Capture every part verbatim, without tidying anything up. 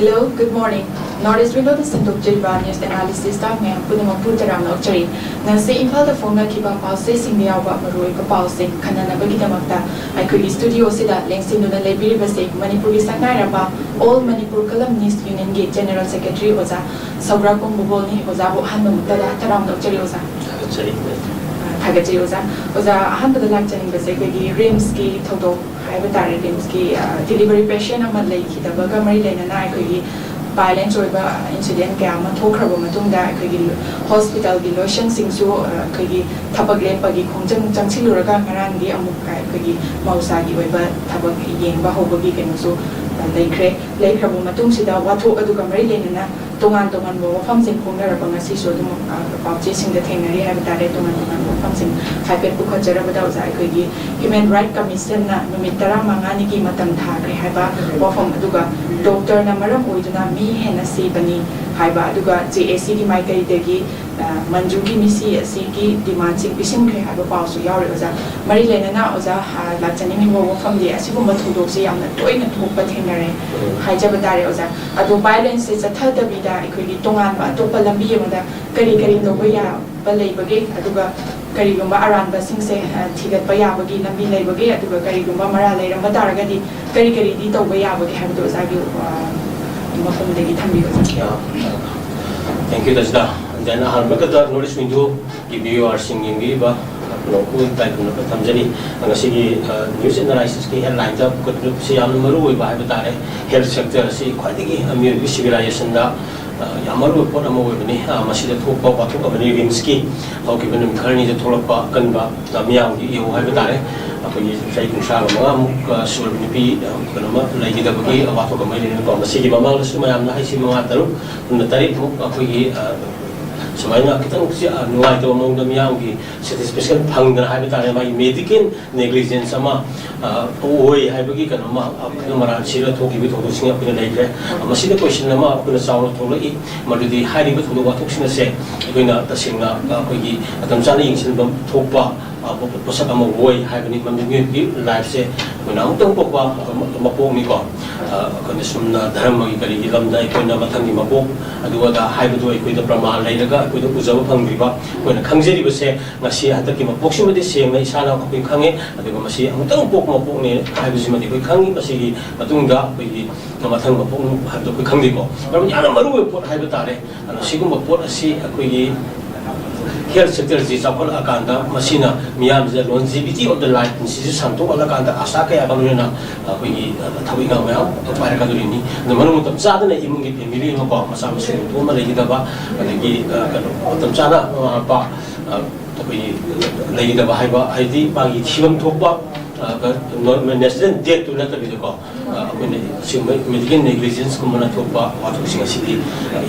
Hello, good morning. North East Windowꯗ ꯁꯟꯗꯣꯛꯆꯔꯤꯕ news analysis staff ꯃꯌꯥꯝ ꯄꯨꯝꯅꯃꯛꯄꯨ ꯇꯔꯥꯝꯅ ꯑꯣꯛꯆꯔꯤ꯫ ꯉꯁꯤ ꯏꯝꯐꯥꯜꯗ ꯐꯣꯡꯅꯈꯤꯕ ꯄꯥꯎꯆꯦꯁꯤꯡꯗ ꯌꯥꯎꯕ ꯃꯔꯨꯑꯣꯏꯕ ꯄꯥꯎꯁꯤꯡ ꯈꯟꯅꯅꯕꯒꯤꯗꯃꯛꯇ ꯑꯩꯈꯣꯏꯒꯤ studio ꯑꯁꯤꯗ ꯂꯦꯡꯁꯤꯟꯗꯨꯅ ꯂꯩꯕꯤꯔꯤꯕꯁꯦ ꯃꯅꯤꯄꯨꯔꯒꯤ ꯁꯛꯅꯥꯏꯔꯕ All Manipur Columnist Unionꯒꯤ General Secretary ꯑꯣꯖꯥ ꯁꯧꯒ꯭ꯔꯥꯛꯄꯝ ꯕꯣꯕꯣꯜꯅꯤ꯫ ꯑꯣꯖꯥꯕꯨ ꯑꯍꯥꯟꯕ ꯃꯛꯇꯗ ꯇꯔꯥꯝꯅ ꯑꯣꯛꯆꯔꯤ ꯑꯣꯖꯥ꯫ ꯊꯥꯒꯠꯆꯔꯤ꯫ ꯊꯥꯒꯠꯆꯔꯤ ꯑꯣꯖꯥ꯫ ꯑꯣꯖꯥ, ꯑꯍꯥꯟꯕꯗ ꯂꯥꯛꯆꯅꯤꯡꯕꯁꯦ ꯑꯩꯈꯣꯏꯒꯤ RIMSꯀꯤ ꯊꯧꯗꯣꯛ ꯍꯥꯏꯕ ꯇꯥꯔꯦ, RIMSꯀꯤ, ꯑ, delivery patient ꯑꯃ ꯂꯩꯈꯤꯗꯕꯒ ꯃꯔꯤ ꯂꯩꯅꯅ ꯑꯩꯈꯣꯏꯒꯤ violence ꯑꯣꯏꯕ incident ꯀꯌꯥ ꯑꯃ ꯊꯣꯛꯈ꯭ꯔꯕ ꯃꯇꯨꯡꯗ ꯑꯩꯈꯣꯏꯒꯤ hospitalꯒꯤ ꯂꯣꯏꯁꯪꯁꯤꯡꯁꯨ, ꯑ, ꯑꯩꯈꯣꯏꯒꯤ ꯊꯕꯛ ꯂꯦꯞꯄꯒꯤ ꯈꯣꯡꯖꯪ ꯆꯪꯁꯤꯜꯂꯨꯔꯒ ꯉꯔꯥꯡꯗꯤ ꯑꯃꯨꯛ ꯑꯩꯈꯣꯏꯒꯤ ꯃꯍꯧꯁꯥꯒꯤ ꯑꯣꯏꯕ ꯊꯕꯛ ꯌꯦꯡꯕ ꯍꯧꯕꯒꯤ ꯀꯩꯅꯣꯁꯨ, ꯑ, ꯂꯩꯈ꯭ꯔꯦ꯫ ꯂꯩꯈ꯭ꯔꯕ ꯃꯇꯨꯡꯁꯤꯗ ꯋꯥꯊꯣꯛ ꯑꯗꯨꯒ ꯃꯔꯤ ꯂꯩꯅꯅ ꯇꯣꯉꯥꯟ ꯇꯣꯉꯥꯟꯕ ꯋꯥꯐꯝꯁꯤꯡ ꯐꯣꯡꯅꯔꯛꯄ ꯉꯁꯤꯁꯨ ꯑꯗꯨꯝ, ꯑ, ꯄꯥꯎꯆꯦꯁꯤꯡꯗ ꯊꯦꯡꯅꯔꯤ ꯍꯥꯏꯕ ꯇꯥꯔꯦ꯫ ꯇꯣꯉꯥꯟ ꯇꯣꯉꯥꯟꯕ ꯋꯥꯐꯝꯁꯤꯡ ꯍꯥꯏꯐꯦꯠ ꯄꯨꯈꯠꯆꯔꯕꯗ ꯑꯣꯖꯥ, ꯑꯩꯈꯣꯏꯒꯤ Human Right Commissionꯅ ꯅꯨꯃꯤꯠ ꯇꯔꯥꯃꯉꯥꯅꯤꯒꯤ ꯃꯇꯝ ꯊꯥꯈ꯭ꯔꯦ ꯍꯥꯏꯕ ꯋꯥꯐꯝ, ꯑꯗꯨꯒ doctorꯅ ꯃꯔꯝ ꯑꯣꯏꯗꯨꯅ ꯃꯤ ꯍꯦꯟꯅ ꯁꯤꯕꯅꯤ ꯍꯥꯏꯕ, ꯑꯗꯨꯒ JACꯒꯤ ꯃꯥꯏꯀꯩꯗꯒꯤ, ꯑ, ꯃꯟꯖꯨꯒꯤ ꯃꯤꯁꯤ ꯑꯁꯤꯒꯤ demandꯁꯤꯡ ꯄꯤꯁꯤꯟꯈ꯭ꯔꯦ ꯍꯥꯏꯕ ꯄꯥꯎꯁꯨ ꯌꯥꯎꯔꯤ ꯑꯣꯖꯥ꯫ ꯃꯔꯤ ꯂꯩꯅꯅ ꯑꯣꯖꯥ, ꯑ, ꯂꯥꯛꯆꯅꯤꯡꯉꯤꯕ ꯋꯥꯐꯝꯗꯤ ꯑꯁꯤꯒꯨꯝꯕ ꯊꯧꯗꯣꯛꯁꯦ ꯌꯥꯝꯅ ꯇꯣꯏꯅ ꯊꯣꯛꯄ ꯊꯦꯡꯅꯔꯦ ꯍꯥꯏꯖꯕ ꯇꯥꯔꯦ ꯑꯣꯖꯥ꯫ ꯑꯗꯣ violenceꯁꯦ ꯆꯠꯊꯗꯕꯤꯗ ꯑꯩꯈꯣꯏꯒꯤ ꯇꯣꯉꯥꯟꯕ ꯑꯇꯣꯞꯄ ꯂꯝꯕꯤ ꯑꯃꯗ ꯀꯔꯤ ꯀꯔꯤ ꯇꯧꯕ ꯌꯥꯕ ꯂꯩꯕꯒꯦ, ꯑꯗꯨꯒ ꯀꯔꯤꯒꯨꯝꯕ ꯑꯔꯥꯟꯕꯁꯤꯡꯁꯦ, ꯑ, ꯊꯤꯒꯠꯄ ꯌꯥꯕꯒꯤ ꯂꯝꯕꯤ ꯂꯩꯕꯒꯦ, ꯑꯗꯨꯒ ꯀꯔꯤꯒꯨꯝꯕ ꯃꯔꯥꯜ ꯂꯩꯔꯝꯕ ꯇꯥꯔꯒꯗꯤ ꯀꯔꯤ ꯀꯔꯤꯗꯤ ꯇꯧꯕ ꯌꯥꯕꯒꯦ ꯍꯥꯏꯕꯗꯨ ꯑꯣꯖꯥꯒꯤ, ꯑ, ꯃꯐꯝꯗꯒꯤ ꯊꯝꯕꯤꯌꯨ꯫ ꯌꯥ, thank you, ꯗꯥ ꯁꯤꯗ꯫ Then ꯑꯍꯥꯟꯕꯗ North East Windowꯒꯤ viewerꯁꯤꯡ ꯌꯦꯡꯕꯤꯔꯤꯕ ꯄꯨꯝꯅꯃꯛꯄꯨ ꯏꯀꯥꯏ ꯈꯨꯝꯅꯕ ꯊꯝꯖꯔꯤ꯫ ꯉꯁꯤꯒꯤ, ꯑ, news analysisꯀꯤ headlineꯗ ꯄꯨꯈꯠꯂꯤꯕꯁꯤ ꯌꯥꯝꯅ ꯃꯔꯨ ꯑꯣꯏꯕ ꯍꯥꯏꯕ ꯇꯥꯔꯦ꯫ Health sector ꯑꯁꯤ ꯈ꯭ꯋꯥꯏꯗꯒꯤ ꯃꯤꯑꯣꯏꯕꯒꯤ civilizationꯗ, ꯑ, ꯌꯥꯝ ꯃꯔꯨ ꯑꯣꯏꯕ ꯄꯣꯠ ꯑꯃ ꯑꯣꯏꯕꯅꯤ꯫ ꯑ, ꯃꯁꯤꯗ ꯊꯣꯛꯄ ꯋꯥꯊꯣꯛ ꯑꯃꯅꯤ RIMSꯀꯤ ꯍꯧꯈꯤꯕ ꯅꯨꯃꯤꯠ ꯈꯔꯅꯤꯗ ꯊꯣꯛꯂꯛꯄ ꯑꯀꯟꯕ, ꯑ, ꯃꯤꯌꯥꯝꯒꯤ ꯏꯍꯧ ꯍꯥꯏꯕ ꯇꯥꯔꯦ꯫ ꯑꯩꯈꯣꯏꯒꯤ ꯆꯍꯤ ꯀꯨꯟꯊ꯭ꯔꯥꯒ ꯃꯉꯥꯃꯨꯛ, ꯑ, ꯁꯨꯔꯕ ꯅꯨꯄꯤ, ꯑ, ꯀꯩꯅꯣꯃ ꯂꯩꯈꯤꯗꯕꯒꯤ ꯋꯥꯊꯣꯛ ꯑꯃ ꯂꯩꯔꯦꯅꯀꯣ꯫ ꯃꯁꯤꯒꯤ ꯃꯃꯥꯡꯗꯁꯨ ꯃꯌꯥꯝꯅ ꯍꯥꯏꯁꯤ ꯃꯉꯥ ꯇꯔꯨꯛ ꯄꯨꯟꯅ ꯇꯔꯦꯠꯃꯨꯛ ꯑꯩꯈꯣꯏꯒꯤ, ꯑ, ꯁꯨꯃꯥꯏꯅ ꯈꯤꯇꯪ ꯆꯤ-, ꯑ, ꯅꯨꯡꯉꯥꯏꯇꯕ ꯃꯑꯣꯡꯗ ꯃꯤꯌꯥꯝꯒꯤ satisfaction ꯐꯪꯗꯅ ꯍꯥꯏꯕ ꯇꯥꯔꯦ, ꯃꯥꯒꯤ medical negligence ꯑꯃ, ꯑ, ꯑꯣꯏ ꯍꯥꯏꯕꯒꯤ ꯀꯩꯅꯣ ꯑꯃ, ꯑ, ꯑꯩꯈꯣꯏꯅ ꯃꯔꯥꯜ ꯁꯤꯔ ꯊꯣꯛꯈꯤꯕꯒꯤ ꯊꯧꯗꯣꯛꯁꯤꯡ ꯑꯩꯈꯣꯏꯅ ꯂꯩꯈ꯭ꯔꯦ꯫ ꯃꯁꯤꯗ question ꯑꯃ ꯑꯩꯈꯣꯏꯅ ꯆꯥꯎꯅ ꯊꯣꯛꯂꯛꯏ, ꯃꯗꯨꯗꯤ ꯍꯥꯏꯔꯤꯕ ꯊꯧꯗꯣꯛ ꯋꯥꯊꯣꯛꯁꯤꯡ ꯑꯁꯦ ꯑꯩꯈꯣꯏꯅ ꯇꯁꯦꯡꯅ, ꯑ, ꯑꯩꯈꯣꯏꯒꯤ ꯃꯇꯝ ꯆꯥꯅ ꯌꯦꯡꯁꯤꯟꯕ ꯊꯣꯛꯄ ꯑ, ꯄꯣ-, ꯄꯣꯠꯁꯛ ꯑꯃ ꯑꯣꯏ ꯍꯥꯏꯕꯅꯤ꯫ ꯃꯔꯝꯗꯤ ꯃꯤꯑꯣꯏꯕꯒꯤ ꯂꯥꯏꯐꯁꯦ ꯑꯩꯈꯣꯏꯅ ꯑꯃꯨꯛꯇꯪ ꯄꯣꯛꯄ ꯃ-, ꯃꯄꯣꯛꯅꯤꯀꯣ꯫ ꯑ, ꯑꯩꯈꯣꯏꯅ ꯁꯨꯝꯅ ꯙꯔꯃꯒꯤ ꯀꯔꯤꯒꯤ ꯂꯝꯗ ꯑꯩꯈꯣꯏꯅ ꯃꯊꯪꯒꯤ ꯃꯄꯣꯛ ꯑꯗꯨ ꯑꯗꯥ ꯍꯥꯏꯕꯗꯨ ꯑꯩꯈꯣꯏꯗ ꯄ꯭ꯔꯃꯥꯟ ꯂꯩꯔꯒ ꯑꯩꯈꯣꯏꯗ ꯎꯖꯕ ꯐꯪꯗ꯭ꯔꯤꯕ, ꯑꯩꯈꯣꯏꯅ ꯈꯪꯖꯔꯤꯕꯁꯦ ꯉꯁꯤ ꯍꯟꯗꯛꯀꯤ ꯃꯄꯣꯛꯁꯤꯃꯗꯤ ꯁꯦꯡꯅ ꯏꯁꯥꯅ ꯑꯩꯈꯣꯏ ꯈꯪꯉꯦ꯫ ꯑꯗꯨꯒ ꯃꯁꯤ ꯑꯃꯨꯛꯇꯪ ꯄꯣꯛꯄ ꯃꯄꯣꯛꯅꯤ ꯍꯥꯏꯕꯁꯤꯃꯗꯤ ꯑꯩꯈꯣꯏ ꯈꯪꯉꯤ꯫ ꯃꯁꯤꯒꯤ ꯃꯇꯨꯡꯗ ꯑꯩꯈꯣꯏꯒꯤ ꯃꯊꯪ ꯃꯄꯣꯛ ꯍꯥꯏꯕꯗꯣ ꯑꯩꯈꯣꯏ ꯈꯪꯗꯦꯀꯣ꯫ ꯃꯔꯝꯗꯤ ꯌꯥꯝꯅ ꯃꯔꯨꯑꯣꯏꯕ ꯄꯣꯠ ꯍꯥꯏꯕ ꯇꯥꯔꯦ꯫ ꯑꯗꯣ ꯁꯤꯒꯨꯝꯕ ꯄꯣꯠ ꯑꯁꯤ ꯑꯩꯈꯣꯏꯒꯤ ꯍꯦꯜꯊ ꯁꯦꯛꯇꯔꯁꯤ ꯆꯥꯎꯈꯠꯂꯛꯑꯀꯥꯟꯗ ꯃꯁꯤꯅ ꯃꯤꯌꯥꯝꯁꯤꯗ longevity of the life ꯁꯤꯁꯨ ꯁꯥꯡꯗꯣꯛꯍꯜꯂꯀꯥꯟꯗ ꯑꯁꯥ ꯀꯌꯥ ꯑꯃ ꯂꯣꯏꯅꯅ ꯑꯩꯈꯣꯏꯒꯤ ꯊꯕꯛ ꯏꯪꯈꯥꯡ ꯃꯌꯥꯝ ꯄꯥꯏꯔꯛꯀꯗꯣꯔꯤꯅꯤ꯫ ꯑꯗꯨ ꯃꯔꯨ ꯃꯇꯝ ꯆꯥꯗꯅ ꯏꯃꯨꯡꯒꯤ ꯐꯦꯃꯤꯂꯤ ꯑꯃꯀꯣ, ꯃꯆꯥ ꯃꯁꯨ ꯌꯣꯛꯊꯣꯛ ꯑꯃ ꯂꯩꯈꯤꯗꯕ, ꯑꯗꯒꯤ, ꯑ, ꯀꯩꯅꯣ, ꯃꯇꯝ ꯆꯥꯅ ꯃꯃꯥ ꯃꯄꯥ, ꯑ, ꯑꯩꯈꯣꯏꯒꯤ ꯂꯩꯈꯤꯗꯕ ꯍꯥꯏꯕ, ꯍꯥꯏꯗꯤ ꯃꯥꯒꯤ ꯊꯤꯐꯝ ꯊꯣꯛꯄ, ꯑ, ꯀ-, ꯅꯣꯔꯃꯦꯜ ꯅꯦꯆꯔꯦꯜ ꯗꯦꯠꯇꯨ ꯅꯠꯇꯕꯤꯗꯀꯣ, ꯑ, ꯑꯩꯈꯣꯏꯅ ꯁꯤꯒꯨꯝꯕ ꯃꯦꯗꯤꯀꯦꯜ ꯅꯦꯒ꯭ꯂꯤꯖꯦꯟꯁꯀꯨꯝꯕꯅ ꯊꯣꯛꯄ ꯋꯥꯊꯣꯛꯁꯤꯡ ꯑꯁꯤꯗꯤ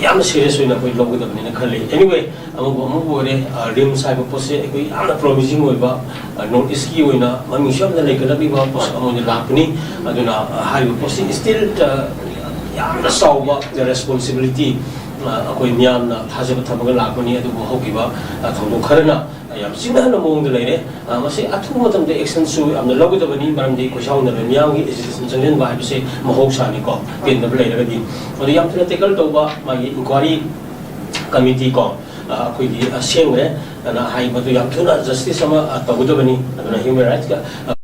ꯌꯥꯝꯅ ꯁꯤꯔꯤꯌꯁ ꯑꯣꯏꯅ ꯑꯩꯈꯣꯏ ꯂꯧꯒꯗꯕꯅꯤꯅ ꯈꯜꯂꯤ꯫ Anyway, ꯑꯃꯕꯨ ꯑꯃꯕꯨ ꯑꯣꯏꯔꯦ, ꯑ, ꯔꯤꯝꯁ ꯍꯥꯏꯕ ꯄꯣꯠꯁꯦ ꯑꯩꯈꯣꯏ ꯌꯥꯝꯅ ꯄ꯭ꯔꯣꯃꯤꯁꯤꯡ ꯑꯣꯏꯕ, ꯑ, ꯅꯣꯔꯠ ꯏꯁꯀꯤ ꯑꯣꯏꯅ ꯃꯃꯤꯡꯁꯨ ꯌꯥꯝꯅ ꯂꯩꯈꯠꯂꯛꯂꯤꯕ ꯄꯣꯠꯁꯛ ꯑꯃ ꯑꯣꯏꯅ ꯂꯥꯛꯄꯅꯤ꯫ ꯑꯗꯨꯅ, ꯑ, ꯍꯥꯏꯔꯤꯕ ꯄꯣꯠꯁꯤ ꯁ꯭ꯇꯤꯜ, ꯑ, ꯌꯥꯝꯅ ꯆꯥꯎꯕ ꯔꯦꯁꯄꯣꯟꯁꯤꯕꯤꯂꯤꯇꯤ, ꯑ, ꯑꯩꯈꯣꯏ ꯃꯤꯌꯥꯝꯅ ꯊꯥꯖꯕ ꯊꯝꯃꯒ ꯂꯥꯛꯄꯅꯤ꯫ ꯑꯗꯨꯕꯨ ꯍꯧꯈꯤꯕ, ꯑ, ꯊꯧꯗꯣꯛ ꯈꯔꯅ ꯌꯥꯝ ꯆꯤꯡꯅꯍꯟꯕ ꯃꯑꯣꯡꯗ ꯂꯩꯔꯦ꯫ ꯑ, ꯃꯁꯤ ꯑꯊꯨꯕ ꯃꯇꯝꯗ ꯑꯦꯛꯁꯟꯁꯨ ꯌꯥꯝꯅ ꯂꯧꯒꯗꯕꯅꯤ, ꯃꯔꯝꯗꯤ ꯈꯣꯏꯁꯥꯎꯅꯕ ꯃꯤꯌꯥꯝꯒꯤ ꯑꯦꯖꯤꯇꯦꯁꯟ ꯆꯪꯁꯤꯟꯕ ꯍꯥꯏꯕꯁꯦ ꯃꯍꯧꯁꯥꯅꯤꯀꯣ, ꯄꯦꯟꯗꯕ ꯂꯩꯔꯒꯗꯤ꯫ ꯑꯗꯨ ꯌꯥꯝ ꯊꯨꯅ ꯇꯦꯀꯜ ꯇꯧꯕ, ꯃꯥꯒꯤ ꯏꯟꯀ꯭ꯋꯥꯔꯤ ꯀꯃꯤꯇꯤ ꯀꯣ, ꯑ, ꯑꯩꯈꯣꯏꯒꯤ, ꯑ, ꯁꯦꯝꯈ꯭ꯔꯦ꯫ ꯑꯗꯨꯅ ꯍꯥꯏ ꯃꯗꯨ ꯌꯥꯝ ꯊꯨꯅ ꯖꯁꯇꯤꯁ ꯑꯃ, ꯑ, ꯇꯧꯒꯗꯕꯅꯤ꯫ ꯑꯗꯨꯅ ꯍ꯭ꯌꯨꯃꯦꯟ ꯔꯥꯏꯠꯁꯀ, ꯑ,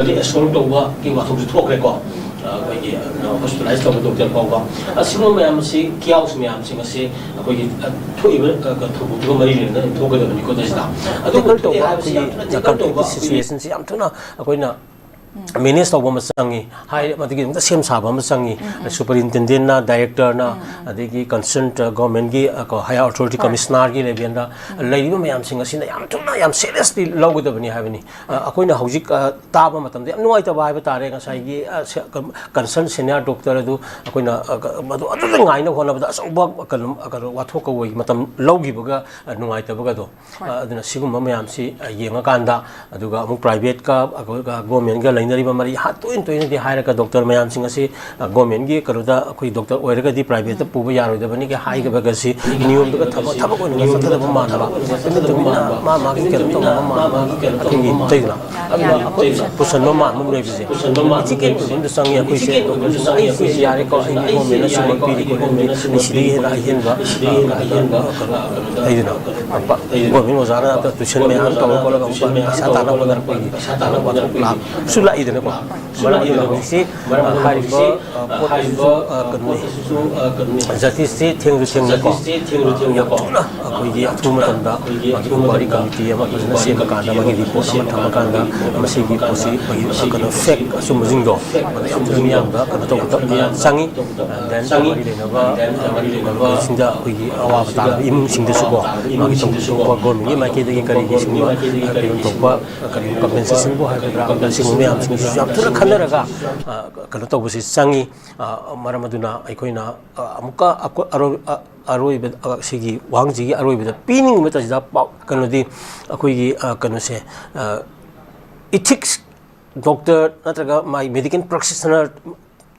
ꯑꯗꯩ ꯑꯦꯁꯣꯜ ꯇꯧꯕꯒꯤ ꯋꯥꯊꯣꯛꯁꯨ ꯊꯣꯛꯈ꯭ꯔꯦꯀꯣ꯫ ꯑ, ꯑꯩꯈꯣꯏꯒꯤ, ꯑ, ꯍꯣꯁꯄꯤꯇꯥꯂꯥꯏꯁ ꯇꯧꯕ ꯗꯣꯛꯇꯔ ꯐꯥꯎꯕ꯫ ꯑꯁꯤꯒꯨꯝꯕ ꯃꯌꯥꯝ ꯑꯁꯤ, ꯀꯤꯌꯥꯎꯁ ꯃꯌꯥꯝꯁꯤꯡ ꯑꯁꯤ ꯑꯩꯈꯣꯏꯒꯤ, ꯑ, ꯊꯣꯛꯏꯕ, ꯑ, ꯊꯧꯗꯣꯛꯇꯨꯒ ꯃꯔꯤ ꯂꯩꯅꯅ ꯊꯣꯛꯀꯗꯕꯅꯤꯀꯣ ꯁꯤꯗ꯫ ꯑꯗꯨꯕꯨ ꯇꯦꯀꯜ ꯇꯧꯕ ꯊꯣꯛꯑꯦ ꯍꯥꯏꯕꯁꯤ ꯑꯩꯈꯣꯏꯒꯤ ꯌꯥꯝ ꯊꯨꯅ ꯇꯦꯀꯜ ꯇꯧꯕ ꯑꯩꯈꯣꯏꯒꯤ ꯁꯤꯆꯨꯋꯦꯁꯟꯁꯤ ꯌꯥꯝ ꯊꯨꯅ ꯑꯩꯈꯣꯏꯅ ꯃꯦꯅꯦꯖ ꯇꯧꯕ ꯑꯃ ꯆꯪꯉꯤ, ꯍꯥꯏ, ꯃꯗꯨꯒꯤ ꯑꯗꯨꯝ ꯁꯦꯝ ꯁꯥꯕ ꯑꯃ ꯆꯪꯉꯤ꯫ ꯁꯨꯄꯔꯤꯟꯇꯦꯟꯗꯦꯟꯅ, ꯗꯥꯏꯔꯦꯛꯇꯔꯅ, ꯑꯗꯒꯤ ꯀꯟꯁꯔꯟ ꯒꯣꯔꯃꯦꯟꯒꯤ ꯍꯥꯌꯔ ꯑꯣꯊꯣꯔꯤꯇꯤ, ꯀꯃꯤꯁꯅꯔꯒꯤ ꯂꯦꯚꯦꯜꯗ ꯂꯩꯔꯤꯕ ꯃꯌꯥꯝꯁꯤꯡ ꯑꯁꯤꯅ ꯌꯥꯝ ꯊꯨꯅ, ꯌꯥꯝ ꯁꯦꯔꯤꯌꯁꯂꯤ ꯂꯧꯒꯗꯕꯅꯤ ꯍꯥꯏꯕꯅꯤ꯫ ꯑ, ꯑꯩꯈꯣꯏꯅ ꯍꯧꯖꯤꯛ, ꯑ, ꯇꯥꯕ ꯃꯇꯝꯗ ꯌꯥꯝ ꯅꯨꯡꯉꯥꯏꯇꯕ ꯍꯥꯏꯕ ꯇꯥꯔꯦ꯫ ꯉꯁꯥꯏꯒꯤ, ꯑ, ꯁꯦ-, ꯀꯟ-, ꯀꯟꯁꯔꯟ ꯁꯦꯅꯤꯌꯔ ꯗꯣꯛꯇꯔ ꯑꯗꯨ ꯑꯩꯈꯣꯏꯅ, ꯑ, ꯀ-, ꯃꯗꯨ ꯑꯗꯨꯗ ꯉꯥꯏꯅꯕ ꯍꯣꯠꯅꯕꯗ ꯑꯆꯧꯕ ꯀꯩꯅꯣ, ꯀꯩꯅꯣ, ꯋꯥꯊꯣꯛꯀ ꯑꯣꯏ ꯃꯇꯝ ꯂꯧꯈꯤꯕꯒ, ꯑ, ꯅꯨꯡꯉꯥꯏꯇꯕꯒꯗꯣ꯫ ꯑ, ꯑꯗꯨꯅ ꯁꯤꯒꯨꯝꯕ ꯃꯌꯥꯝꯁꯤ, ꯑ, ꯌꯦꯡꯉꯀꯥꯟꯗ, ꯑꯗꯨꯒ ꯑꯃꯨꯛ ꯄ꯭ꯔꯥꯏꯚꯦꯠꯀ, ꯑꯩꯈꯣꯏꯒ ꯒꯣꯔꯃꯦꯟꯒ ꯂꯩꯅꯔꯤꯕ ꯃꯔꯤ ꯍꯥ-, ꯇꯣꯏꯅ ꯇꯣꯏꯅꯗꯤ ꯍꯥꯏꯔꯒ ꯗꯣꯛꯇꯔ ꯃꯌꯥꯝꯁꯤꯡ ꯑꯁꯤ, ꯑ, ꯒꯣꯔꯃꯦꯟꯒꯤ ꯀꯩꯅꯣꯗ ꯑꯩꯈꯣꯏ ꯗꯣꯛꯇꯔ ꯑꯣꯏꯔꯒꯗꯤ ꯄ꯭ꯔꯥꯏꯚꯦꯠꯇ ꯄꯨꯕ ꯌꯥꯔꯣꯏꯗꯕꯅꯤꯒ ꯍꯥꯏꯈꯤꯕꯒꯁꯤ ꯅꯤꯌꯣꯝꯗꯨꯒ ꯊꯕꯛ, ꯊꯕꯛ ꯑꯣꯏꯅ ꯆꯠꯊꯗꯕ ꯃꯥꯟꯕ, ꯇꯨꯃꯤꯟ ꯇꯨꯃꯤꯟꯅ ꯃꯥ ꯃꯥꯒꯤ ꯀꯩꯅꯣ ꯇꯧꯅꯕ ꯃꯥꯟꯕ, ꯑꯩꯈꯣꯏꯒꯤ ꯂꯩꯗꯅ, ꯑꯗꯨꯅ ꯑꯩꯈꯣꯏ ꯄꯨꯁꯟꯕ ꯃꯥꯟꯕ ꯑꯃ ꯂꯩꯕꯁꯦ ꯏꯇꯤꯀꯦꯠ ꯑꯣꯏꯕ ꯑꯃꯗ ꯆꯪꯉꯤ꯫ ꯑꯩꯈꯣꯏꯁꯦ ꯑꯩꯁꯦ ꯌꯥꯔꯦꯀꯣ, ꯑꯩꯒꯤ ꯒꯣꯔꯃꯦꯟꯅ ꯁꯨꯃꯥꯏꯅ ꯄꯤꯔꯤ ꯈꯣꯠꯂꯤ, ꯑꯩ ꯁꯤꯗꯒꯤ ꯍꯦꯟꯅ ꯑꯍꯦꯟꯕ, ꯑ, ꯀꯩꯅꯣ, ꯂꯩꯗꯅ, ꯄ-, ꯒꯣꯔꯃꯦꯟ ꯑꯣꯖꯥꯅ ꯇꯨꯏꯁꯟ ꯃꯌꯥꯝ ꯇꯧꯔ ꯈꯣꯠꯂꯒ ꯑꯃꯨꯛ ꯄꯩꯁꯥ ꯇꯥꯟꯅꯕ ꯍꯣꯠꯅꯔꯛꯄꯒꯤ ꯋꯥꯊꯣꯛ ꯂꯥꯛꯄꯁꯨ ꯂꯥꯛꯏꯗꯅꯀꯣ꯫ ꯃꯔꯝ ꯑꯗꯨꯅ ꯍꯧꯖꯤꯛꯁꯤ, ꯑ, ꯍꯥꯏꯔꯤꯕ, ꯑ, ꯄꯣꯠ ꯑꯁꯤꯁꯨ, ꯑ, ꯀꯩꯅꯣꯅꯤ, ꯖꯁꯇꯤꯁꯁꯤ ꯊꯦꯡꯁꯨ ꯊꯦꯡꯅꯀꯣ, ꯌꯥꯝ ꯊꯨꯅ ꯑꯩꯈꯣꯏꯒꯤ ꯑꯊꯨꯕ ꯃꯇꯝꯗ ꯃꯥꯒꯤ ꯏꯟꯀ꯭ꯋꯥꯏꯔꯤ ꯀꯃꯤꯇꯤ ꯑꯃ ꯐꯖꯅ ꯁꯦꯝꯃꯀꯥꯟꯗ, ꯃꯥꯒꯤ ꯔꯤꯄꯣꯔꯠ ꯑꯃ ꯊꯝꯃꯀꯥꯟꯗ, ꯃꯁꯤꯒꯤ ꯄꯣꯠꯁꯤ ꯑꯩꯈꯣꯏꯒꯤ, ꯑ, ꯀꯩꯅꯣ, ꯐꯦꯛ ꯑꯆꯨꯝꯕꯁꯤꯡꯗꯣ ꯃꯗꯨ ꯌꯥꯝ ꯊꯨꯅ ꯃꯤꯌꯥꯝꯗ ꯀꯩꯅꯣ ꯇꯧꯕꯗ, ꯑ, ꯆꯪꯉꯤ꯫ ꯑ, then ꯃꯔꯤ ꯂꯩꯅꯕ, ꯑ, ꯃꯔꯤ ꯂꯩꯅꯕꯁꯤꯡꯗ ꯑꯩꯈꯣꯏꯒꯤ ꯑꯋꯥꯕ ꯇꯥꯔꯕ ꯏꯃꯨꯡꯁꯤꯡꯗꯁꯨꯀꯣ, ꯃꯥꯒꯤ ꯇꯧꯕ ꯊꯣꯛꯄ ꯒꯣꯔꯃꯦꯟꯒꯤ ꯃꯥꯏꯀꯩꯗꯒꯤ ꯀꯔꯤꯒꯤ ꯁꯤꯒꯨꯝꯕ, ꯑ, ꯀꯩꯅꯣ ꯊꯣꯛꯄ, ꯑ, ꯀꯔꯤ ꯀꯝꯄꯦꯟꯁꯦꯁꯟꯕꯨ ꯍꯥꯏꯒꯗ꯭ꯔꯥ, ꯑꯁꯤꯒꯨꯝꯕ ꯃꯌꯥꯝꯁꯤꯡꯁꯤꯁꯨ ꯌꯥꯝ ꯊꯨꯅ ꯈꯟꯅꯔꯒ, ꯑ, ꯀꯩꯅꯣ ꯇꯧꯕꯁꯤ ꯆꯪꯉꯤ꯫ ꯑ, ꯃꯔꯝ ꯑꯗꯨꯅ ꯑꯩꯈꯣꯏꯅ, ꯑ, ꯑꯃꯨꯛꯀ ꯑꯀꯣ-, ꯑꯔꯣꯏ-, ꯑ, ꯑꯔꯣꯏꯕ, ꯑ, ꯁꯤꯒꯤ ꯋꯥꯍꯪꯁꯤꯒꯤ ꯑꯔꯣꯏꯕꯗ ꯄꯤꯅꯤꯡꯕ ꯃꯇꯝꯁꯤꯗ ꯄꯥꯎ, ꯀꯩꯅꯣꯗꯤ ꯑꯩꯈꯣꯏꯒꯤ, ꯑ, ꯀꯩꯅꯣꯁꯦ, ꯑ, ꯏꯊꯤꯛꯁ ꯗꯣꯛꯇꯔ ꯅꯠꯇ꯭ꯔꯒ ꯃꯥꯒꯤ ꯃꯦꯗꯤꯀꯦꯜ ꯄ꯭ꯔꯦꯛꯇꯤꯁꯅꯔꯗ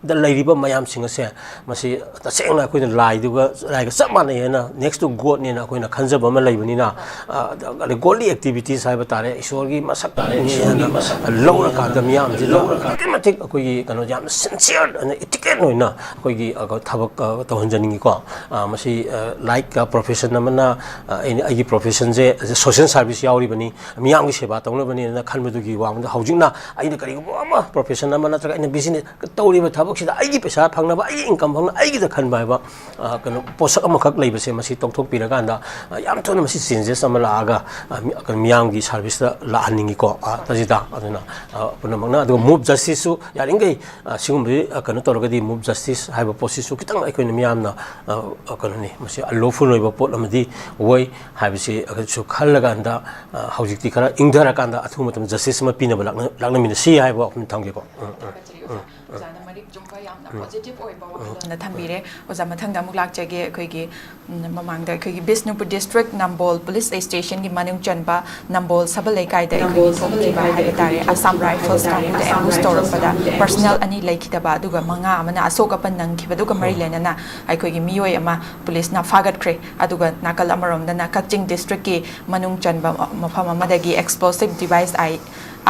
ꯂꯩꯔꯤꯕ ꯃꯌꯥꯝꯁꯤꯡ ꯑꯁꯦ, ꯃꯁꯤ ꯇꯁꯦꯡꯅ ꯑꯩꯈꯣꯏꯅ ꯂꯥꯏꯗꯨꯒ, ꯂꯥꯏꯒ ꯆꯞ ꯃꯥꯟꯅꯩ ꯍꯥꯏꯅ, next to God ꯅꯦꯅ ꯑꯩꯈꯣꯏꯅ ꯈꯟꯖꯕ ꯑꯃ ꯂꯩꯕꯅꯤꯅ, ꯑ, ꯑꯗ, ꯑꯗ godly activities ꯍꯥꯏꯕ ꯇꯥꯔꯦ, ꯏꯁꯣꯔꯒꯤ ꯃꯁꯛ ꯇꯥꯔꯦ, ꯏꯁꯣꯔꯒꯤ ꯃꯁꯛ ꯂꯧꯔꯀꯥꯟꯗ ꯃꯤꯌꯥꯝꯁꯤꯗ ꯂꯧꯔꯀꯥꯟꯗ ꯑꯗꯨꯛꯀꯤ ꯃꯇꯤꯛ ꯑꯩꯈꯣꯏꯒꯤ ꯀꯩꯅꯣ ꯌꯥꯝꯅ ꯁꯤꯟꯁꯤꯌꯔ ꯑꯣꯏꯅ, ꯏꯇꯤꯀꯦꯠ ꯑꯣꯏꯅ ꯑꯩꯈꯣꯏꯒꯤ, ꯑ, ꯊꯕꯛ, ꯑ, ꯇꯧꯍꯟꯖꯅꯤꯡꯉꯤꯀꯣ꯫ ꯑ, ꯃꯁꯤ, ꯑ, ꯂꯥꯏꯛ, ꯑ, ꯄ꯭ꯔꯣꯐꯦꯁꯟ ꯑꯃꯅ, ꯑ, ꯑꯩꯅ, ꯑꯩꯒꯤ ꯄ꯭ꯔꯣꯐꯦꯁꯟꯁꯦ ꯁꯣꯁꯦꯜ ꯁꯥꯔꯚꯤꯁ ꯌꯥꯎꯔꯤꯕꯅꯤ, ꯃꯤꯌꯥꯝꯒꯤ ꯁꯦꯕꯥ ꯇꯧꯅꯕꯅꯦꯅ ꯈꯟꯕꯗꯨꯒꯤ ꯋꯥꯡꯃꯗ ꯍꯧꯖꯤꯛꯅ ꯑꯩꯅ ꯀꯔꯤꯒꯨꯝꯕ ꯑꯃ ꯄ꯭ꯔꯣꯐꯦꯁꯟ ꯑꯃ ꯅꯠꯇ꯭ꯔꯒ ꯑꯩꯅ ꯕꯤꯖꯤꯅꯦꯁ ꯇꯧꯔꯤꯕ ꯊꯕꯛ ꯁꯤꯗ ꯑꯩꯒꯤ ꯄꯩꯁꯥ ꯐꯪꯅꯕ, ꯑꯩꯒꯤ ꯏꯟꯀꯝ ꯐꯪꯅꯕ, ꯑꯩꯒꯤꯗ ꯈꯟꯕ ꯍꯥꯏꯕ, ꯑ, ꯀꯩꯅꯣ, ꯄꯣꯠꯁꯛ ꯑꯃꯈꯛ ꯂꯩꯕꯁꯦ, ꯃꯁꯤ ꯇꯣꯛꯊꯣꯛꯄꯤꯔꯀꯥꯟꯗ, ꯑ, ꯌꯥꯝ ꯊꯨꯅ ꯃꯁꯤ ꯆꯦꯟꯖꯦꯁ ꯑꯃ ꯂꯥꯛꯑꯒ, ꯑ, ꯃꯤ-, ꯀꯩꯅꯣ, ꯃꯤꯌꯥꯝꯒꯤ ꯁꯥꯔꯚꯤꯁꯇ ꯂꯥꯛꯍꯟꯅꯤꯡꯉꯤꯀꯣ, ꯑ, ꯇꯥꯖꯤꯗ꯫ ꯑꯗꯨꯅ, ꯑ, ꯄꯨꯝꯅꯃꯛꯅ, ꯑꯗꯨꯒ ꯃꯨꯚ ꯖꯁꯇꯤꯁꯁꯨ ꯌꯥꯔꯤꯈꯩ, ꯑ, ꯁꯤꯒꯨꯝꯕꯁꯤ, ꯑ, ꯀꯩꯅꯣ ꯇꯧꯔꯒꯗꯤ, ꯃꯨꯚ ꯖꯁꯇꯤꯁ ꯍꯥꯏꯕ ꯄꯣꯠꯁꯤꯁꯨ ꯈꯤꯇꯪ ꯑꯩꯈꯣꯏꯅ ꯃꯤꯌꯥꯝꯅ, ꯑ, ꯑ, ꯀꯩꯅꯣꯅꯤ, ꯃꯁꯤ ꯑꯟꯂꯣꯐꯨꯜ ꯑꯣꯏꯕ ꯄꯣꯠ ꯑꯃꯗꯤ ꯑꯣꯏ ꯍꯥꯏꯕꯁꯤ ꯑꯩꯈꯣꯏꯁꯨ ꯈꯜꯂꯀꯥꯟꯗ, ꯑ, ꯍꯧꯖꯤꯛꯇꯤ ꯈꯔ ꯏꯪꯊꯔꯀꯥꯟꯗ ꯑꯊꯨꯕ ꯃꯇꯝꯗ ꯖꯁꯇꯤꯁ ꯑꯃ ꯄꯤꯅꯕ ꯂꯥꯛꯅ-, ꯂꯥꯛꯅꯃꯤꯟꯅꯁꯤ ꯍꯥꯏꯕ ꯋꯥꯐꯝ ꯊꯝꯒꯦꯀꯣ꯫ ꯎꯝ, ꯎꯝ꯫ ꯊꯥꯒꯠꯆꯔꯤ ꯑꯣꯖꯥ꯫ ꯑꯣꯖꯥꯅ ꯃꯔꯤꯛ ꯆꯨꯝꯕ ꯌꯥꯝꯅ ꯄꯣꯖꯤꯇꯤꯚ ꯑꯣꯏꯕ ꯋꯥꯈꯜꯂꯣꯟ ꯑꯃ ꯊꯝꯕꯤꯔꯦ꯫ ꯑꯣꯖꯥ, ꯃꯊꯪꯗ ꯑꯃꯨꯛ ꯂꯥꯛꯆꯒꯦ꯫ ꯑꯩꯈꯣꯏꯒꯤ, ꯎꯝ, ꯃꯃꯥꯡꯗ ꯑꯩꯈꯣꯏꯒꯤ ꯕꯤꯁꯅꯨꯄꯨꯔ ꯗꯤꯁꯇ꯭ꯔꯤꯛ ꯅꯝꯕꯣꯜ ꯄꯨꯂꯤꯁ ꯁ꯭ꯇꯦꯁꯟꯒꯤ ꯃꯅꯨꯡ ꯆꯟꯕ ꯅꯝꯕꯣꯜ ꯁꯕ ꯂꯩꯀꯥꯏꯗ ꯑꯩꯈꯣꯏꯒꯤ ꯊꯣꯛꯈꯤꯕ ꯍꯥꯏꯕ ꯇꯥꯔꯦ, ꯑꯁꯥꯝ ꯔꯥꯏꯐꯜꯁ ꯀꯥꯡꯕꯨꯗ ꯑꯦꯝꯕꯨꯁ ꯇꯧꯔꯛꯄꯗ ꯄꯔꯁꯅꯦꯜ ꯑꯅꯤ ꯂꯩꯈꯤꯗꯕ, ꯑꯗꯨꯒ ꯃꯉꯥ ꯑꯃꯅ ꯑꯁꯣꯛ ꯑꯄꯟ ꯅꯪꯈꯤꯕꯗꯨꯒ ꯃꯔꯤ ꯂꯩꯅꯅ ꯑꯩꯈꯣꯏꯒꯤ ꯃꯤꯑꯣꯏ ꯑꯃ ꯄꯨꯂꯤꯁꯅ ꯐꯥꯒꯠꯈ꯭ꯔꯦ꯫ ꯑꯗꯨꯒ ꯅꯥꯀꯜ ꯑꯃꯔꯣꯝꯗꯅ ꯀꯛꯆꯤꯡ ꯗꯤꯁꯇ꯭ꯔꯤꯛꯀꯤ ꯃꯅꯨꯡ ꯆꯟꯕ ꯃꯐꯝ ꯑꯃꯗꯒꯤ ꯑꯦꯛꯁꯄ꯭ꯂꯣꯁꯤꯚ ꯗꯤꯚꯥꯏꯁ ꯑꯥꯏ,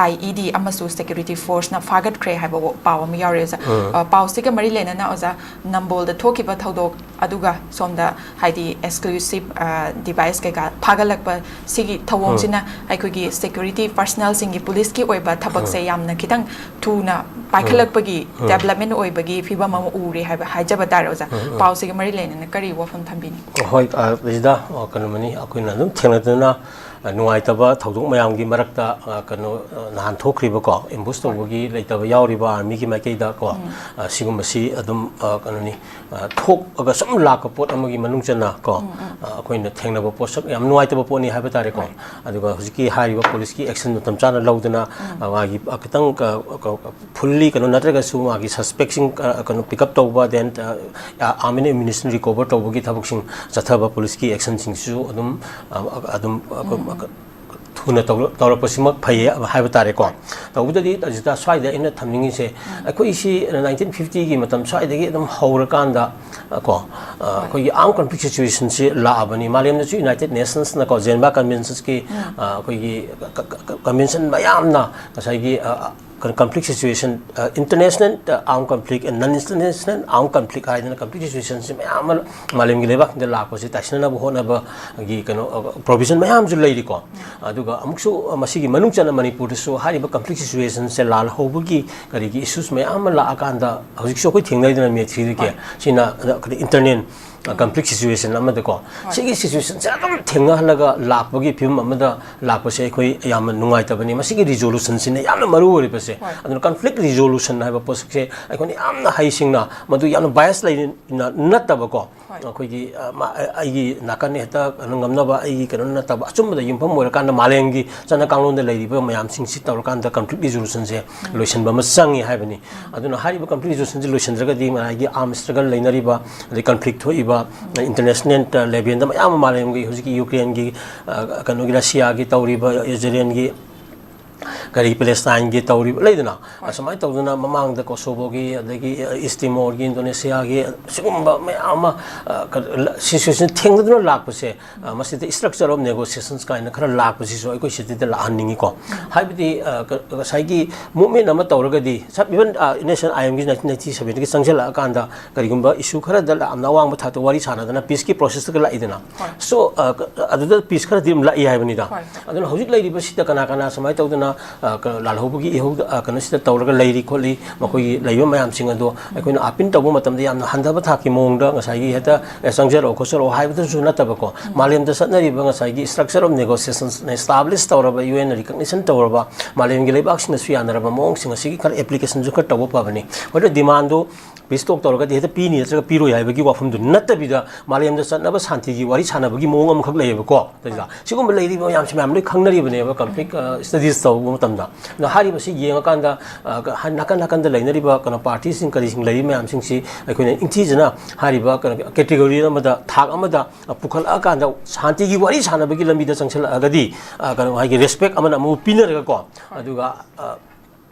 ꯑꯥꯏ ꯏ ꯗꯤ ꯑꯃꯁꯨ ꯁꯦꯀ꯭ꯌꯨꯔꯤꯇꯤ ꯐꯣꯔꯁꯅ ꯐꯥꯒꯠꯈ꯭ꯔꯦ ꯍꯥꯏꯕ ꯄꯥꯎ ꯑꯃ ꯌꯥꯎꯔꯦ ꯑꯣꯖꯥ꯫ ꯎꯝ꯫ ꯑ, ꯄꯥꯎꯁꯤꯒ ꯃꯔꯤ ꯂꯩꯅꯅ ꯑꯣꯖꯥ, ꯅꯝꯕꯣꯜꯗ ꯊꯣꯛꯈꯤꯕ ꯊꯧꯗꯣꯛ ꯑꯗꯨꯒ ꯁꯣꯝꯗ ꯍꯥꯏꯗꯤ ꯑꯦꯛꯁꯀ꯭ꯂꯨꯁꯤꯚ, ꯑ, ꯗꯤꯚꯥꯏꯁ ꯀꯩꯀꯥ ꯐꯥꯒꯠꯂꯛꯄ ꯁꯤꯒꯤ ꯊꯧꯑꯣꯡꯁꯤꯅ ꯎꯝ꯫ ꯑꯩꯈꯣꯏꯒꯤ ꯁꯦꯀ꯭ꯌꯨꯔꯤꯇꯤ ꯄꯔꯁꯅꯦꯜꯁꯤꯡꯒꯤ ꯄꯨꯂꯤꯁꯀꯤ ꯑꯣꯏꯕ ꯊꯕꯛꯁꯦ ꯎꯝ꯫ ꯌꯥꯝꯅ ꯈꯤꯇꯪ ꯊꯨꯅ ꯄꯥꯏꯈꯠꯂꯛꯄꯒꯤ ꯎꯝ꯫ ꯗꯦꯕꯂꯞꯃꯦꯟ ꯑꯣꯏꯕꯒꯤ ꯐꯤꯕꯝ ꯑꯃ ꯎꯔꯦ ꯍꯥꯏꯕ ꯍꯥꯏꯖꯕ ꯇꯥꯔꯦ ꯑꯣꯖꯥ꯫ ꯎꯝ, ꯎꯝ꯫ ꯄꯥꯎꯁꯤꯒ ꯃꯔꯤ ꯂꯩꯅꯅ ꯀꯔꯤ ꯋꯥꯐꯝ ꯊꯝꯕꯤꯅꯤ? ꯍꯣꯏ, ꯑ, ꯁꯤꯗ, ꯑ, ꯀꯩꯅꯣꯃꯅꯤ, ꯑꯩꯈꯣꯏꯅ ꯑꯗꯨꯝ ꯊꯦꯡꯅꯗꯨꯅ, ꯑ, ꯅꯨꯡꯉꯥꯏꯇꯕ ꯊꯧꯗꯣꯛ ꯃꯌꯥꯝꯒꯤ ꯃꯔꯛꯇ, ꯑ, ꯀꯩꯅꯣ, ꯑ, ꯅꯍꯥꯟ ꯊꯣꯛꯈ꯭ꯔꯤꯕꯀꯣ, ꯑꯦꯝꯕꯨꯁ ꯍꯣꯏ꯫ ꯇꯧꯕꯒꯤ ꯂꯩꯇꯕ ꯌꯥꯎꯔꯤꯕ ꯑꯥꯔꯃꯤꯒꯤ ꯃꯥꯏꯀꯩꯗꯀꯣ, ꯎꯝ꯫ ꯑ, ꯁꯤꯒꯨꯝꯕꯁꯤ ꯑꯗꯨꯝ, ꯑ, ꯀꯩꯅꯣꯅꯤ, ꯑ, ꯊꯣꯛꯑꯒ ꯁꯨꯝ ꯂꯥꯛꯄ ꯄꯣꯠ ꯑꯃꯒꯤ ꯃꯅꯨꯡ ꯆꯟꯅ ꯀꯣ, ꯎꯝ, ꯎꯝ꯫ ꯑ, ꯑꯩꯈꯣꯏꯅ ꯊꯦꯡꯅꯕ ꯄꯣꯠꯁꯛ ꯌꯥꯝ ꯅꯨꯡꯉꯥꯏꯇꯕ ꯄꯣꯠꯅꯤ ꯍꯥꯏꯕ ꯇꯥꯔꯦꯀꯣ꯫ ꯍꯣꯏ꯫ ꯑꯗꯨꯒ ꯍꯧꯖꯤꯛꯀꯤ ꯍꯥꯏꯔꯤꯕ ꯄꯨꯂꯤꯁꯀꯤ ꯑꯦꯛꯁꯟ ꯃꯇꯝ ꯆꯥꯅ ꯂꯧꯗꯅ, ꯎꯝ꯫ ꯑ, ꯃꯥꯒꯤ, ꯑ, ꯈꯤꯇꯪ, ꯑ, ꯀ-, ꯀ-, ꯐꯨꯜꯂꯤ ꯀꯩꯅꯣ ꯅꯠꯇ꯭ꯔꯒꯁꯨ ꯃꯥꯒꯤ ꯁꯁꯄꯦꯛꯁꯤꯡ, ꯑ, ꯀꯩꯅꯣ ꯄꯤꯛ ꯑꯞ ꯇꯧꯕ, ꯗꯦꯟ, ꯑ, ꯑꯥꯔꯝ ꯑꯦꯟ ꯑꯦꯃꯨꯅꯤꯁꯟ ꯔꯤꯀꯣꯚꯔ ꯇꯧꯕꯒꯤ ꯊꯕꯛꯁꯤꯡ ꯆꯠꯊꯕ ꯄꯨꯂꯤꯁꯀꯤ ꯑꯦꯛꯁꯟꯁꯤꯡꯁꯤꯁꯨ ꯑꯗꯨꯝ, ꯑ, ꯑꯗꯨꯝ, ꯑ, ꯎꯝ꯫ ꯊꯨꯅ ꯇꯧꯔ-, ꯇꯧꯔꯛꯄꯁꯤꯃꯛ ꯐꯩꯌꯦ ꯍꯥꯏꯕ ꯇꯥꯔꯦꯀꯣ꯫ ꯇꯧꯕꯗꯗꯤ ꯁꯤꯗ ꯁ꯭ꯋꯥꯏꯗ ꯑꯩꯅ ꯊꯝꯅꯤꯡꯉꯤꯁꯦ, ꯎꯝ꯫ ꯑꯩꯈꯣꯏꯁꯤ ꯅꯥꯏꯟꯇꯤꯟ ꯐꯤꯐꯇꯤꯒꯤ ꯃꯇꯝ ꯁ꯭ꯋꯥꯏꯗꯒꯤ ꯑꯗꯨꯝ ꯍꯧꯔꯀꯥꯟꯗ, ꯑ, ꯀꯣ, ꯑ, ꯍꯣꯏ꯫ ꯑꯩꯈꯣꯏꯒꯤ ꯑꯥꯔꯝ ꯀꯟꯐ꯭ꯂꯤꯛ ꯁꯤꯆꯨꯋꯦꯁꯟꯁꯤ ꯂꯥꯛꯑꯕꯅꯤ꯫ ꯃꯥꯂꯦꯝꯗꯁꯨ ꯌꯨꯅꯥꯏꯇꯦꯠ ꯅꯦꯁꯟꯁꯅꯀꯣ, ꯖꯦꯅꯦꯚꯥ ꯀꯟꯚꯦꯟꯁꯟꯁꯀꯤ, ꯎꯝ꯫ ꯑ, ꯑꯩꯈꯣꯏꯒꯤ ꯀ-, ꯀ-, ꯀ-, ꯀꯟꯚꯦꯟꯁꯟ ꯃꯌꯥꯝꯅ ꯉꯁꯥꯏꯒꯤ, ꯑ, ꯑ, ꯀꯩꯅꯣ, conflict situation, international armed conflict and non international armed conflict ꯍꯥꯏꯗꯅ conflict situationꯁꯦ ꯃꯌꯥꯝ ꯑꯃ ꯃꯥꯂꯦꯝꯒꯤ ꯂꯩꯕꯥꯛꯁꯤꯡꯗ ꯂꯥꯛꯄꯁꯦ ꯇꯥꯏꯁꯤꯟꯅꯅꯕ ꯍꯣꯠꯅꯕꯒꯤ ꯀꯩꯅꯣ provision ꯃꯌꯥꯝꯁꯨ ꯂꯩꯔꯤꯀꯣ꯫ ꯑꯗꯨꯒ ꯑꯃꯨꯛꯁꯨ ꯃꯁꯤꯒꯤ ꯃꯅꯨꯡ ꯆꯟꯅ ꯃꯅꯤꯄꯨꯔꯗꯁꯨ ꯍꯥꯏꯔꯤꯕ conflict situationꯁꯦ, ꯂꯥꯜꯍꯧꯕꯒꯤ ꯀꯔꯤꯒꯤ issues ꯃꯌꯥꯝ ꯑꯃ ꯂꯥꯛꯑꯀꯥꯟꯗ, ꯍꯧꯖꯤꯛꯁꯨ ꯑꯩꯈꯣꯏ ꯊꯦꯡꯅꯩꯗꯅ ꯃꯦꯊ꯭ꯔꯤꯗꯒꯤ, ꯁꯤꯅ ꯑꯗ ꯀꯔꯤ internal conflict situation ꯑꯃꯗꯀꯣ, ꯁꯤꯒꯤ situationꯁꯦ ꯑꯗꯨꯝ ꯊꯦꯡꯅꯍꯜꯂꯒ ꯂꯥꯛꯄꯒꯤ ꯐꯤꯕꯝ ꯑꯃꯗ ꯂꯥꯛꯄꯁꯦ ꯑꯩꯈꯣꯏ ꯌꯥꯝꯅ ꯅꯨꯡꯉꯥꯏꯇꯕꯅꯤ꯫ ꯃꯁꯤꯒꯤ resolutionꯁꯤꯅ ꯌꯥꯝꯅ ꯃꯔꯨ ꯑꯣꯏꯔꯤꯕꯁꯦ꯫ ꯑꯗꯨꯅ conflict resolution ꯍꯥꯏꯕ ꯄꯣꯠꯁꯛꯁꯦ ꯑꯩꯈꯣꯏꯅ ꯌꯥꯝꯅ ꯍꯩꯁꯤꯡꯅ, ꯃꯗꯨ ꯌꯥꯝꯅ bias ꯂꯩꯅ ꯅꯠꯇꯕꯀꯣ, ꯑꯩꯈꯣꯏꯒꯤ, ꯑ, ꯃꯥ-, ꯑ-, ꯑꯩꯒꯤ ꯅꯥꯀꯟ ꯍꯦꯛꯇ ꯀꯩꯅꯣ ꯉꯝꯅꯕ, ꯑꯩꯒꯤ ꯀꯩꯅꯣ ꯅꯠꯇꯕ, ꯑꯆꯨꯝꯕꯗ ꯌꯨꯝꯐꯝ ꯑꯣꯏꯔꯀꯥꯟꯗ ꯃꯥꯂꯦꯝꯒꯤ ꯆꯠꯅ ꯀꯥꯡꯂꯣꯟꯗ ꯂꯩꯔꯤꯕ ꯃꯌꯥꯝꯁꯤꯡꯁꯤ ꯇꯧꯔꯀꯥꯟꯗ conflict resolutionꯁꯦ ꯂꯣꯏꯁꯤꯟꯕ ꯑꯃ ꯆꯪꯉꯤ ꯍꯥꯏꯕꯅꯤ꯫ ꯑꯗꯨꯅ ꯍꯥꯏꯔꯤꯕ conflict resolutionꯁꯦ ꯂꯣꯏꯁꯤꯟꯗ꯭ꯔꯒꯗꯤ ꯉꯁꯥꯏꯒꯤ arm struggle ꯂꯩꯅꯔꯤꯕ, ꯑꯗꯩ conflict ꯊꯣꯛꯏꯕ, international levelꯗ ꯃꯌꯥꯝ ꯑꯃ ꯃꯥꯂꯦꯝꯒꯤ ꯍꯧꯖꯤꯛꯀꯤ ꯌꯨꯀ꯭ꯔꯦꯟꯒꯤ, ꯑ, ꯀꯩꯅꯣꯒꯤ ꯔꯁꯤꯌꯥꯒꯤ ꯇꯧꯔꯤꯕ, ꯏꯖꯔꯦꯜꯒꯤ, ꯀꯔꯤ ꯄꯦꯂꯦꯁꯇꯥꯏꯟꯒꯤ ꯇꯧꯔꯤꯕ ꯂꯩꯗꯅ, ꯑꯁꯨꯃꯥꯏꯅ ꯇꯧꯗꯅ ꯃꯃꯥꯡꯗ ꯀꯣꯁꯣꯕꯣꯒꯤ, ꯑꯗꯒꯤ ꯏꯁ ꯇꯤꯃꯣꯔꯒꯤ, ꯏꯟꯗꯣꯅꯦꯁꯤꯌꯥꯒꯤ, ꯁꯤꯒꯨꯝꯕ ꯃꯌꯥꯝ ꯑꯃ, ꯑ, ꯀ-, ꯂ-, situation ꯊꯦꯡꯅꯗꯨꯅ ꯂꯥꯛꯄꯁꯦ, ꯑ, ꯃꯁꯤꯗ structure of negotiations ꯀꯥꯏꯅ ꯈꯔ ꯂꯥꯛꯄꯁꯤꯁꯨ ꯑꯩꯈꯣꯏ ꯁꯤꯗꯩꯗ ꯂꯥꯛꯍꯟꯅꯤꯡꯉꯤꯀꯣ꯫ ꯍꯥꯏꯕꯗꯤ, ꯑ, ꯀ-, ꯉꯁꯥꯏꯒꯤ movement ꯑꯃ ꯇꯧꯔꯒꯗꯤ, ꯁ-, even, ꯑ, ꯅꯦꯁꯟ ꯑꯥꯏ ꯑꯦꯝꯒꯤ nineteen ninety sevenꯒꯤ ꯆꯪꯁꯤꯜꯂꯛꯑꯀꯥꯟꯗ ꯀꯔꯤꯒꯨꯝꯕ issue ꯈꯔꯗ ꯌꯥꯝꯅ ꯑꯋꯥꯡꯕ ꯊꯥꯛꯇ ꯋꯥꯔꯤ ꯁꯥꯟꯅꯗꯅ peaceꯀꯤ processꯇꯒ ꯂꯥꯛꯏꯗꯅ꯫ So, ꯑ, ꯀ-, ꯑꯗꯨꯗ peace ꯈꯔꯗꯤ ꯑꯗꯨꯝ ꯂꯥꯛꯏ ꯍꯥꯏꯕꯅꯤꯗ꯫ ꯑꯗꯨꯅ ꯍꯧꯖꯤꯛ ꯂꯩꯔꯤꯕꯁꯤꯗ ꯀꯅꯥ ꯀꯅꯥ ꯁꯨꯃꯥꯏꯅ ꯇꯧꯗꯅ, ꯑ, ꯀ-, ꯂꯥꯜꯍꯧꯕꯒꯤ ꯏꯍꯧꯗ, ꯑ, ꯀꯩꯅꯣꯁꯤꯗ ꯇꯧꯔꯒ ꯂꯩꯔꯤ ꯈꯣꯠꯂꯤ, ꯃꯈꯣꯏꯒꯤ ꯂꯩꯕ ꯃꯌꯥꯝꯁꯤꯡ ꯑꯗꯣ ꯑꯩꯈꯣꯏꯅ appeal ꯇꯧꯕ ꯃꯇꯝꯗ ꯌꯥꯝꯅ ꯍꯟꯊꯕ ꯊꯥꯛꯀꯤ ꯃꯑꯣꯡꯗ ꯉꯁꯥꯏꯒꯤ ꯍꯦꯛꯇ, "ꯑꯦ, ꯆꯪꯖꯔꯛꯑꯣ ꯈꯣꯠꯆꯔꯛꯑꯣ" ꯍꯥꯏꯕꯗꯨꯁꯨ ꯅꯠꯇꯕꯀꯣ, ꯃꯥꯂꯦꯝꯗ ꯆꯠꯅꯔꯤꯕ ꯉꯁꯥꯏꯒꯤ structure of negotiations establish ꯇꯧꯔꯕ, UN recognition ꯇꯧꯔꯕ, ꯃꯥꯂꯦꯝꯒꯤ ꯂꯩꯕꯥꯛꯁꯤꯡꯅꯁꯨ ꯌꯥꯅꯔꯕ ꯃꯑꯣꯡꯁꯤꯡ ꯑꯁꯤꯒꯤ ꯈꯔ applicationꯁꯨ ꯈꯔ ꯇꯧꯕ ꯐꯕꯅꯤ꯫ ꯍꯣꯏ, demandꯗꯣ peace talk ꯇꯧꯔꯒꯗꯤ ꯍꯦꯛꯇ ꯄꯤꯅꯤ ꯅꯠꯇ꯭ꯔꯒ ꯄꯤꯔꯣꯏ ꯍꯥꯏꯕꯒꯤ ꯋꯥꯐꯝꯗꯨ ꯅꯠꯇꯕꯤꯗ, ꯃꯥꯂꯦꯝꯗ ꯆꯠꯅꯕ ꯁꯥꯟꯇꯤꯒꯤ ꯋꯥꯔꯤ ꯁꯥꯟꯅꯕꯒꯤ ꯃꯑꯣꯡ ꯑꯃꯈꯛ ꯂꯩꯌꯦꯕꯀꯣ꯫ ꯑꯗꯨꯗ ꯁꯤꯒꯨꯝꯕ ꯂꯩꯔꯤꯕ ꯃꯌꯥꯝꯁꯤ ꯃꯌꯥꯝ ꯂꯣꯏ ꯈꯪꯅꯔꯤꯕꯅꯦꯕ, conflict, ꯑ, studies ꯇꯧꯕ ꯃꯇꯝꯗ꯫ ꯑꯗꯣ ꯍꯥꯏꯔꯤꯕꯁꯤ ꯌꯦꯡꯉꯀꯥꯟꯗ, ꯑ, ꯀ-, ꯍ-, ꯅꯥꯀꯟ ꯅꯥꯀꯟꯗ ꯂꯩꯅꯔꯤꯕ ꯀꯩꯅꯣ partyꯁꯤꯡ ꯀꯔꯤꯁꯤꯡ ꯂꯩꯔꯤꯕ ꯃꯌꯥꯝꯁꯤꯡꯁꯤ ꯑꯩꯈꯣꯏꯅ ꯅꯤꯡꯊꯤꯖꯅ ꯍꯥꯏꯔꯤꯕ ꯀꯩꯅꯣ category ꯑꯃꯗ, ꯊꯥꯛ ꯑꯃꯗ, ꯑ, ꯄꯨꯈꯠꯂꯛꯑꯀꯥꯟꯗ ꯁꯥꯟꯇꯤꯒꯤ ꯋꯥꯔꯤ ꯁꯥꯟꯅꯕꯒꯤ ꯂꯝꯕꯤꯗ ꯆꯪꯁꯤꯜꯂꯛꯑꯒꯗꯤ, ꯑ, ꯀꯩꯅꯣ ꯍꯥꯏꯒꯤ respect ꯑꯃꯅ ꯑꯃꯕꯨ ꯄꯤꯅꯔꯒꯀꯣ, ꯑꯗꯨꯒ, ꯑ,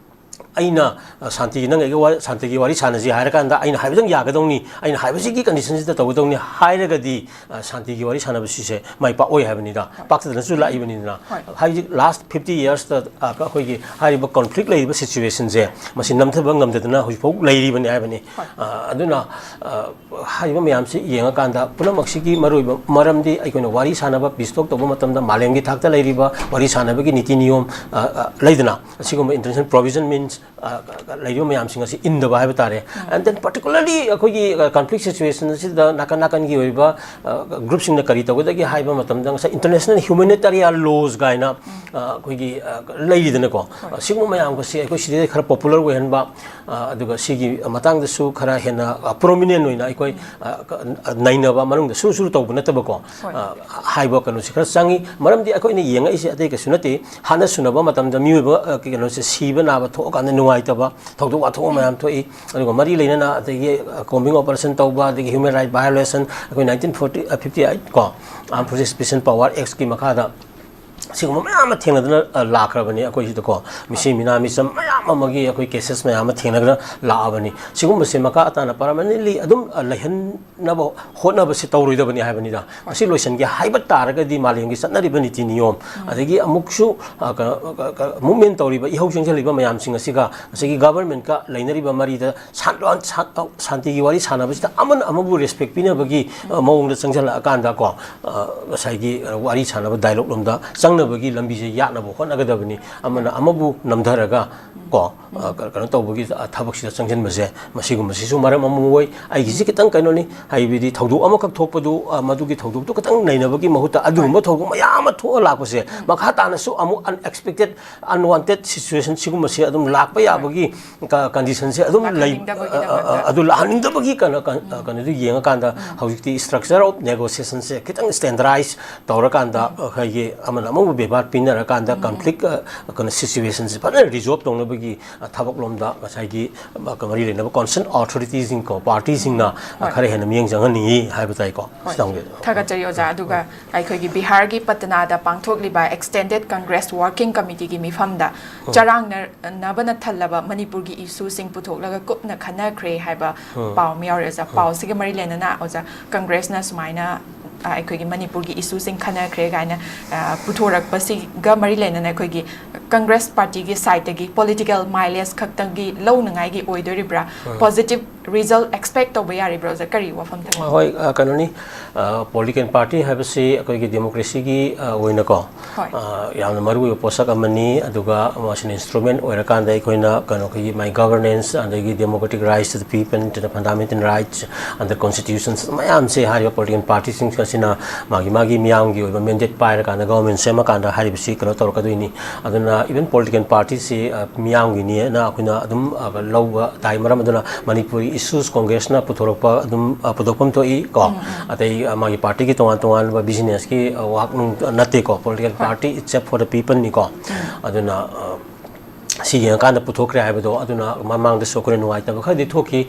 ꯑꯩꯅ, ꯑ, ꯁꯥꯟꯇꯤꯒꯤ, ꯅꯪ ꯑꯩꯒ ꯋꯥ-, ꯁꯥꯟꯇꯤꯒꯤ ꯋꯥꯔꯤ ꯁꯥꯟꯅꯁꯤ ꯍꯥꯏꯔꯀꯥꯟꯗ ꯑꯩꯅ ꯍꯥꯏꯕꯗꯪ ꯌꯥꯒꯗꯧꯅꯤ, ꯑꯩꯅ ꯍꯥꯏꯕꯁꯤꯒꯤ ꯀꯟꯗꯤꯁꯟꯁꯤꯗ ꯇꯧꯒꯗꯧꯅꯤ ꯍꯥꯏꯔꯒꯗꯤ, ꯑ, ꯁꯥꯟꯇꯤꯒꯤ ꯋꯥꯔꯤ ꯁꯥꯟꯅꯕꯁꯤꯁꯦ ꯃꯥꯏ ꯄꯥꯛꯑꯣꯏ ꯍꯥꯏꯕꯅꯤꯗ꯫ ꯄꯥꯛꯇꯗꯅꯁꯨ ꯂꯥꯛꯏꯕꯅꯤꯗꯅ꯫ ꯍꯣꯏ꯫ ꯍꯧꯖꯤꯛ ꯂꯥꯁ ꯐꯤꯐꯇꯤ ꯌꯔꯁꯇ, ꯑ, ꯑꯩꯈꯣꯏꯒꯤ ꯍꯥꯏꯔꯤꯕ ꯀꯣꯟꯐ꯭ꯂꯤꯛ ꯂꯩꯔꯤꯕ ꯁꯤꯆꯨꯋꯦꯁꯟꯁꯦ ꯃꯁꯤ ꯅꯝꯊꯕ ꯉꯝꯗꯗꯅ ꯍꯧꯖꯤꯛꯐꯥꯎ ꯂꯩꯔꯤꯕꯅꯤ ꯍꯥꯏꯕꯅꯤ꯫ ꯍꯣꯏ꯫ ꯑ, ꯑꯗꯨꯅ, ꯑ, ꯍꯥꯏꯔꯤꯕ ꯃꯌꯥꯝꯁꯤ ꯌꯦꯡꯉꯀꯥꯟꯗ ꯄꯨꯝꯅꯃꯛꯁꯤꯒꯤ ꯃꯔꯨꯑꯣꯏꯕ ꯃꯔꯝꯗꯤ ꯑꯩꯈꯣꯏꯅ ꯋꯥꯔꯤ ꯁꯥꯟꯅꯕ, ꯄꯤꯁ ꯇꯣꯛ ꯇꯧꯕ ꯃꯇꯝꯗ ꯃꯥꯂꯦꯝꯒꯤ ꯊꯥꯛꯇ ꯂꯩꯔꯤꯕ ꯋꯥꯔꯤ ꯁꯥꯟꯅꯕꯒꯤ ꯅꯤꯇꯤ ꯅꯤꯌꯣꯝ, ꯑ, ꯑ, ꯂꯩꯗꯅ, ꯑꯁꯤꯒꯨꯝꯕ ꯏꯟꯇꯔꯅꯦꯁꯅꯦꯜ ꯄ꯭ꯔꯣꯕꯤꯖꯟ ꯃꯤꯟꯁ, ꯑ, ꯂꯩꯔꯤꯕ ꯃꯌꯥꯝꯁꯤꯡ ꯑꯁꯤ ꯏꯟꯗꯕ ꯍꯥꯏꯕ ꯇꯥꯔꯦ꯫ And then particularly ꯑꯩꯈꯣꯏꯒꯤ, ꯑ, ꯀꯟꯐ꯭ꯂꯤꯛ ꯁꯤꯆꯨꯋꯦꯁꯟ ꯑꯁꯤꯗ ꯅꯥꯀꯟ ꯅꯥꯀꯟꯒꯤ ꯑꯣꯏꯕ, ꯑ, ꯒ꯭ꯔꯨꯞꯁꯤꯡꯅ ꯀꯔꯤ ꯇꯧꯒꯗꯒꯦ ꯍꯥꯏꯕ ꯃꯇꯝꯗ ꯉꯁꯥꯏ ꯏꯟꯇꯔꯅꯦꯁꯅꯦꯜ ꯍ꯭ꯌꯨꯃꯦꯅꯤꯇꯥꯔꯤꯌꯥꯟ ꯂꯣꯁ ꯀꯥꯏꯅ, ꯑ, ꯑꯩꯈꯣꯏꯒꯤ, ꯑ, ꯂꯩꯔꯤꯗꯅꯀꯣ꯫ ꯑ, ꯁꯤꯒꯨꯝꯕ ꯃꯌꯥꯝꯒꯁꯦ ꯑꯩꯈꯣꯏ ꯁꯤꯗꯩꯗ ꯈꯔ ꯄꯣꯄꯨꯂꯔ ꯑꯣꯏꯍꯟꯕ, ꯑ, ꯑꯗꯨꯒ ꯁꯤꯒꯤ ꯃꯇꯥꯡꯗꯁꯨ ꯈꯔ ꯍꯦꯟꯅ, ꯑ, ꯄ꯭ꯔꯣꯃꯤꯅꯦꯟ ꯑꯣꯏꯅ ꯑꯩꯈꯣꯏ, ꯑ, ꯀ-, ꯑ, ꯅꯩꯅꯕ ꯃꯅꯨꯡꯗ ꯁꯨꯔꯨ ꯁꯨꯔꯨ ꯇꯧꯕ ꯅꯠꯇꯕꯀꯣ꯫ ꯍꯣꯏ꯫ ꯑ, ꯍꯥꯏꯕ ꯀꯩꯅꯣꯁꯦ ꯈꯔ ꯆꯪꯉꯤ꯫ ꯃꯔꯝꯗꯤ ꯑꯩꯈꯣꯏꯅ ꯌꯦꯡꯉꯛꯏꯁꯦ ꯑꯇꯩ ꯀꯩꯁꯨ ꯅꯠꯇꯦ꯫ ꯍꯥꯟꯅ ꯁꯨꯅꯕ ꯃꯇꯝꯗ ꯃꯤꯑꯣꯏꯕ, ꯑ, ꯀꯩꯅꯣꯁꯦ ꯁꯤꯕ ꯅꯥꯕ ꯊꯣꯛꯑꯀꯥꯟꯗ ꯅꯨꯡꯉꯥꯏꯇꯕ ꯊꯧꯗꯣꯛ ꯋꯥꯊꯣꯛ ꯃꯌꯥꯝ ꯊꯣꯛꯏ꯫ ꯑꯗꯨꯒ ꯃꯔꯤ ꯂꯩꯅꯅ ꯑꯗꯒꯤ, ꯑ, ꯀꯣꯝꯕꯤꯡ ꯑꯣꯄꯔꯦꯁꯟ ꯇꯧꯕ, ꯑꯗꯒꯤ ꯍ꯭ꯌꯨꯃꯦꯟ ꯔꯥꯏꯠ ꯚꯥꯏꯑꯣꯂꯦꯁꯟ, ꯑꯩꯈꯣꯏ ꯅꯥꯏꯟꯇꯤꯟ ꯐꯣꯔꯇꯤ, ꯑ, ꯐꯤꯐꯇꯤ ꯑꯩꯠ ꯀꯣ, ꯑꯥꯔꯝ ꯐꯣꯔꯁꯦꯁ ꯄꯤꯁ ꯑꯦꯟ ꯄꯥꯋꯔ ꯑꯦꯛꯁꯀꯤ ꯃꯈꯥꯗ ꯁꯤꯒꯨꯝꯕ ꯃꯌꯥꯝ ꯑꯃ ꯊꯦꯡꯅꯗꯨꯅ, ꯑ, ꯂꯥꯛꯈ꯭ꯔꯕꯅꯤ ꯑꯩꯈꯣꯏꯁꯤꯗꯀꯣ꯫ ꯃꯤꯁꯤ ꯃꯤꯅꯥ ꯃꯤꯆꯝ ꯃꯌꯥꯝ ꯑꯃꯒꯤ ꯑꯩꯈꯣꯏ ꯀꯦꯁꯦꯁ ꯃꯌꯥꯝ ꯑꯃ ꯊꯦꯡꯅꯗꯨꯅ ꯂꯥꯛꯑꯕꯅꯤ꯫ ꯁꯤꯒꯨꯝꯕꯁꯦ ꯃꯈꯥ ꯇꯥꯅ ꯄꯔꯃꯅꯦꯟꯂꯤ ꯑꯗꯨꯝ, ꯑ, ꯂꯩꯍꯟꯅꯕ ꯍꯣꯠꯅꯕꯁꯤ ꯇꯧꯔꯣꯏꯗꯕꯅꯤ ꯍꯥꯏꯕꯅꯤꯗ꯫ ꯃꯁꯤ ꯂꯣꯏꯁꯤꯟꯒꯦ ꯍꯥꯏꯕ ꯇꯥꯔꯒꯗꯤ ꯃꯥꯂꯦꯝꯒꯤ ꯆꯠꯅꯔꯤꯕ ꯅꯤꯇꯤ ꯅꯤꯌꯣꯝ, ꯑꯗꯒꯤ ꯑꯃꯨꯛꯁꯨ, ꯑ, ꯀ-, ꯀ-, ꯀ-, ꯃꯨꯞꯃꯦꯟ ꯇꯧꯔꯤꯕ, ꯏꯍꯧ ꯆꯦꯟꯁꯤꯜꯂꯤꯕ ꯃꯌꯥꯝꯁꯤꯡ ꯑꯁꯤꯒ ꯉꯁꯥꯏꯒꯤ ꯒꯚꯔꯟꯃꯦꯟꯠꯀ ꯂꯩꯅꯔꯤꯕ ꯃꯔꯤꯗ ꯁꯥꯟ-, ꯁꯥꯟ-, ꯁꯥꯟꯇꯤꯒꯤ ꯋꯥꯔꯤ ꯁꯥꯟꯅꯕꯁꯤꯗ ꯑꯃꯅ ꯑꯃꯕꯨ ꯔꯦꯁꯄꯦꯛ ꯄꯤꯅꯕꯒꯤ, ꯑ, ꯃꯑꯣꯡꯗ ꯆꯪꯁꯤꯜꯂꯛꯑꯀꯥꯟꯗꯀꯣ, ꯑ, ꯉꯁꯥꯏꯒꯤ, ꯑ, ꯋꯥꯔꯤ ꯁꯥꯟꯅꯕ ꯗꯥꯏꯂꯣꯒ ꯂꯣꯝꯗ ꯆꯪꯅꯕꯒꯤ ꯂꯝꯕꯤꯁꯦ ꯌꯥꯠꯅꯕ ꯍꯣꯠꯅꯒꯗꯕꯅꯤ꯫ ꯑꯃꯅ ꯑꯃꯕꯨ ꯅꯝꯊꯔꯒ ꯀꯣ, ꯑ, ꯀ-, ꯀꯩꯅꯣ ꯇꯧꯕꯒꯤ, ꯑ, ꯊꯕꯛꯁꯤꯗ ꯆꯪꯁꯤꯟꯕꯁꯦ, ꯃꯁꯤꯒꯨꯝꯕꯁꯤꯁꯨ ꯃꯔꯝ ꯑꯃ ꯑꯣꯏ꯫ ꯑꯩꯒꯤꯁꯤ ꯈꯤꯇꯪ ꯀꯩꯅꯣꯅꯤ, ꯍꯥꯏꯕꯗꯤ ꯊꯧꯗꯣꯛ ꯑꯃꯈꯛ ꯊꯣꯛꯄꯗꯨ, ꯑ, ꯃꯗꯨꯒꯤ ꯊꯧꯗꯣꯛꯇꯨ ꯈꯤꯇꯪ ꯅꯩꯅꯕꯒꯤ ꯃꯍꯨꯠꯇ ꯑꯗꯨꯒꯨꯝꯕ ꯊꯧꯗꯣꯛ ꯃꯌꯥꯝ ꯑꯃ ꯊꯣꯛꯑ ꯂꯥꯛꯄꯁꯦ, ꯃꯈꯥ ꯇꯥꯅꯁꯨ ꯑꯃꯨꯛ ꯑꯟꯑꯦꯛꯁꯄꯦꯛꯇꯦꯠ, ꯑꯟꯋꯥꯟꯇꯦꯠ ꯁꯤꯆꯨꯋꯦꯁꯟ ꯁꯤꯒꯨꯝꯕꯁꯦ ꯑꯗꯨꯝ ꯂꯥꯛꯄ ꯌꯥꯕꯒꯤ ꯀ-, ꯀꯟꯗꯤꯁꯟꯁꯦ ꯑꯗꯨꯝ ꯂꯩ꯫ ꯂꯥꯛꯍꯟꯅꯤꯡꯗꯕꯒꯤ ꯑ, ꯑ, ꯑ, ꯗꯃꯛꯇ꯫ ꯑꯗꯨ ꯂꯥꯛꯍꯟꯅꯤꯡꯗꯕꯒꯤ ꯀꯩꯅꯣ, ꯀ-, ꯑ, ꯀꯩꯅꯣꯗꯨ ꯌꯦꯡꯉꯀꯥꯟꯗ ꯍꯧꯖꯤꯛꯇꯤ ꯏꯁꯇ꯭ꯔꯛꯆꯔ ꯑꯣꯐ ꯅꯦꯒꯣꯁꯤꯌꯦꯁꯟꯁꯦ ꯈꯤꯇꯪ ꯁ꯭ꯇꯦꯟꯗꯔꯥꯏꯁ ꯇꯧꯔꯀꯥꯟꯗ ꯑꯩꯈꯣꯏꯒꯤ ꯑꯃꯅ ꯑꯃꯕꯨ ꯕꯦꯕꯥꯔ ꯄꯤꯅꯔꯀꯥꯟꯗ ꯀꯟꯐ꯭ꯂꯤꯛ ꯀꯩꯅꯣ ꯁꯤꯆꯨꯋꯦꯁꯟꯁꯦ ꯐꯖꯅ ꯔꯤꯖꯣꯜꯕ ꯇꯧꯅꯕꯒꯤ ꯊꯕꯛꯂꯣꯝꯗ ꯉꯁꯥꯏꯒꯤ ꯃꯔꯤ ꯂꯩꯅꯕ ꯀꯣꯟꯁꯔꯟ ꯑꯣꯊꯣꯔꯤꯇꯤꯁꯤꯡ ꯀꯣ ꯄꯥꯔꯇꯤꯁꯤꯡꯅ ꯈꯔ ꯍꯦꯟꯅ ꯃꯤꯠꯌꯦꯡ ꯆꯪꯍꯟꯅꯤꯡꯏ ꯍꯥꯏꯕ ꯇꯥꯏꯀꯣ꯫ ꯍꯣꯏ꯫ ꯁꯤ ꯇꯧꯒꯦ꯫ ꯊꯥꯒꯠꯆꯔꯤ ꯑꯣꯖꯥ꯫ ꯑꯗꯨꯒ ꯑꯩꯈꯣꯏꯒꯤ ꯕꯤꯍꯥꯔꯒꯤ ꯄꯇꯅꯥꯗ ꯄꯥꯡꯊꯣꯛꯂꯤꯕ Extended Congress Working Committeeꯒꯤ ꯃꯤꯐꯝꯗ ꯆꯔꯥꯡꯅꯅꯕꯅ ꯊꯜꯂꯕ ꯃꯅꯤꯄꯨꯔꯒꯤ ꯏꯁꯨꯁꯤꯡ ꯄꯨꯊꯣꯛꯂꯒ ꯀꯨꯞꯅ ꯈꯟꯅꯈ꯭ꯔꯦ ꯍꯥꯏꯕ ꯄꯥꯎ ꯑꯃ ꯌꯥꯎꯔꯦ ꯑꯣꯖꯥ꯫ ꯄꯥꯎꯁꯤꯒ ꯃꯔꯤ ꯂꯩꯅꯅ ꯑꯣꯖꯥ, ꯀꯪꯒ꯭ꯔꯦꯁꯅ ꯁꯨꯃꯥꯏꯅ, ꯑ, ꯑꯩꯈꯣꯏꯒꯤ ꯃꯅꯤꯄꯨꯔꯒꯤ ꯏꯁꯨꯁꯤꯡ ꯈꯟꯅꯈ꯭ꯔꯦ ꯀꯥꯏꯅ, ꯑ, ꯄꯨꯊꯣꯔꯛꯄꯁꯤꯒ ꯃꯔꯤ ꯂꯩꯅꯅ ꯑꯩꯈꯣꯏꯒꯤ ꯀꯪꯒ꯭ꯔꯦꯁ ꯄꯥꯔꯇꯤꯒꯤ ꯁꯥꯏꯠꯇꯒꯤ ꯄꯣꯂꯤꯇꯤꯀꯦꯜ ꯃꯥꯏꯂꯦꯖ ꯈꯛꯇꯪꯒꯤ ꯂꯧꯅꯉꯥꯏꯒꯤ ꯑꯣꯏꯗꯣꯔꯤꯕ꯭ꯔꯥ? ꯄꯣꯖꯤꯇꯤꯚ ꯔꯤꯖꯜ ꯑꯦꯛꯁꯄꯦꯛ ꯇꯧꯕ ꯌꯥꯔꯤꯕ꯭ꯔꯥ ꯑꯣꯖꯥ? ꯀꯔꯤ ꯋꯥꯐꯝ ꯊꯝꯕꯤꯒꯦ? ꯍꯣꯏ, ꯑ, ꯀꯩꯅꯣꯅꯤ, ꯑ, ꯄꯣꯂꯤꯇꯤꯀꯦꯜ ꯄꯥꯔꯇꯤ ꯍꯥꯏꯕꯁꯤ ꯑꯩꯈꯣꯏꯒꯤ ꯗꯦꯃꯣꯀ꯭ꯔꯦꯁꯤꯒꯤ, ꯑ, ꯑꯣꯏꯅꯀꯣ, ꯍꯣꯏ꯫ ꯑ, ꯌꯥꯝꯅ ꯃꯔꯨꯑꯣꯏꯕ ꯄꯣꯠꯁꯛ ꯑꯃꯅꯤ꯫ ꯑꯗꯨꯒ ꯃꯁꯤꯅ ꯏꯟꯁꯇ꯭ꯔꯨꯃꯦꯟ ꯑꯣꯏꯔꯀꯥꯟꯗ ꯑꯩꯈꯣꯏꯅ ꯀꯩꯅꯣ ꯑꯩꯈꯣꯏꯒꯤ my governance, ꯑꯗꯒꯤ democratic rights to the people, to the fundamental rights under constitutions ꯃꯌꯥꯝꯁꯦ ꯍꯥꯏꯔꯤꯕ ꯄꯣꯂꯤꯇꯤꯀꯦꯜ ꯄꯥꯔꯇꯤꯁꯤꯡ ꯑꯁꯤꯅ ꯃꯥꯒꯤ ꯃꯥꯒꯤ ꯃꯤꯌꯥꯝꯒꯤ ꯑꯣꯏꯕ ꯃꯦꯟꯗꯦꯠ ꯄꯥꯏꯔꯀꯥꯟꯗ ꯒꯣꯕꯔꯃꯦꯟ ꯁꯦꯝꯃꯀꯥꯟꯗ ꯍꯥꯏꯔꯤꯕꯁꯤ ꯀꯩꯅꯣ ꯇꯧꯔꯛꯀꯗꯣꯏꯅꯤ꯫ ꯑꯗꯨꯅ even ꯄꯣꯂꯤꯇꯤꯀꯦꯜ ꯄꯥꯔꯇꯤꯁꯤ, ꯑ, ꯃꯤꯌꯥꯝꯒꯤꯅꯦꯅ ꯑꯩꯈꯣꯏꯅ ꯑꯗꯨꯝ, ꯑ, ꯂꯧꯕ ꯇꯥꯏ꯫ ꯃꯔꯝ ꯑꯗꯨꯅ ꯃꯅꯤꯄꯨꯔꯤ ꯏꯁꯨꯁ ꯀꯣꯡꯒ꯭ꯔꯦꯁꯅ ꯄꯨꯊꯣꯔꯛꯄ ꯑꯗꯨꯝ, ꯑ, ꯄꯨꯊꯣꯛꯐꯝ ꯊꯣꯛꯏ ꯀꯣ꯫ ꯑꯇꯩ, ꯑ, ꯃꯥꯒꯤ ꯄꯥꯔꯇꯤꯒꯤ ꯇꯣꯉꯥꯟ ꯇꯣꯉꯥꯟꯕ ꯕꯤꯖꯤꯅꯦꯁꯀꯤ, ꯑ, ꯋꯥꯛ ꯅꯨꯡ ꯅꯠꯇꯦꯀꯣ꯫ Political party is set for the people ꯅꯤꯀꯣ꯫ ꯑꯗꯨꯅ, ꯑ, ꯁꯤ ꯌꯦꯡꯉꯀꯥꯟꯗ ꯄꯨꯊꯣꯛꯈ꯭ꯔꯦ ꯍꯥꯏꯕꯗꯣ꯫ ꯑꯗꯨꯅ ꯃꯃꯥꯡꯗꯁꯨ ꯑꯩꯈꯣꯏꯅ ꯅꯨꯡꯉꯥꯏꯇꯕ ꯈꯔꯗꯤ ꯊꯣꯛꯈꯤ꯫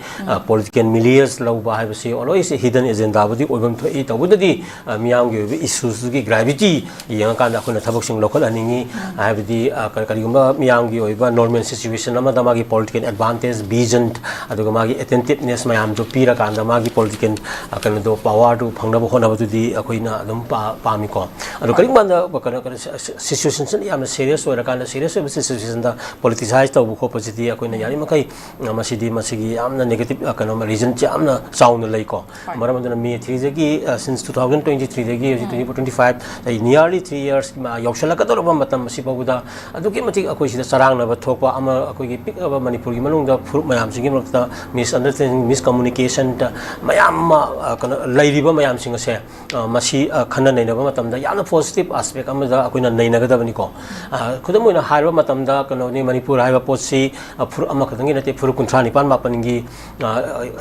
ꯄꯣꯂꯤꯇꯤꯀꯦꯜ ꯃꯤꯂꯤꯌꯁ ꯂꯧꯕ ꯍꯥꯏꯕꯁꯤ always hidden agendaꯕꯨꯗꯤ ꯑꯣꯏꯐꯝ ꯊꯣꯛꯏ꯫ ꯇꯧꯕꯇꯗꯤ, ꯑ, ꯃꯤꯌꯥꯝꯒꯤ ꯑꯣꯏꯕ ꯏꯁꯨꯁꯇꯨꯒꯤ ꯒ꯭ꯔꯦꯚꯤꯇꯤ ꯌꯦꯡꯉꯀꯥꯟꯗ ꯑꯩꯈꯣꯏꯅ ꯊꯕꯛꯁꯤꯡ ꯂꯧꯈꯠꯍꯟꯅꯤꯡꯉꯤ꯫ ꯍꯥꯏꯕꯗꯤ, ꯑ, ꯀ-, ꯀꯔꯤꯒꯨꯝꯕ ꯃꯤꯌꯥꯝꯒꯤ ꯑꯣꯏꯕ ꯅꯣꯔꯃꯦꯜ ꯁꯤꯆꯨꯋꯦꯁꯟ ꯑꯃꯗ ꯃꯥꯒꯤ ꯄꯣꯂꯤꯇꯤꯀꯦꯜ ꯑꯦꯗꯚꯥꯟꯇꯦꯖ, ꯚꯤꯖꯟ, ꯑꯗꯨꯒ ꯃꯥꯒꯤ ꯑꯦꯇꯦꯟꯇꯤꯞꯅꯦꯁ ꯃꯌꯥꯝꯗꯨ ꯄꯤꯔꯀꯥꯟꯗ ꯃꯥꯒꯤ ꯄꯣꯂꯤꯇꯤꯀꯦꯜ, ꯑ, ꯀꯩꯅꯣꯗꯣ, ꯄꯋꯥꯔꯗꯨ ꯐꯪꯅꯕ ꯍꯣꯠꯅꯕꯗꯨꯗꯤ ꯑꯩꯈꯣꯏꯅ ꯑꯗꯨꯝ ꯄꯥ-, ꯄꯥꯝꯃꯤꯀꯣ꯫ ꯑꯗꯣ ꯀꯔꯤꯒꯨꯝꯕ ꯀꯥꯟꯗ, ꯀꯩꯅꯣ, ꯀꯩꯅꯣ, ꯁꯤ-, ꯁꯤ-, ꯁꯤꯆꯨꯋꯦꯁꯟꯁꯤꯅ ꯌꯥꯝꯅ ꯁꯦꯔꯤꯌꯁ ꯑꯣꯏꯔꯀꯥꯟꯗ, ꯁꯦꯔꯤꯌꯁ ꯑꯣꯏꯕ ꯁꯤꯆꯨꯋꯦꯁꯟꯗ ꯄꯣꯂꯤꯇꯤꯁꯥꯏꯁ ꯇꯧꯕ ꯈꯣꯠꯄꯁꯤꯗꯤ ꯑꯩꯈꯣꯏꯅ ꯌꯥꯔꯤꯃꯈꯩ, ꯑ, ꯃꯁꯤꯗꯤ, ꯃꯁꯤꯒꯤ ꯌꯥꯝꯅ ꯅꯦꯒꯦꯇꯤꯞ, ꯑ, ꯀꯩꯅꯣ, ꯔꯤꯖꯟꯁꯦ ꯌꯥꯝꯅ ꯆꯥꯎꯅ ꯂꯩꯀꯣ꯫ ꯍꯣꯏ꯫ ꯃꯔꯝ ꯑꯗꯨꯅ ꯃꯦ ꯊ꯭ꯔꯤꯗꯒꯤ, ꯑ, since two thousand twenty threeꯗꯒꯤ ꯍꯧꯖꯤꯛ twenty four, twenty five, ꯑꯩ nearly three years ꯃ-, ꯌꯧꯁꯜꯂꯛꯀꯗꯧꯔꯕ ꯃꯇꯝ ꯑꯁꯤ ꯐꯥꯎꯕꯗ ꯑꯗꯨꯛꯀꯤ ꯃꯇꯤꯛ ꯑꯩꯈꯣꯏ ꯁꯤꯗ ꯆꯔꯥꯡꯅꯕ ꯊꯣꯛꯄ ꯑꯃ, ꯑꯩꯈꯣꯏꯒꯤ ꯄꯤꯛꯂꯕ ꯃꯅꯤꯄꯨꯔꯒꯤ ꯃꯅꯨꯡꯗ ꯐꯨꯔꯨꯞ ꯃꯌꯥꯝꯁꯤꯒꯤ ꯃꯔꯛꯇ ꯃꯤꯁꯑꯟꯗꯔꯁꯇꯦꯟꯗꯤꯡ, ꯃꯤꯁꯀꯝꯃꯨꯅꯤꯀꯦꯁꯟꯗ ꯃꯌꯥꯝ ꯑꯃ, ꯑ, ꯀꯩꯅꯣ, ꯂꯩꯔꯤꯕ ꯃꯌꯥꯝꯁꯤꯡ ꯑꯁꯦ, ꯑ, ꯃꯁꯤ, ꯑ, ꯈꯟꯅ ꯅꯩꯅꯕ ꯃꯇꯝꯗ ꯌꯥꯝꯅ ꯄꯣꯖꯤꯇꯤꯚ ꯑꯥꯁꯄꯦꯛ ꯑꯃꯗ ꯑꯩꯈꯣꯏꯅ ꯅꯩꯅꯒꯗꯕꯅꯤꯀꯣ꯫ ꯑ, ꯈꯨꯗꯝ ꯑꯣꯏꯅ ꯍꯥꯏꯔꯕ ꯃꯇꯝꯗ ꯀꯩꯅꯣꯅꯤ, ꯃꯅꯤꯄꯨꯔ ꯍꯥꯏꯕ ꯄꯣꯠꯁꯤ, ꯑ, ꯐꯨꯔꯨꯞ ꯑꯃꯈꯛꯇꯪꯒꯤ ꯅꯠꯇꯦ, ꯐꯨꯔꯨꯞ ꯀꯨꯟꯊ꯭ꯔꯥ ꯅꯤꯄꯥꯟ ꯃꯥꯄꯟꯒꯤ, ꯑ,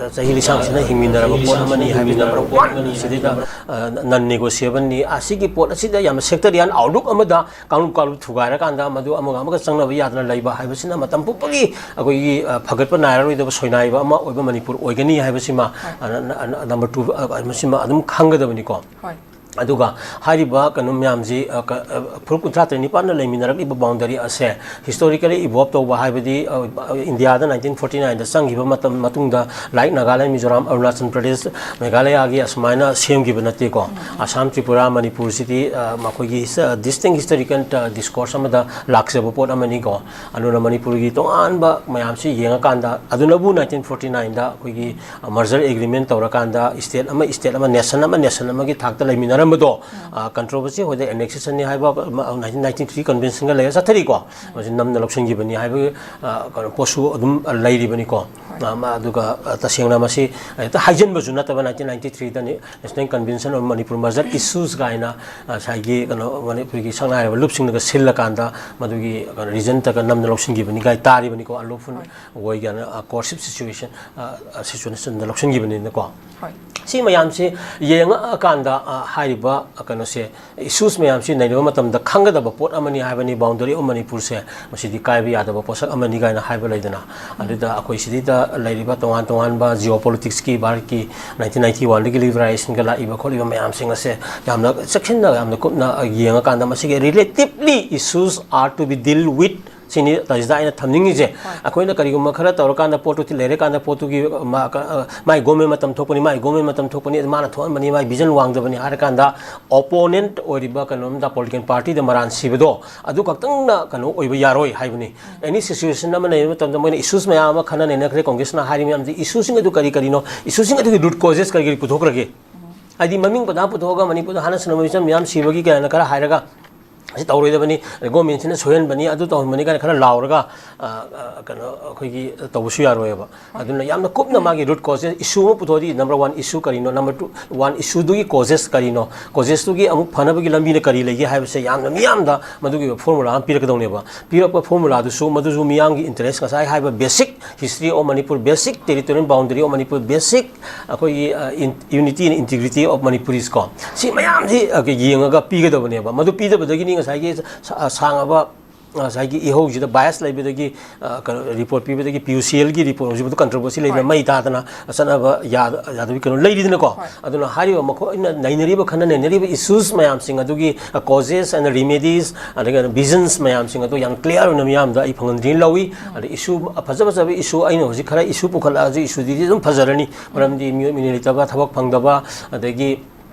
ꯑ, ꯆꯍꯤ ꯂꯤꯁꯥꯡꯁꯤꯟꯅ ꯍꯤꯡꯃꯤꯟꯅꯔꯕ ꯄꯣꯠ ꯑꯃꯅꯤ ꯍꯥꯏꯕꯁꯤ number one꯫ ꯁꯤꯗꯩꯗ, ꯑ, non negotiable ꯅꯤ꯫ ꯑꯁꯤꯒꯤ ꯄꯣꯠ ꯑꯁꯤꯗ ꯌꯥꯝꯅ sectarian outlook ꯑꯃꯗ ꯀꯥꯡꯂꯨꯞ ꯀꯥꯡꯂꯨꯞ ꯊꯨꯒꯥꯏꯔꯀꯥꯟꯗ ꯃꯗꯨ ꯑꯃꯒ ꯑꯃꯒ ꯆꯪꯅꯕ ꯌꯥꯗꯅ ꯂꯩꯕ ꯍꯥꯏꯕꯁꯤꯅ ꯃꯇꯝ ꯄꯨꯝꯕꯒꯤ ꯑꯩꯈꯣꯏꯒꯤ, ꯑ, ꯐꯒꯠꯄ ꯅꯥꯏꯔꯔꯣꯏꯗꯕ ꯁꯣꯏꯅꯥꯏꯕ ꯑꯃ ꯑꯣꯏꯕ ꯃꯅꯤꯄꯨꯔ ꯑꯣꯏꯒꯅꯤ ꯍꯥꯏꯕꯁꯤꯃ, ꯍꯣꯏ꯫ ꯑ, ꯅ-, ꯅ-, number two, ꯑ, ꯃꯁꯤꯃ ꯑꯗꯨꯝ ꯈꯪꯒꯗꯕꯅꯤꯀꯣ꯫ ꯍꯣꯏ꯫ ꯑꯗꯨꯒ ꯍꯥꯏꯔꯤꯕ ꯀꯩꯅꯣ ꯃꯌꯥꯝꯁꯤ, ꯑ, ꯀ-, ꯑ, ꯐꯨꯔꯨꯞ ꯀꯨꯟꯊ꯭ꯔꯥ ꯇꯔꯦꯠ ꯅꯤꯄꯥꯟꯅ ꯂꯩꯃꯤꯟꯅꯔꯛꯂꯤꯕ boundary ꯑꯁꯦ historically evolve ꯇꯧꯕ ꯍꯥꯏꯕꯗꯤ, ꯑ, ꯑ, ꯏꯟꯗꯤꯌꯥꯗ nineteen forty nineꯗ ꯆꯪꯈꯤꯕ ꯃꯇꯝ ꯃꯇꯨꯡꯗ, like, ꯅꯥꯒꯥꯂꯦꯟ, ꯃꯤꯖꯣꯔꯥꯝ, ꯑꯔꯨꯅꯥꯆꯜ ꯄ꯭ꯔꯗꯦꯁ, ꯃꯦꯘꯥꯂꯌꯥꯒꯤ ꯑꯁꯨꯃꯥꯏꯅ ꯁꯦꯝꯈꯤꯕ ꯅꯠꯇꯦꯀꯣ꯫ ꯑꯁꯥꯝ, ꯇ꯭ꯔꯤꯄꯨꯔꯥ, ꯃꯅꯤꯄꯨꯔꯁꯤꯗꯤ, ꯑ, ꯃꯈꯣꯏꯒꯤ ꯍꯤꯁ-, ꯑ, distinct historical, ꯑ, discourse ꯑꯃꯗ ꯂꯥꯛꯆꯕ ꯄꯣꯠ ꯑꯃꯅꯤꯀꯣ꯫ ꯑꯗꯨꯅ ꯃꯅꯤꯄꯨꯔꯒꯤ ꯇꯣꯉꯥꯟꯕ ꯃꯌꯥꯝꯁꯤ ꯌꯦꯡꯉꯀꯥꯟꯗ, ꯑꯗꯨꯅꯕꯨ nineteen forty nineꯗ ꯑꯩꯈꯣꯏꯒꯤ, ꯑ, merger agreement ꯇꯧꯔꯀꯥꯟꯗ state ꯑꯃ state ꯑꯃ, nation ꯑꯃ nation ꯑꯃꯒꯤ ꯊꯥꯛꯇ ꯂꯩꯃꯤꯟꯅꯔꯝꯕꯗꯣ, ꯑ, controversy ꯍꯣꯏꯗ annexationꯅꯤ ꯍꯥꯏꯕ, ꯑ, nineteen ninety three conventionꯒ ꯂꯩꯔ ꯆꯠꯊꯔꯤꯀꯣ꯫ ꯃꯁꯤ ꯅꯝꯅ ꯂꯧꯁꯤꯟꯈꯤꯕꯅꯤ ꯍꯥꯏꯕꯒꯤ, ꯑ, ꯀꯩꯅꯣ, ꯄꯣꯠꯁꯨ ꯑꯗꯨꯝ, ꯑ, ꯂꯩꯔꯤꯕꯅꯤꯀꯣ꯫ ꯍꯣꯏ꯫ ꯑ, ꯃ-, ꯑꯗꯨꯒ, ꯑ, ꯇꯁꯦꯡꯅ ꯃꯁꯤ ꯍꯦꯛꯇ ꯍꯥꯏꯖꯤꯟꯕꯁꯨ ꯅꯠꯇꯕ, nineteen ninety threeꯗ National Convention of Manipur Merger Issues ꯀꯥꯏꯅ, ꯑ, ꯉꯁꯥꯏꯒꯤ ꯀꯩꯅꯣ, ꯃꯅꯤꯄꯨꯔꯒꯤ ꯁꯛꯅꯥꯏꯔꯕ ꯂꯨꯞꯁꯤꯡꯅꯒ ꯁꯤꯜꯂꯀꯥꯟꯗ ꯃꯗꯨꯒꯤ, ꯑ, region ꯅꯝꯅ ꯂꯧꯁꯤꯟꯈꯤꯕꯅꯤ ꯀꯥꯏ ꯇꯥꯔꯤꯕꯅꯤꯀꯣ꯫ ꯑꯟꯂꯣꯐꯨꯜ ꯍꯣꯏ꯫ ꯋꯦꯒꯤ, ꯑ, coercive situation, ꯑ, ꯑ, situationꯗ ꯂꯧꯁꯤꯟꯈꯤꯕꯅꯤꯅꯀꯣ꯫ ꯍꯣꯏ꯫ ꯁꯤ ꯃꯌꯥꯝꯁꯤ ꯌꯦꯡꯉꯛꯑꯀꯥꯟꯗ, ꯑ, ꯍꯥꯏꯔꯤꯕ, ꯑ, ꯀꯩꯅꯣꯁꯦ, issues ꯃꯌꯥꯝꯁꯤ ꯅꯩꯅꯕ ꯃꯇꯝꯗ ꯈꯪꯒꯗꯕ ꯄꯣꯠ ꯑꯃꯅꯤ ꯍꯥꯏꯕꯅꯤ꯫ Boundary of ꯃꯅꯤꯄꯨꯔꯁꯦ ꯃꯁꯤꯗꯤ ꯀꯥꯏꯕ ꯌꯥꯗꯕ ꯄꯣꯠꯁꯛ ꯑꯃꯅꯤ ꯀꯥꯏꯅ ꯍꯥꯏꯕ ꯂꯩꯗꯅ꯫ ꯑꯗꯨꯗ ꯑꯩꯈꯣꯏ ꯁꯤꯗꯩꯗ ꯂꯩꯔꯤꯕ ꯇꯣꯉꯥꯟ ꯇꯣꯉꯥꯟꯕ geopoliticsꯀꯤ, ꯚꯥꯔꯠꯀꯤ nineteen ninety oneꯗꯒꯤ liberationꯒ ꯂꯥꯛꯏꯕ ꯈꯣꯠꯂꯤꯕ ꯃꯌꯥꯝꯁꯤꯡ ꯑꯁꯦ ꯌꯥꯝꯅ ꯆꯦꯛꯁꯤꯟꯅ, ꯌꯥꯝꯅ ꯀꯨꯞꯅ ꯌꯦꯡꯉꯀꯥꯟꯗ ꯃꯁꯤꯒꯤ relatively issues are to be deal with ꯁꯤꯅꯤ ꯇꯥꯖꯤꯗ ꯑꯩꯅ ꯊꯝꯅꯤꯡꯉꯤꯁꯦ꯫ ꯍꯣꯏ꯫ ꯑꯩꯈꯣꯏꯅ ꯀꯔꯤꯒꯨꯝꯕ ꯈꯔ ꯇꯧꯔꯀꯥꯟꯗ ꯄꯣꯠꯇꯨ ꯂꯩꯔꯀꯥꯟꯗ ꯄꯣꯠꯇꯨꯒꯤ, ꯃꯥ-, ꯀ-, ꯑ, ꯃꯥꯏ government ꯃꯇꯝ ꯊꯣꯛꯄꯅꯤ, ꯃꯥꯏ government ꯃꯇꯝ ꯊꯣꯛꯄꯅꯤ, ꯃꯥꯅ ꯊꯣꯛꯍꯟꯕꯅꯤ, ꯃꯥꯏ vision ꯋꯥꯡꯗꯕꯅꯤ ꯍꯥꯏꯔꯀꯥꯟꯗ opponent ꯑꯣꯏꯔꯤꯕ ꯀꯩꯅꯣꯝꯗ political partyꯗ ꯃꯔꯥꯟ ꯁꯤꯕꯗꯣ ꯑꯗꯨ ꯈꯛꯇꯪꯅ ꯀꯩꯅꯣ ꯑꯣꯏꯕ ꯌꯥꯔꯣꯏ ꯍꯥꯏꯕꯅꯤ꯫ Any situation ꯑꯃ ꯂꯩꯕ ꯃꯇꯝꯗ ꯃꯣꯏꯅ issues ꯃꯌꯥꯝ ꯑꯃ ꯈꯟꯅ ꯅꯩꯅꯈ꯭ꯔꯦ꯫ Congressꯅ ꯍꯥꯏꯔꯤ ꯃꯌꯥꯝꯁꯤ, issueꯁꯤꯡ ꯑꯗꯨ ꯀꯔꯤ ꯀꯔꯤꯅꯣ? Issueꯁꯤꯡ ꯑꯗꯨꯒꯤ root causes ꯀꯔꯤ ꯀꯔꯤ ꯄꯨꯊꯣꯛꯈ꯭ꯔꯒꯦ? ꯍꯥꯏꯗꯤ ꯃꯃꯤꯡ ꯄꯪꯊꯥ ꯄꯨꯊꯣꯛꯑꯒ ꯃꯅꯤꯄꯨꯔꯗ ꯍꯥꯟꯅ ꯁꯤꯅꯃ ꯃꯤꯆꯝ ꯃꯌꯥꯝ ꯁꯤꯕꯒꯤ ꯀꯩꯅꯣ ꯈꯔ ꯍꯥꯏꯔꯒ ꯑꯁꯤ ꯇꯧꯔꯣꯏꯗꯕꯅꯤ, ꯒꯣꯔꯃꯦꯟꯁꯤꯅ ꯁꯣꯏꯍꯟꯕꯅꯤ, ꯑꯗꯨ ꯇꯧꯍꯟꯕꯅꯤ ꯀꯥꯏꯅ ꯈꯔ ꯂꯥꯎꯔꯒ, ꯑ, ꯑ, ꯀꯩꯅꯣ, ꯑꯩꯈꯣꯏꯒꯤ ꯇꯧꯕꯁꯨ ꯌꯥꯔꯣꯏꯕ꯫ ꯑꯗꯨꯅ ꯌꯥꯝꯅ ꯀꯨꯞꯅ ꯃꯥꯒꯤ root causes, issue ꯑꯃ ꯄꯨꯊꯣꯛꯑꯗꯤ, number one issue ꯀꯔꯤꯅꯣ, number two, one issueꯗꯨꯒꯤ causes ꯀꯔꯤꯅꯣ, causesꯇꯨꯒꯤ ꯑꯃꯨꯛ ꯐꯅꯕꯒꯤ ꯂꯝꯕꯤꯅ ꯀꯔꯤ ꯂꯩꯒꯦ ꯍꯥꯏꯕꯁꯦ ꯌꯥꯝꯅ ꯃꯤꯌꯥꯝꯗ ꯃꯗꯨꯒꯤ formula ꯑꯃ ꯄꯤꯔꯛꯀꯗꯧꯅꯦꯕ꯫ ꯄꯤꯔꯛꯄ formulaꯗꯨꯁꯨ, ꯃꯗꯨꯁꯨ ꯃꯤꯌꯥꯝꯒꯤ interest, ꯉꯁꯥꯏ ꯍꯥꯏꯕ basic history of Manipur, basic territorial boundary of Manipur, basic ꯑꯩꯈꯣꯏꯒꯤ, ꯑ, in-, unity and integrity of Manipuris ꯀꯣ, ꯁꯤ ꯃꯌꯥꯝꯁꯤ, ꯑ, ꯌꯦꯡꯉꯒ ꯄꯤꯒꯗꯕꯅꯦꯕ꯫ ꯃꯗꯨ ꯄꯤꯗꯕꯗꯒꯤꯅꯤ ꯉꯁꯥꯏꯒꯤ ꯁꯥ-, ꯁꯥꯡꯉꯕ, ꯉꯁꯥꯏꯒꯤ ꯏꯍꯧꯁꯤꯗ bias ꯂꯩꯕꯗꯒꯤ, ꯑ, ꯀꯩꯅꯣ, report ꯄꯤꯕꯗꯒꯤ PUCLꯒꯤ report ꯍꯧꯖꯤꯛ ꯃꯗꯨ controversy ꯂꯩꯗꯅ, ꯍꯣꯏ꯫ ꯃꯩ ꯊꯥꯗꯅ ꯆꯠꯅꯕ ꯌꯥ-, ꯌꯥꯗꯕꯒꯤ ꯀꯩꯅꯣ ꯂꯩꯔꯤꯗꯅꯀꯣ꯫ ꯍꯣꯏ꯫ ꯑꯗꯨꯅ ꯍꯥꯏꯔꯤꯕ ꯃꯈꯣꯏꯅ ꯅꯩꯅꯔꯤꯕ, ꯈꯟꯅ ꯅꯩꯅꯔꯤꯕ issues ꯃꯌꯥꯝꯁꯤꯡ ꯑꯗꯨꯒꯤ, ꯑ, causes and remedies, ꯑꯗꯒꯤ visions ꯃꯌꯥꯝꯁꯤꯡ ꯑꯗꯨ ꯌꯥꯝ clear ꯑꯣꯏꯅ ꯃꯤꯌꯥꯝꯗ ꯑꯩ ꯐꯪꯍꯟꯗ꯭ꯔꯤꯅ ꯂꯧꯏ꯫ ꯑꯗ issue ꯐꯖ ꯐꯖꯕ issue, ꯑꯩꯅ ꯍꯧꯖꯤꯛ ꯈꯔ issue ꯄꯨꯈꯠꯂꯛꯑꯁꯨ, issueꯗꯤ ꯑꯗꯨꯝ ꯐꯖꯔꯅꯤ, ꯃꯔꯝꯗꯤ ꯃꯤꯑꯣꯠ ꯃꯤꯅꯩ ꯂꯩꯇꯕ, ꯊꯕꯛ ꯐꯪꯗꯕ, ꯑꯗꯒꯤ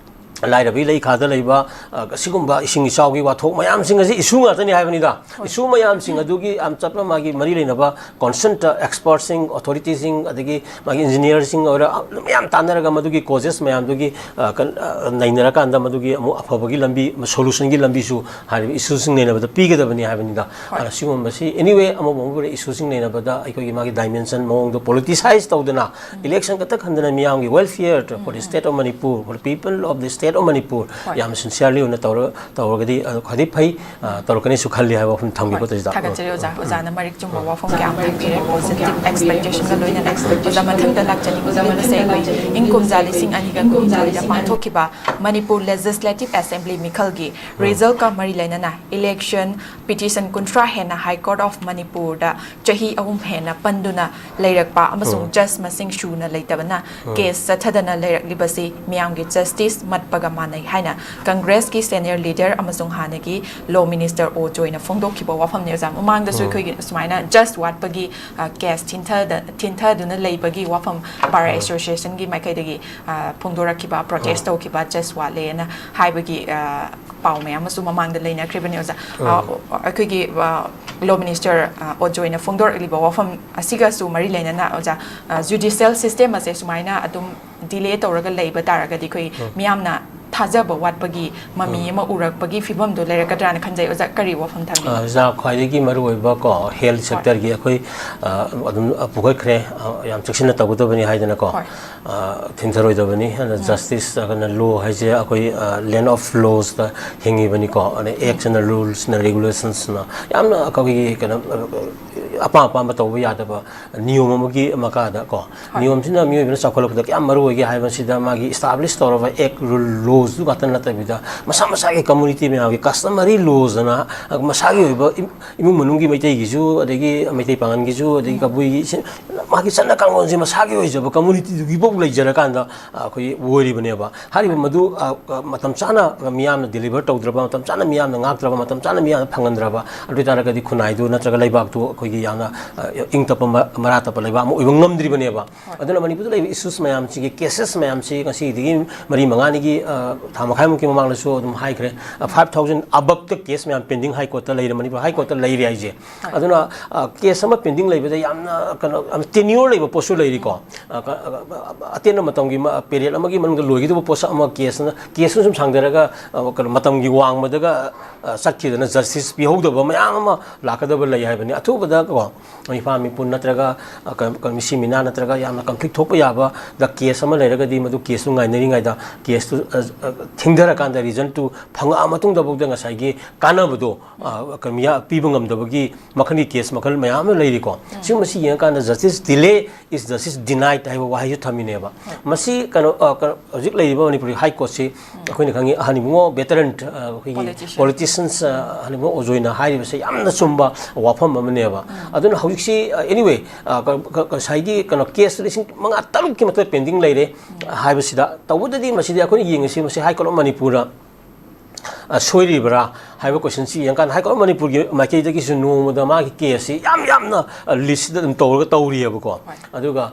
ꯂꯥꯏꯔꯕ ꯏꯂꯩꯈꯥꯗ ꯂꯩꯕ, ꯑ, ꯑꯁꯤꯒꯨꯝꯕ ꯏꯁꯤꯡ ꯏꯆꯥꯎꯒꯤ ꯋꯥꯊꯣꯛ ꯃꯌꯥꯝꯁꯤꯡ ꯑꯁꯤ issue ꯉꯥꯛꯇꯅꯤ ꯍꯥꯏꯕꯅꯤꯗ꯫ Issue ꯃꯌꯥꯝꯁꯤꯡ ꯑꯗꯨꯒꯤ ꯌꯥꯝ ꯆꯞꯅ ꯃꯥꯒꯤ ꯃꯔꯤ ꯂꯩꯅꯕ concerned expertꯁꯤꯡ, authorityꯁꯤꯡ, ꯑꯗꯒꯤ ꯃꯥꯒꯤ engineerꯁꯤꯡ ꯑꯣꯏꯔꯣ, ꯃꯌꯥꯝ ꯇꯥꯟꯅꯔꯒ ꯃꯗꯨꯒꯤ causes ꯃꯌꯥꯝꯗꯨꯒꯤ, ꯑ, ꯀꯟ-, ꯑ, ꯅꯩꯅꯔꯀꯥꯟꯗ ꯃꯗꯨꯒꯤ ꯑꯃꯨꯛ ꯑꯐꯕꯒꯤ ꯂꯝꯕꯤ, solutionꯒꯤ ꯂꯝꯕꯤꯁꯨ ꯍꯥꯏꯔꯤꯕ issueꯁꯤꯡ ꯅꯩꯅꯕꯗ ꯄꯤꯒꯗꯕꯅꯤ ꯍꯥꯏꯕꯅꯤꯗ꯫ ꯍꯣꯏ꯫ ꯑꯗꯨꯅ ꯁꯤꯒꯨꯝꯕꯁꯤ, anyway, ꯑꯃꯕꯨ ꯑꯃꯕꯨ issueꯁꯤꯡ ꯅꯩꯅꯕꯗ ꯑꯩꯈꯣꯏꯒꯤ ꯃꯥꯒꯤ dimension ꯃꯑꯣꯡꯗꯣ politicise ꯇꯧꯗꯅ, election ꯈꯛꯇ ꯈꯟꯗꯅ ꯃꯤꯌꯥꯝꯒꯤ welfare for the state of Manipur, for the people of the state of Manipur, ꯍꯣꯏ꯫ ꯌꯥꯝꯅ sincerely ꯑꯣꯏꯅ ꯇꯧꯔ-, ꯇꯧꯔꯒꯗꯤ ꯑꯗꯨ ꯈ꯭ꯋꯥꯏꯗꯒꯤ ꯐꯩ, ꯑ, ꯇꯧꯔꯛꯀꯅꯤꯁꯨ ꯈꯜꯂꯤ ꯍꯥꯏꯕ ꯋꯥꯐꯝ ꯊꯝꯒꯦꯀꯣ, ꯍꯣꯏ, ꯇꯥꯖꯤꯇꯥ꯫ ꯊꯥꯒꯠꯆꯔꯤ ꯑꯣꯖꯥ꯫ ꯑꯣꯖꯥꯅ ꯃꯔꯤꯛ ꯆꯨꯝꯕ ꯋꯥꯐꯝ ꯀꯌꯥ ꯑꯃ ꯊꯝꯕꯤꯔꯦ, positive expectationꯒ ꯂꯣꯏꯅꯅ꯫ ꯑꯣꯖꯥ, ꯃꯊꯪꯗ ꯂꯥꯛꯆꯅꯤꯡꯕꯁꯦ ꯑꯩꯈꯣꯏ ꯏꯪ ꯀꯨꯝꯖꯥ ꯂꯤꯁꯤꯡ ꯑꯅꯤꯒ ꯀꯨꯟꯍꯨꯝꯗꯣꯏꯗ ꯄꯥꯡꯊꯣꯛꯈꯤꯕ ꯃꯅꯤꯄꯨꯔ Legislative Assembly ꯃꯤꯈꯜꯒꯤ resultꯀ ꯃꯔꯤ ꯂꯩꯅꯅ election petition ꯀꯨꯟꯊ꯭ꯔꯥ ꯍꯦꯟꯅ High Court of ꯃꯅꯤꯄꯨꯔꯗ ꯆꯍꯤ ꯑꯍꯨꯝ ꯍꯦꯟꯅ ꯄꯟꯗꯨꯅ ꯂꯩꯔꯛꯄ ꯑꯃꯁꯨꯡ ꯎꯝ꯫ Judge ꯃꯁꯤꯡ ꯁꯨꯅ ꯂꯩꯇꯕꯅ ꯎꯝ꯫ Case ꯆꯠꯊꯗꯅ ꯂꯩꯔꯛꯂꯤꯕꯁꯤ ꯃꯤꯌꯥꯝꯒꯤ justice ꯃꯠꯄꯒ ꯃꯥꯟꯅꯩ ꯍꯥꯏꯅ Congressꯀꯤ senior leader ꯑꯃꯁꯨꯡ ꯍꯥꯟꯅꯒꯤ Law Minister ꯑꯣ ꯖꯣꯏꯅ ꯐꯣꯡꯗꯣꯛꯈꯤꯕ ꯋꯥꯐꯝꯅꯤ, ꯑꯣꯖꯥ꯫ ꯃꯃꯥꯡꯗꯁꯨ ꯎꯝ꯫ ꯑꯩꯈꯣꯏꯒꯤ ꯁꯨꯃꯥꯏꯅ judge ꯋꯥꯠꯄꯒꯤ, ꯑ, case ꯊꯤꯟꯊꯗ-, ꯊꯤꯟꯊꯗꯨꯅ ꯂꯩꯕꯒꯤ ꯋꯥꯐꯝ Bar ꯎꯝ꯫ Associationꯒꯤ ꯃꯥꯏꯀꯩꯗꯒꯤ, ꯑ, ꯐꯣꯡꯗꯣꯔꯛꯈꯤꯕ, protest ꯎꯝ꯫ ꯇꯧꯈꯤꯕ, judge ꯋꯥꯠꯂꯦꯅ ꯍꯥꯏꯕꯒꯤ, ꯑ, ꯄꯥꯎ ꯃꯌꯥꯝ ꯑꯃꯁꯨ ꯃꯃꯥꯡꯗ ꯂꯩꯅꯈ꯭ꯔꯤꯕꯅꯤ, ꯑꯣꯖꯥ꯫ ꯎꯝ꯫ ꯑ, ꯑꯩꯈꯣꯏꯒꯤ, ꯑ, Law Minister, ꯑ, ꯑꯣ ꯖꯣꯏꯅ ꯐꯣꯡꯗꯣꯔꯛꯂꯤꯕ ꯋꯥꯐꯝ ꯑꯁꯤꯒꯁꯨ ꯃꯔꯤ ꯂꯩꯅꯅ, ꯑꯣꯖꯥ, ꯑ, judicial system ꯑꯁꯦ ꯁꯨꯃꯥꯏꯅ ꯑꯗꯨꯝ delay ꯇꯧꯔꯒ ꯂꯩꯕ ꯇꯥꯔꯒꯗꯤ ꯑꯩꯈꯣꯏ ꯎꯝ꯫ ꯃꯤꯌꯥꯝꯅ ꯊꯥꯖꯕ ꯋꯥꯠꯄꯒꯤ ꯃꯃꯤ ꯑꯃ ꯎꯔꯛꯄꯒꯤ ꯐꯤꯕꯝꯗꯣ ꯂꯩꯔꯛꯀꯗ꯭ꯔꯥꯅ ꯈꯟꯖꯩ꯫ ꯑꯣꯖꯥ, ꯀꯔꯤ ꯋꯥꯐꯝ ꯊꯝꯕꯤꯅꯤꯡꯉꯤ? ꯑꯣꯖꯥ, ꯈ꯭ꯋꯥꯏꯗꯒꯤ ꯃꯔꯨꯑꯣꯏꯕ ꯀꯣ, ꯍꯦꯜꯊ ꯁꯦꯛꯇꯔꯒꯤ ꯑꯩꯈꯣꯏ ꯑ, ꯑꯗꯨꯝ ꯄꯨꯈꯠꯈ꯭ꯔꯦ, ꯑ, ꯌꯥꯝ ꯆꯦꯛꯁꯤꯟꯅ ꯇꯧꯒꯗꯕꯅꯤ ꯍꯥꯏꯗꯅꯀꯣ꯫ ꯍꯣꯏ꯫ ꯑ, ꯊꯤꯡꯊꯔꯣꯏꯗꯕꯅꯤ꯫ ꯑꯗꯨꯅ ꯖꯁꯇꯤꯁ ꯑꯗꯨꯅ ꯂꯣ ꯍꯥꯏꯁꯦ ꯑꯩꯈꯣꯏ ꯂꯦꯟ ꯑꯣꯐ ꯂꯣꯁꯇ ꯍꯤꯡꯉꯤꯕꯅꯤꯀꯣ꯫ ꯑꯗꯩ ꯑꯦꯛꯁꯅ, ꯔꯨꯜꯁꯅ, ꯔꯤꯒꯨꯂꯦꯁꯟꯁꯅ ꯌꯥꯝꯅ ꯑꯩꯈꯣꯏꯒꯤ ꯀꯩꯅꯣ, ꯑ, ꯑꯄꯥꯝ ꯑꯄꯥꯝꯕ ꯇꯧꯕ ꯌꯥꯗꯕ ꯅꯤꯌꯣꯝ ꯑꯃꯒꯤ ꯃꯈꯥꯗ ꯀꯣ꯫ ꯅꯤꯌꯣꯝꯁꯤꯅ ꯃꯤꯑꯣꯏꯕꯅ ꯆꯥꯎꯈꯠꯂꯛꯄꯗ ꯀꯌꯥꯝ ꯃꯔꯨ ꯑꯣꯏꯒꯦ ꯍꯥꯏꯕꯁꯤꯗ, ꯃꯥꯒꯤ ꯏꯁꯇꯥꯕ꯭ꯂꯤꯁ ꯇꯧꯔꯕ ꯑꯦꯛ, ꯔꯨꯜ, ꯂꯣꯁꯇꯨ ꯈꯛꯇ ꯅꯠꯇꯕꯤꯗ, ꯃꯁꯥ ꯃꯁꯥꯒꯤ ꯀꯝꯃꯨꯅꯤꯇꯤ ꯃꯌꯥꯝꯒꯤ ꯀꯁꯇꯃꯔꯤ ꯂꯣꯁ ꯑꯅ ꯃꯁꯥꯒꯤ ꯑꯣꯏꯕ ꯏꯃꯨꯡ ꯃꯅꯨꯡꯒꯤ ꯃꯩꯇꯩꯒꯤꯁꯨ, ꯑꯗꯒꯤ ꯃꯩꯇꯩ ꯄꯥꯉꯜꯒꯤꯁꯨ, ꯑꯗꯒꯤ ꯀꯕꯨꯏꯒꯤ, ꯃꯥꯒꯤ ꯆꯠꯅ ꯀꯥꯡꯂꯣꯟꯁꯦ ꯃꯁꯥꯒꯤ ꯑꯣꯏꯖꯕ ꯀꯝꯃꯨꯅꯤꯇꯤꯗꯨꯒꯤꯐꯥꯎ ꯂꯩꯖꯔꯀꯥꯟꯗ, ꯑ, ꯑꯩꯈꯣꯏꯒꯤ ꯑꯣꯏꯔꯤꯕꯅꯦꯕ꯫ ꯍꯥꯏꯔꯤꯕ ꯃꯗꯨ, ꯑ, ꯑ, ꯃꯇꯝ ꯆꯥꯅ ꯃꯤꯌꯥꯝꯅ ꯗꯤꯂꯤꯚꯔ ꯇꯧꯗ꯭ꯔꯕ, ꯃꯇꯝ ꯆꯥꯅ ꯃꯤꯌꯥꯝꯅ ꯉꯥꯛꯇ꯭ꯔꯕ, ꯃꯇꯝ ꯆꯥꯅ ꯃꯤꯌꯥꯝꯅ ꯐꯪꯍꯟꯗ꯭ꯔꯕ, ꯑꯗꯨ ꯑꯣꯏ ꯇꯥꯔꯒꯗꯤ ꯈꯨꯟꯅꯥꯏꯗꯨ ꯅꯠꯇ꯭ꯔꯒ ꯂꯩꯕꯥꯛꯇꯨ ꯑꯩꯈꯣꯏꯒꯤ ꯌꯥꯝꯅ, ꯑ, ꯏꯪ ꯇꯞꯄ ꯃ-, ꯃꯔꯥ ꯇꯞꯄ ꯂꯩꯕꯥꯛ ꯑꯃ ꯑꯣꯏꯕ ꯉꯝꯗ꯭ꯔꯤꯕꯅꯦꯕ꯫ ꯑꯗꯨꯅ ꯃꯅꯤꯄꯨꯔꯗ ꯂꯩꯔꯤꯕ ꯏꯁꯨꯁ ꯃꯌꯥꯝꯁꯤꯒꯤ, ꯀꯦꯁꯦꯁ ꯃꯌꯥꯝꯁꯤ ꯉꯁꯤꯗꯒꯤ ꯃꯔꯤ ꯃꯉꯥꯅꯤꯒꯤ, ꯑ, ꯊꯥ ꯃꯈꯥꯏꯃꯨꯛꯀꯤ ꯃꯃꯥꯡꯗꯁꯨ ꯑꯗꯨꯝ ꯍꯥꯏꯈ꯭ꯔꯦ, ꯐꯥꯏꯚ ꯊꯥꯎꯖꯟ ꯑꯕꯞꯇ ꯀꯦꯁ ꯃꯌꯥꯝ ꯄꯦꯟꯗꯤꯡ ꯍꯥꯏ ꯀꯣꯔꯠꯇ ꯂꯩꯔꯦ, ꯃꯅꯤꯄꯨꯔ ꯍꯥꯏ ꯀꯣꯔꯠꯇ ꯂꯩꯔꯦ ꯍꯥꯏꯁꯦ꯫ ꯑꯗꯨꯅ, ꯑ, ꯀꯦꯁ ꯑꯃ ꯄꯦꯟꯗꯤꯡ ꯂꯩꯕꯗ ꯌꯥꯝꯅ ꯀꯩꯅꯣ, ꯌꯥꯝ ꯇꯦꯅ꯭ꯌꯨꯔ ꯂꯩꯕ ꯄꯣꯠꯁꯨ ꯂꯩꯔꯤꯀꯣ꯫ ꯑ, ꯀ-, ꯑ, ꯑ, ꯑꯇꯦꯟꯕ ꯃꯇꯝꯒꯤ ꯃ-, ꯄꯦꯔꯦꯠ ꯑꯃꯒꯤ ꯃꯅꯨꯡꯗ ꯂꯣꯏꯒꯗꯕ ꯄꯣꯠꯁꯛ ꯑꯃ, ꯀꯦꯁꯅ, ꯀꯦꯁꯅ ꯁꯨꯝ ꯁꯥꯡꯊꯔꯒ, ꯑ, ꯀꯩꯅꯣ, ꯃꯇꯝꯒꯤ ꯋꯥꯡꯃꯗꯒ, ꯑ, ꯆꯠꯈꯤꯗꯅ ꯖꯁꯇꯤꯁ ꯄꯤꯍꯧꯗꯕ ꯃꯌꯥꯝ ꯑꯃ ꯂꯥꯛꯀꯗꯕ ꯂꯩ ꯍꯥꯏꯕꯅꯤ꯫ ꯑꯊꯨꯕꯗ ꯀꯣ, ꯃꯤꯐꯥ ꯃꯤꯄꯨꯟ ꯅꯠꯇ꯭ꯔꯒ, ꯑ, ꯀ-, ꯀ-, ꯃꯤꯁꯤ ꯃꯤꯅꯥ ꯅꯠꯇ꯭ꯔꯒ ꯌꯥꯝꯅ ꯀꯟꯐ꯭ꯂꯤꯛ ꯊꯣꯛꯄ ꯌꯥꯕ ꯗ ꯀꯦꯁ ꯑꯃ ꯂꯩꯔꯒꯗꯤ, ꯃꯗꯨ ꯀꯦꯁꯇꯨ ꯉꯥꯏꯅꯔꯤꯉꯩꯗ ꯀꯦꯁꯇꯨ, ꯑ, ꯑ, ꯊꯦꯡꯊꯔꯀꯥꯟꯗ ꯔꯤꯖꯜꯇꯨ ꯐꯪꯉꯛꯑ ꯃꯇꯨꯡꯗꯐꯥꯎꯗ ꯉꯁꯥꯏꯒꯤ ꯀꯥꯟꯅꯕꯗꯣ, ꯑ, ꯀ-, ꯃꯤꯌꯥ-, ꯄꯤꯕ ꯉꯝꯗꯕꯒꯤ ꯃꯈꯜꯒꯤ ꯀꯦꯁ ꯃꯈꯜ ꯃꯌꯥꯝ ꯑꯃ ꯂꯩꯔꯤꯀꯣ꯫ ꯁꯤꯒꯨꯝꯕꯁꯤ ꯌꯦꯡꯉꯀꯥꯟꯗ justice delay is justice denied ꯍꯥꯏꯕ ꯋꯥꯍꯩꯁꯨ ꯊꯝꯃꯤꯅꯦꯕ꯫ ꯃꯁꯤ ꯀꯩꯅꯣ, ꯑ, ꯀꯩꯅꯣ, ꯍꯧꯖꯤꯛ ꯂꯩꯔꯤꯕ ꯃꯅꯤꯄꯨꯔꯒꯤ ꯍꯥꯏ ꯀꯣꯔꯠꯁꯤ ꯑꯩꯈꯣꯏꯅ ꯈꯪꯉꯤ, ꯑꯍꯟ ꯏꯕꯨꯡꯉꯣ ꯚꯦꯇꯔꯟ, ꯑ, ꯑꯩꯈꯣꯏꯒꯤ Politician. ꯄꯣꯂꯤꯇꯤꯁꯤꯌꯟꯁ, ꯑ, ꯑꯍꯟ ꯏꯕꯨꯡꯉꯣ ꯑꯣꯖꯣꯏꯅ ꯍꯥꯏꯔꯤꯕꯁꯦ ꯌꯥꯝꯅ ꯆꯨꯝꯕ ꯋꯥꯐꯝ ꯑꯃꯅꯦꯕ꯫ ꯑꯗꯨꯅ ꯍꯧꯖꯤꯛꯁꯤ, ꯑ, anyway, ꯑ, ꯀ-, ꯀ-, ꯉꯁꯥꯏꯒꯤ ꯀꯩꯅꯣ ꯀꯦꯁ ꯂꯤꯁꯤꯡ ꯃꯉꯥ ꯇꯔꯨꯛꯀꯤ ꯃꯊꯛꯇ ꯄꯦꯟꯗꯤꯡ ꯂꯩꯔꯦ ꯍꯥꯏꯕꯁꯤꯗ, ꯇꯧꯕꯗꯗꯤ ꯃꯁꯤꯗꯤ ꯑꯩꯈꯣꯏꯅ ꯌꯦꯡꯉꯁꯤ, ꯃꯁꯤ ꯍꯥꯏ ꯀꯣꯔꯠ ꯑꯣꯐ ꯃꯅꯤꯄꯨꯔꯗ, ꯑ, ꯁꯣꯏꯔꯤꯕ꯭ꯔꯥ ꯍꯥꯏꯕ ꯀꯣꯏꯁꯟꯁꯤ ꯌꯦꯡꯀꯥꯟꯗ ꯍꯥꯏ ꯀꯣꯔꯠ ꯑꯣꯐ ꯃꯅꯤꯄꯨꯔꯒꯤ ꯃꯥꯏꯀꯩꯗꯒꯤꯁꯨ ꯅꯣꯡꯃꯗ ꯃꯥꯒꯤ ꯀꯦꯁꯁꯤ ꯌꯥꯝ ꯌꯥꯝꯅ ꯂꯤꯁꯁꯤꯗ ꯑꯗꯨꯝ ꯇꯧꯔꯒ ꯇꯧꯔꯤꯑꯕꯀꯣ꯫ ꯑꯗꯨꯒ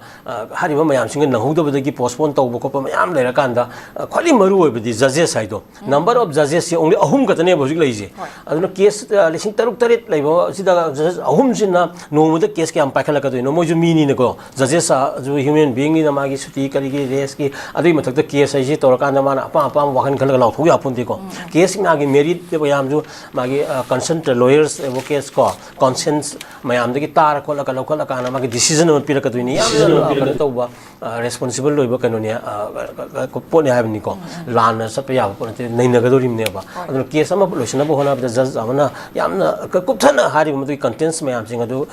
ꯍꯥꯏꯔꯤꯕ ꯃꯌꯥꯝꯁꯤꯡꯒ ꯅꯪꯍꯧꯗꯕꯗꯒꯤ ꯄꯣꯁꯄꯣꯟ ꯇꯧꯕ ꯈꯣꯠꯄ ꯃꯌꯥꯝ ꯂꯩꯔꯀꯥꯟꯗ ꯈ꯭ꯋꯥꯏꯗꯒꯤ ꯃꯔꯨ ꯑꯣꯏꯕꯗꯤ ꯖꯖꯦꯁ ꯍꯥꯏꯗꯣ, ꯅꯝꯕꯔ ꯑꯣꯐ ꯖꯖꯦꯁꯁꯤ ꯑꯣꯡꯂꯤ ꯑꯍꯨꯝ ꯈꯛꯇꯅꯦꯕ ꯍꯧꯖꯤꯛ ꯂꯩꯔꯤꯁꯦ꯫ ꯑꯗꯨꯅ ꯀꯦꯁ ꯂꯤꯁꯤꯡ ꯇꯔꯨꯛ ꯇꯔꯦꯠ ꯂꯩꯕ ꯑꯁꯤꯗ ꯖꯖꯦꯁ ꯑꯍꯨꯝꯁꯤꯅ ꯅꯣꯡꯃꯗ ꯀꯦꯁ ꯀꯌꯥꯝ ꯄꯥꯏꯈꯠꯂꯛꯀꯗꯣꯏꯅꯣ? ꯃꯣꯏꯁꯨ ꯃꯤꯅꯤꯅꯀꯣ, ꯖꯖꯦꯁ ꯑꯗꯨ ꯍ꯭ꯌꯨꯃꯦꯟ ꯕꯤꯡꯅꯤꯅ ꯃꯥꯒꯤ ꯁꯨꯇꯤ ꯀꯔꯤꯒꯤ ꯔꯦꯁꯀꯤ ꯑꯗꯨꯒꯤ ꯃꯊꯛꯇ ꯀꯦꯁ ꯍꯥꯏꯁꯤ ꯇꯧꯔꯀꯥꯟꯗ ꯃꯥꯅ ꯑꯄꯥꯝ ꯑꯄꯥꯝꯕ ꯋꯥꯈꯜ ꯈꯜꯂꯒ ꯂꯥꯎꯊꯣꯛ ꯌꯥꯄꯣꯟꯇꯦꯀꯣ꯫ ꯀꯦꯁ ꯃꯌꯥꯝꯒꯤ ꯃꯦꯔꯤꯠ ꯃꯌꯥꯝꯁꯨ ꯃꯥꯒꯤ ꯀꯟꯁꯟ ꯂꯣꯌꯔꯁ ꯑꯦꯗꯚꯣꯀꯦꯠꯁ ꯀꯣ, ꯀꯣꯟꯁꯦꯟꯁ ꯃꯌꯥꯝꯗꯒꯤ ꯇꯥꯔ ꯈꯣꯠꯂꯒ ꯂꯧꯈꯠꯂꯀꯥꯟꯗ ꯃꯥꯒꯤ ꯗꯤꯁꯤꯖꯟ ꯑꯃ ꯄꯤꯔꯛꯀꯗꯣꯏꯅꯤ꯫ ꯌꯥꯝꯅ ꯀꯩꯅꯣ ꯇꯧꯕ ꯔꯦꯁꯄꯣꯟꯁꯤꯕꯜ ꯑꯣꯏꯕ ꯀꯩꯅꯣꯅꯦ, ꯄꯣꯠꯅꯦ ꯍꯥꯏꯕꯅꯤꯀꯣ꯫ ꯂꯥꯟꯅ ꯆꯠꯄ ꯌꯥꯕ ꯄꯣꯠ ꯅꯠꯇꯦ, ꯅꯩꯅꯒꯗꯧꯔꯤꯕꯅꯦꯕ꯫ ꯑꯗꯨꯅ ꯀꯦꯁ ꯑꯃ ꯂꯣꯏꯁꯤꯟꯅꯕ ꯍꯣꯠꯅꯕꯗ ꯖꯖ ꯑꯃꯅ ꯌꯥꯝꯅ ꯀꯨꯞꯊꯅ ꯍꯥꯏꯔꯤꯕ ꯃꯗꯨꯒꯤ ꯀꯟꯇꯦꯟꯁ ꯃꯌꯥꯝꯁꯤꯡ ꯑꯗꯨ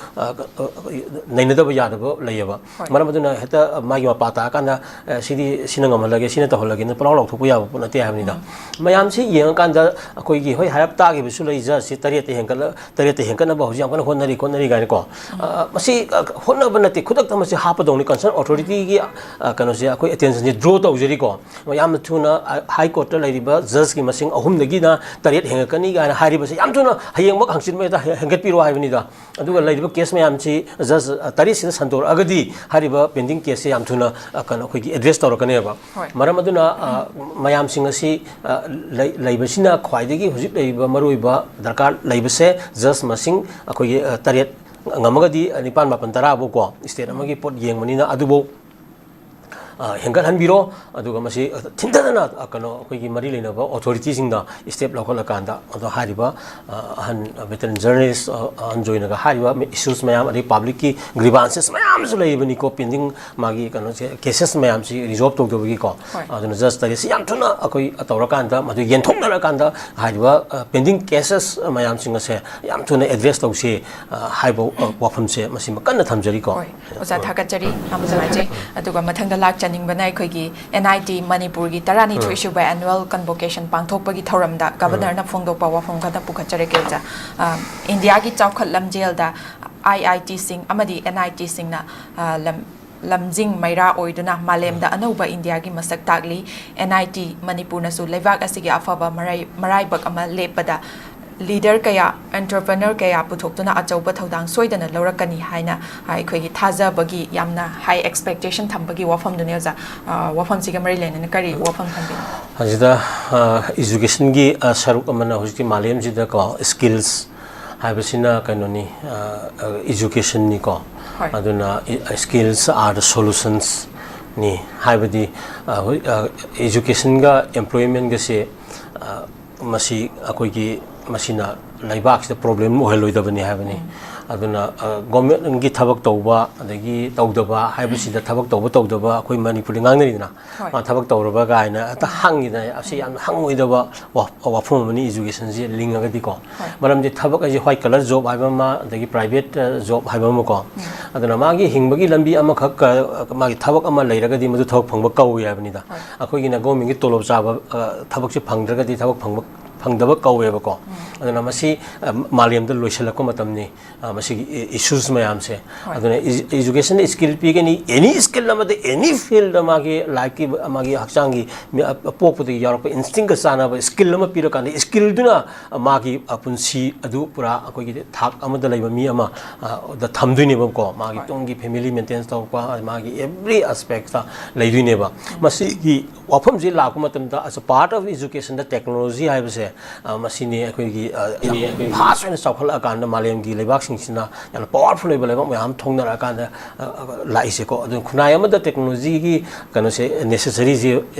ꯅꯩꯅꯗꯕ ꯌꯥꯗꯕ ꯂꯩꯌꯦꯕ꯫ ꯃꯔꯝ ꯑꯗꯨꯅ ꯍꯦꯛꯇ ꯃꯥꯒꯤ ꯃꯄꯥ ꯇꯥꯔꯀꯥꯟꯗ ꯁꯤꯗꯤ ꯁꯤꯅ ꯉꯝꯍꯜꯂꯒꯦ, ꯁꯤꯅ ꯇꯧꯍꯜꯂꯒꯦꯅ ꯄꯨꯂꯥꯎ ꯂꯥꯎꯊꯣꯛꯄ ꯌꯥꯕ ꯄꯣꯠ ꯅꯠꯇꯦ ꯍꯥꯏꯕꯅꯤꯗ꯫ ꯃꯌꯥꯝꯁꯤ ꯌꯦꯡꯉꯀꯥꯟꯗ ꯑꯩꯈꯣꯏꯒꯤ ꯍꯣꯏ ꯍꯥꯏꯔꯞ ꯇꯥꯈꯤꯕꯁꯨ ꯂꯩ, ꯖꯁꯁꯤ ꯇꯔꯦꯠꯇ ꯍꯦꯟꯒꯠꯂ ꯇꯔꯦꯠꯇ ꯍꯦꯟꯒꯠꯅꯕ ꯍꯧꯖꯤꯛ ꯌꯥꯝ ꯀꯟꯅ ꯍꯣꯠꯅꯔꯤ ꯈꯣꯠꯅꯔꯤ ꯀꯥꯏꯅꯀꯣ꯫ ꯃꯁꯤ ꯍꯣꯠꯅꯕ ꯅꯠꯇꯦ, ꯈꯨꯗꯛꯇ ꯃꯁꯤ ꯍꯥꯞꯄꯗꯧꯅꯤ꯫ ꯀꯟꯁꯔꯟ ꯑꯣꯊꯣꯔꯤꯇꯤꯒꯤ ꯀꯩꯅꯣꯁꯦ, ꯑꯩꯈꯣꯏ ꯑꯦꯇꯦꯟꯁꯟꯁꯦ ꯗ꯭ꯔꯣ ꯇꯧꯖꯔꯤꯀꯣ꯫ ꯌꯥꯝꯅ ꯊꯨꯅ ꯍꯥꯏ ꯀꯣꯔꯠꯇ ꯂꯩꯔꯤꯕ ꯖꯁꯀꯤ ꯃꯁꯤꯡ ꯑꯍꯨꯝꯗꯒꯤꯅ ꯇꯔꯦꯠ ꯍꯦꯟꯒꯠꯀꯅꯤ ꯀꯥꯏꯅ ꯍꯥꯏꯔꯤꯕꯁꯦ ꯌꯥꯝ ꯊꯨꯅ ꯍꯌꯦꯡꯃꯛ ꯍꯪꯆꯤꯠꯃꯛ ꯍꯦꯛꯇ ꯍꯦꯟꯒꯠꯄꯤꯔꯣ ꯍꯥꯏꯕꯅꯤꯗ꯫ ꯑꯗꯨꯒ ꯂꯩꯔꯤꯕ ꯀꯦꯁ ꯃꯌꯥꯝꯁꯤ ꯖꯁ ꯇꯔꯦꯠꯁꯤꯗ ꯁꯟꯗꯣꯔꯛꯑꯒꯗꯤ ꯍꯥꯏꯔꯤꯕ ꯄꯦꯟꯗꯤꯡ ꯀꯦꯁꯁꯦ ꯌꯥꯝ ꯊꯨꯅ ꯀꯩꯅꯣ ꯑꯩꯈꯣꯏꯒꯤ ꯑꯦꯗ꯭ꯔꯦꯁ ꯇꯧꯔꯛꯀꯅꯦꯕ꯫ ꯃꯔꯝ ꯑꯗꯨꯅ ꯃꯌꯥꯝꯁꯤꯡ ꯑꯁꯤ ꯂꯩꯕꯁꯤꯅ ꯈ꯭ꯋꯥꯏꯗꯒꯤ ꯍꯧꯖꯤꯛ ꯂꯩꯔꯤꯕ ꯃꯔꯨꯑꯣꯏꯕ ꯗꯔꯀꯥꯔ ꯂꯩꯕꯁꯦ ꯖꯁ ꯃꯁꯤꯡ ꯑꯩꯈꯣꯏꯒꯤ ꯇꯔꯦꯠ, ꯉꯝꯃꯒꯗꯤ ꯅꯤꯄꯥꯟ ꯃꯥꯄꯟ ꯇꯔꯥꯐꯥꯎ ꯀꯣ, ꯏꯁꯇꯦꯠ ꯑꯃꯒꯤ ꯄꯣꯠ ꯌꯦꯡꯕꯅꯤꯅ ꯑꯗꯨꯐꯥꯎ ꯍꯦꯟꯒꯠꯍꯟꯕꯤꯔꯣ꯫ ꯑꯗꯨꯒ ꯃꯁꯤ ꯊꯤꯟꯊꯗꯅ ꯀꯩꯅꯣ ꯑꯩꯈꯣꯏꯒꯤ ꯃꯔꯤ ꯂꯩꯅꯕ ꯑꯣꯊꯣꯔꯤꯇꯤꯁꯤꯡꯗ ꯏꯁꯇꯦꯞ ꯂꯧꯈꯠꯂꯀꯥꯟꯗ ꯑꯗꯣ ꯍꯥꯏꯔꯤꯕ ꯑꯍꯟ ꯚꯦꯇꯔꯅꯔꯤꯁ ꯑꯍꯟ ꯖꯣꯏꯅꯒ ꯍꯥꯏꯔꯤꯕ ꯏꯁꯨꯁ ꯃꯌꯥꯝ, ꯑꯗꯩ ꯄꯥꯕ꯭ꯂꯤꯛꯀꯤ ꯒ꯭ꯔꯤꯚꯥꯟꯁꯦꯁ ꯃꯌꯥꯝꯁꯨ ꯂꯩꯔꯤꯕꯅꯤꯀꯣ, ꯄꯦꯟꯗꯤꯡ ꯃꯥꯒꯤ ꯀꯩꯅꯣꯁꯦ, ꯀꯦꯁꯦꯁ ꯃꯌꯥꯝꯁꯤ ꯔꯤꯖꯣꯜꯕ ꯇꯧꯗꯕꯒꯤꯀꯣ꯫ ꯑꯗꯨꯅ ꯖꯁ ꯇꯔꯦꯠꯁꯤ ꯌꯥꯝ ꯊꯨꯅ ꯑꯩꯈꯣꯏ ꯇꯧꯔꯀꯥꯟꯗ ꯃꯗꯨ ꯌꯦꯟꯊꯣꯛꯅꯔꯀꯥꯟꯗ ꯍꯥꯏꯔꯤꯕ ꯄꯦꯟꯗꯤꯡ ꯀꯦꯁꯦꯁ ꯃꯌꯥꯝꯁꯤꯡ ꯑꯁꯦ ꯌꯥꯝ ꯊꯨꯅ ꯑꯦꯗ꯭ꯔꯦꯁ ꯇꯧꯁꯤ ꯍꯥꯏꯕ ꯋꯥꯐꯝꯁꯦ ꯃꯁꯤꯃ ꯀꯟꯅ ꯊꯝꯖꯔꯤꯀꯣ꯫ ꯍꯣꯏ, ꯑꯣꯖꯥ, ꯊꯥꯒꯠꯆꯔꯤ, ꯌꯥꯝ ꯅꯨꯡꯉꯥꯏꯖꯩ꯫ ꯑꯗꯨꯒ ꯃꯊꯪꯗ ꯂꯥꯛꯆꯅꯤꯡꯕꯅ ꯑꯩꯈꯣꯏꯒꯤ ꯑꯦꯟ ꯑꯥꯏ ꯇꯤ ꯃꯅꯤꯄꯨꯔꯒꯤ ꯇꯔꯥꯅꯤꯊꯣꯏ ꯁꯨꯕ ꯑꯦꯅꯨꯋꯦꯜ ꯀꯟꯚꯣꯀꯦꯁꯟ ꯄꯥꯡꯊꯣꯛꯄꯒꯤ ꯊꯧꯔꯝꯗ ꯒꯕꯔꯅꯔꯅ ꯐꯣꯡꯗꯣꯛꯄ ꯋꯥꯐꯝ ꯈꯛꯇ ꯄꯨꯈꯠꯆꯔꯛꯀꯦ, ꯑꯣꯖꯥ꯫ ꯑ, ꯏꯟꯗꯤꯌꯥꯒꯤ ꯆꯥꯎꯈꯠ ꯂꯝꯖꯦꯜꯗ ꯑꯥꯏ ꯑꯥꯏ ꯇꯤꯁꯤꯡ ꯑꯃꯗꯤ ꯑꯦꯟ ꯑꯥꯏ ꯇꯤꯁꯤꯡꯅ, ꯑ, ꯂꯝ-, ꯂꯝꯖꯤꯡ ꯃꯩꯔꯥ ꯑꯣꯏꯗꯨꯅ ꯃꯥꯂꯦꯝꯗ ꯑꯅꯧꯕ ꯏꯟꯗꯤꯌꯥꯒꯤ ꯃꯁꯛ ꯇꯥꯛꯂꯤ꯫ ꯑꯦꯟ ꯑꯥꯏ ꯇꯤ ꯃꯅꯤꯄꯨꯔꯅꯁꯨ ꯂꯩꯕꯥꯛ ꯑꯁꯤꯒꯤ ꯑꯐꯕ ꯃꯔꯥꯏ-, ꯃꯔꯥꯏꯕꯛ ꯑꯃ ꯂꯦꯞꯄꯗ leader ꯀꯌꯥ, entrepreneur ꯀꯌꯥ ꯄꯨꯊꯣꯛꯇꯨꯅ ꯑꯆꯧꯕ ꯊꯧꯗꯥꯡ ꯁꯣꯏꯗꯅ ꯂꯧꯔꯛꯀꯅꯤ ꯍꯥꯏꯅ, ꯑ, ꯑꯩꯈꯣꯏꯒꯤ ꯊꯥꯖꯕꯒꯤ ꯌꯥꯝꯅ high expectation ꯊꯝꯕꯒꯤ ꯋꯥꯐꯝꯗꯨꯅꯦ ꯑꯣꯖꯥ꯫ ꯑ, ꯋꯥꯐꯝꯁꯤꯒ ꯃꯔꯤ ꯂꯩꯅꯅ ꯀꯔꯤ ꯋꯥꯐꯝ ꯊꯝꯕꯤꯅꯤ? ꯍꯧꯖꯤꯛꯇ, ꯑ, educationꯒꯤ, ꯑ, ꯁꯔꯨꯛ ꯑꯃꯅ ꯍꯧꯖꯤꯛꯀꯤ ꯃꯥꯂꯦꯝꯁꯤꯗꯀꯣ skills ꯍꯥꯏꯕꯁꯤꯅ ꯀꯩꯅꯣꯅꯤ, ꯑ, ꯑ, educationꯅꯤꯀꯣ꯫ ꯍꯣꯏ꯫ ꯑꯗꯨꯅ, i-, skills are the solutionsꯅꯤ꯫ ꯍꯥꯏꯕꯗꯤ, ꯑ, ꯍꯧꯖꯤꯛ, ꯑ, educationꯒ employmentꯒꯁꯦ, ꯑ, ꯃꯁꯤ ꯑꯩꯈꯣꯏꯒꯤ, ꯃꯁꯤꯅ ꯂꯩꯕꯥꯛꯁꯤꯗ problem ꯑꯣꯏꯍꯜꯂꯣꯏꯗꯕꯅꯤ ꯍꯥꯏꯕꯅꯤ꯫ ꯎꯝ꯫ ꯑꯗꯨꯅ, ꯑ, governmentꯀꯤ ꯊꯕꯛ ꯇꯧꯕ ꯑꯗꯒꯤ ꯇꯧꯗꯕ ꯍꯥꯏꯕꯁꯤꯗ, ꯊꯕꯛ ꯇꯧꯕ ꯇꯧꯗꯕ ꯑꯩꯈꯣꯏ ꯃꯅꯤꯄꯨꯔꯗ ꯉꯥꯡꯅꯔꯤꯗꯅ, ꯍꯣꯏ꯫ "ꯃꯥ ꯊꯕꯛ ꯇꯧꯔꯕ?" ꯀꯥꯏꯅ ꯍꯦꯛꯇ ꯍꯪꯉꯤꯗꯅ, ꯑꯁꯤ ꯌꯥꯝꯅ ꯍꯪꯉꯣꯏꯗꯕ ꯋꯥ-, ꯋꯥꯐꯝ ꯑꯃꯅꯤ educationꯁꯤ ꯂꯤꯡꯉꯒꯗꯤꯀꯣ꯫ ꯍꯣꯏ꯫ ꯃꯔꯝꯗꯤ ꯊꯕꯛ ꯍꯥꯏꯁꯦ white collar job ꯍꯥꯏꯕ ꯑꯃ, ꯑꯗꯒꯤ private, ꯑ, job ꯍꯥꯏꯕ ꯑꯃꯀꯣ꯫ ꯎꯝ꯫ ꯑꯗꯨꯅ ꯃꯥꯒꯤ ꯍꯤꯡꯕꯒꯤ ꯂꯝꯕꯤ ꯑꯃꯈꯛ, ꯑ, ꯃꯥꯒꯤ ꯊꯕꯛ ꯑꯃ ꯂꯩꯔꯒꯗꯤ ꯃꯗꯨ ꯊꯕꯛ ꯐꯪꯕ ꯀꯧꯏ ꯍꯥꯏꯕꯅꯤꯗ꯫ ꯍꯣꯏ꯫ ꯑꯩꯈꯣꯏꯒꯤꯅ governmentꯀꯤ ꯇꯣꯂꯣꯞ ꯆꯥꯕ, ꯑ, ꯊꯕꯛꯁꯦ ꯐꯪꯗ꯭ꯔꯒꯗꯤ ꯊꯕꯛ ꯐꯪꯕ, ꯐꯪꯗꯕ ꯀꯧꯋꯦꯕꯀꯣ꯫ ꯎꯝ꯫ ꯑꯗꯨꯅ ꯃꯁꯤ, ꯑ, ꯃꯥꯂꯦꯝꯗ ꯂꯣꯏꯁꯤꯜꯂꯛꯄ ꯃꯇꯝꯅꯤ꯫ ꯑ, ꯃꯁꯤꯒꯤ i-, issues ꯃꯌꯥꯝꯁꯦ꯫ ꯍꯣꯏ꯫ ꯑꯗꯨꯅ edu-, educationꯗ skill ꯄꯤꯒꯅꯤ, any skill ꯑꯃꯗ, any fieldꯗ ꯃꯥꯒꯤ lifeꯀꯤ, ꯃꯥꯒꯤ ꯍꯛꯆꯥꯡꯒꯤ ꯃꯤ-, ꯑ, ꯄꯣꯛꯄꯗꯒꯤ ꯌꯥꯎꯔꯛꯄ instinctꯀ ꯆꯥꯟꯅꯕ skill ꯑꯃ ꯄꯤꯔꯀꯥꯟꯗ, skillꯗꯨꯅ, ꯑ, ꯃꯥꯒꯤ, ꯑ, ꯄꯨꯟꯁꯤ ꯑꯗꯨ ꯄꯨꯔꯥ ꯑꯩꯈꯣꯏꯒꯤ ꯊꯥꯛ ꯑꯃꯗ ꯂꯩꯕ ꯃꯤ ꯑꯃ, ꯑ, ꯗ ꯊꯝꯗꯣꯏꯅꯦꯕꯀꯣ꯫ ꯃꯥꯒꯤ ꯍꯣꯏ꯫ ꯇꯨꯡꯒꯤ family maintain ꯇꯧꯔꯛꯄ, ꯃꯥꯒꯤ every aspectꯇ ꯂꯩꯗꯣꯏꯅꯦꯕ꯫ ꯎꯝ꯫ ꯃꯁꯤꯒꯤ ꯋꯥꯐꯝꯁꯤ ꯂꯥꯛꯄ ꯃꯇꯝꯗ, as a part of educationꯗ technology ꯍꯥꯏꯕꯁꯦ, ꯑ, ꯃꯁꯤꯅꯤ ꯑꯩꯈꯣꯏꯒꯤ, ꯑ, ꯌꯥꯝ ꯃꯤ ꯑꯩꯈꯣꯏꯒꯤ fast ꯑꯣꯏꯅ ꯆꯥꯎꯈꯠꯂꯛꯑꯀꯥꯟꯗ, ꯃꯥꯂꯦꯝꯒꯤ ꯂꯩꯕꯥꯛꯁꯤꯡꯁꯤꯅ ꯌꯥꯝꯅ powerful ꯑꯣꯏꯕ ꯂꯩꯕꯥꯛ ꯃꯌꯥꯝ ꯊꯣꯡꯅꯔꯛꯑꯀꯥꯟꯗ, ꯑ, ꯑ, ꯂꯥꯛꯏꯁꯦꯀꯣ꯫ ꯑꯗꯨꯅ ꯈꯨꯟꯅꯥꯏ ꯑꯃꯗ technologyꯒꯤ ꯀꯩꯅꯣꯁꯦ, necessityꯁꯦ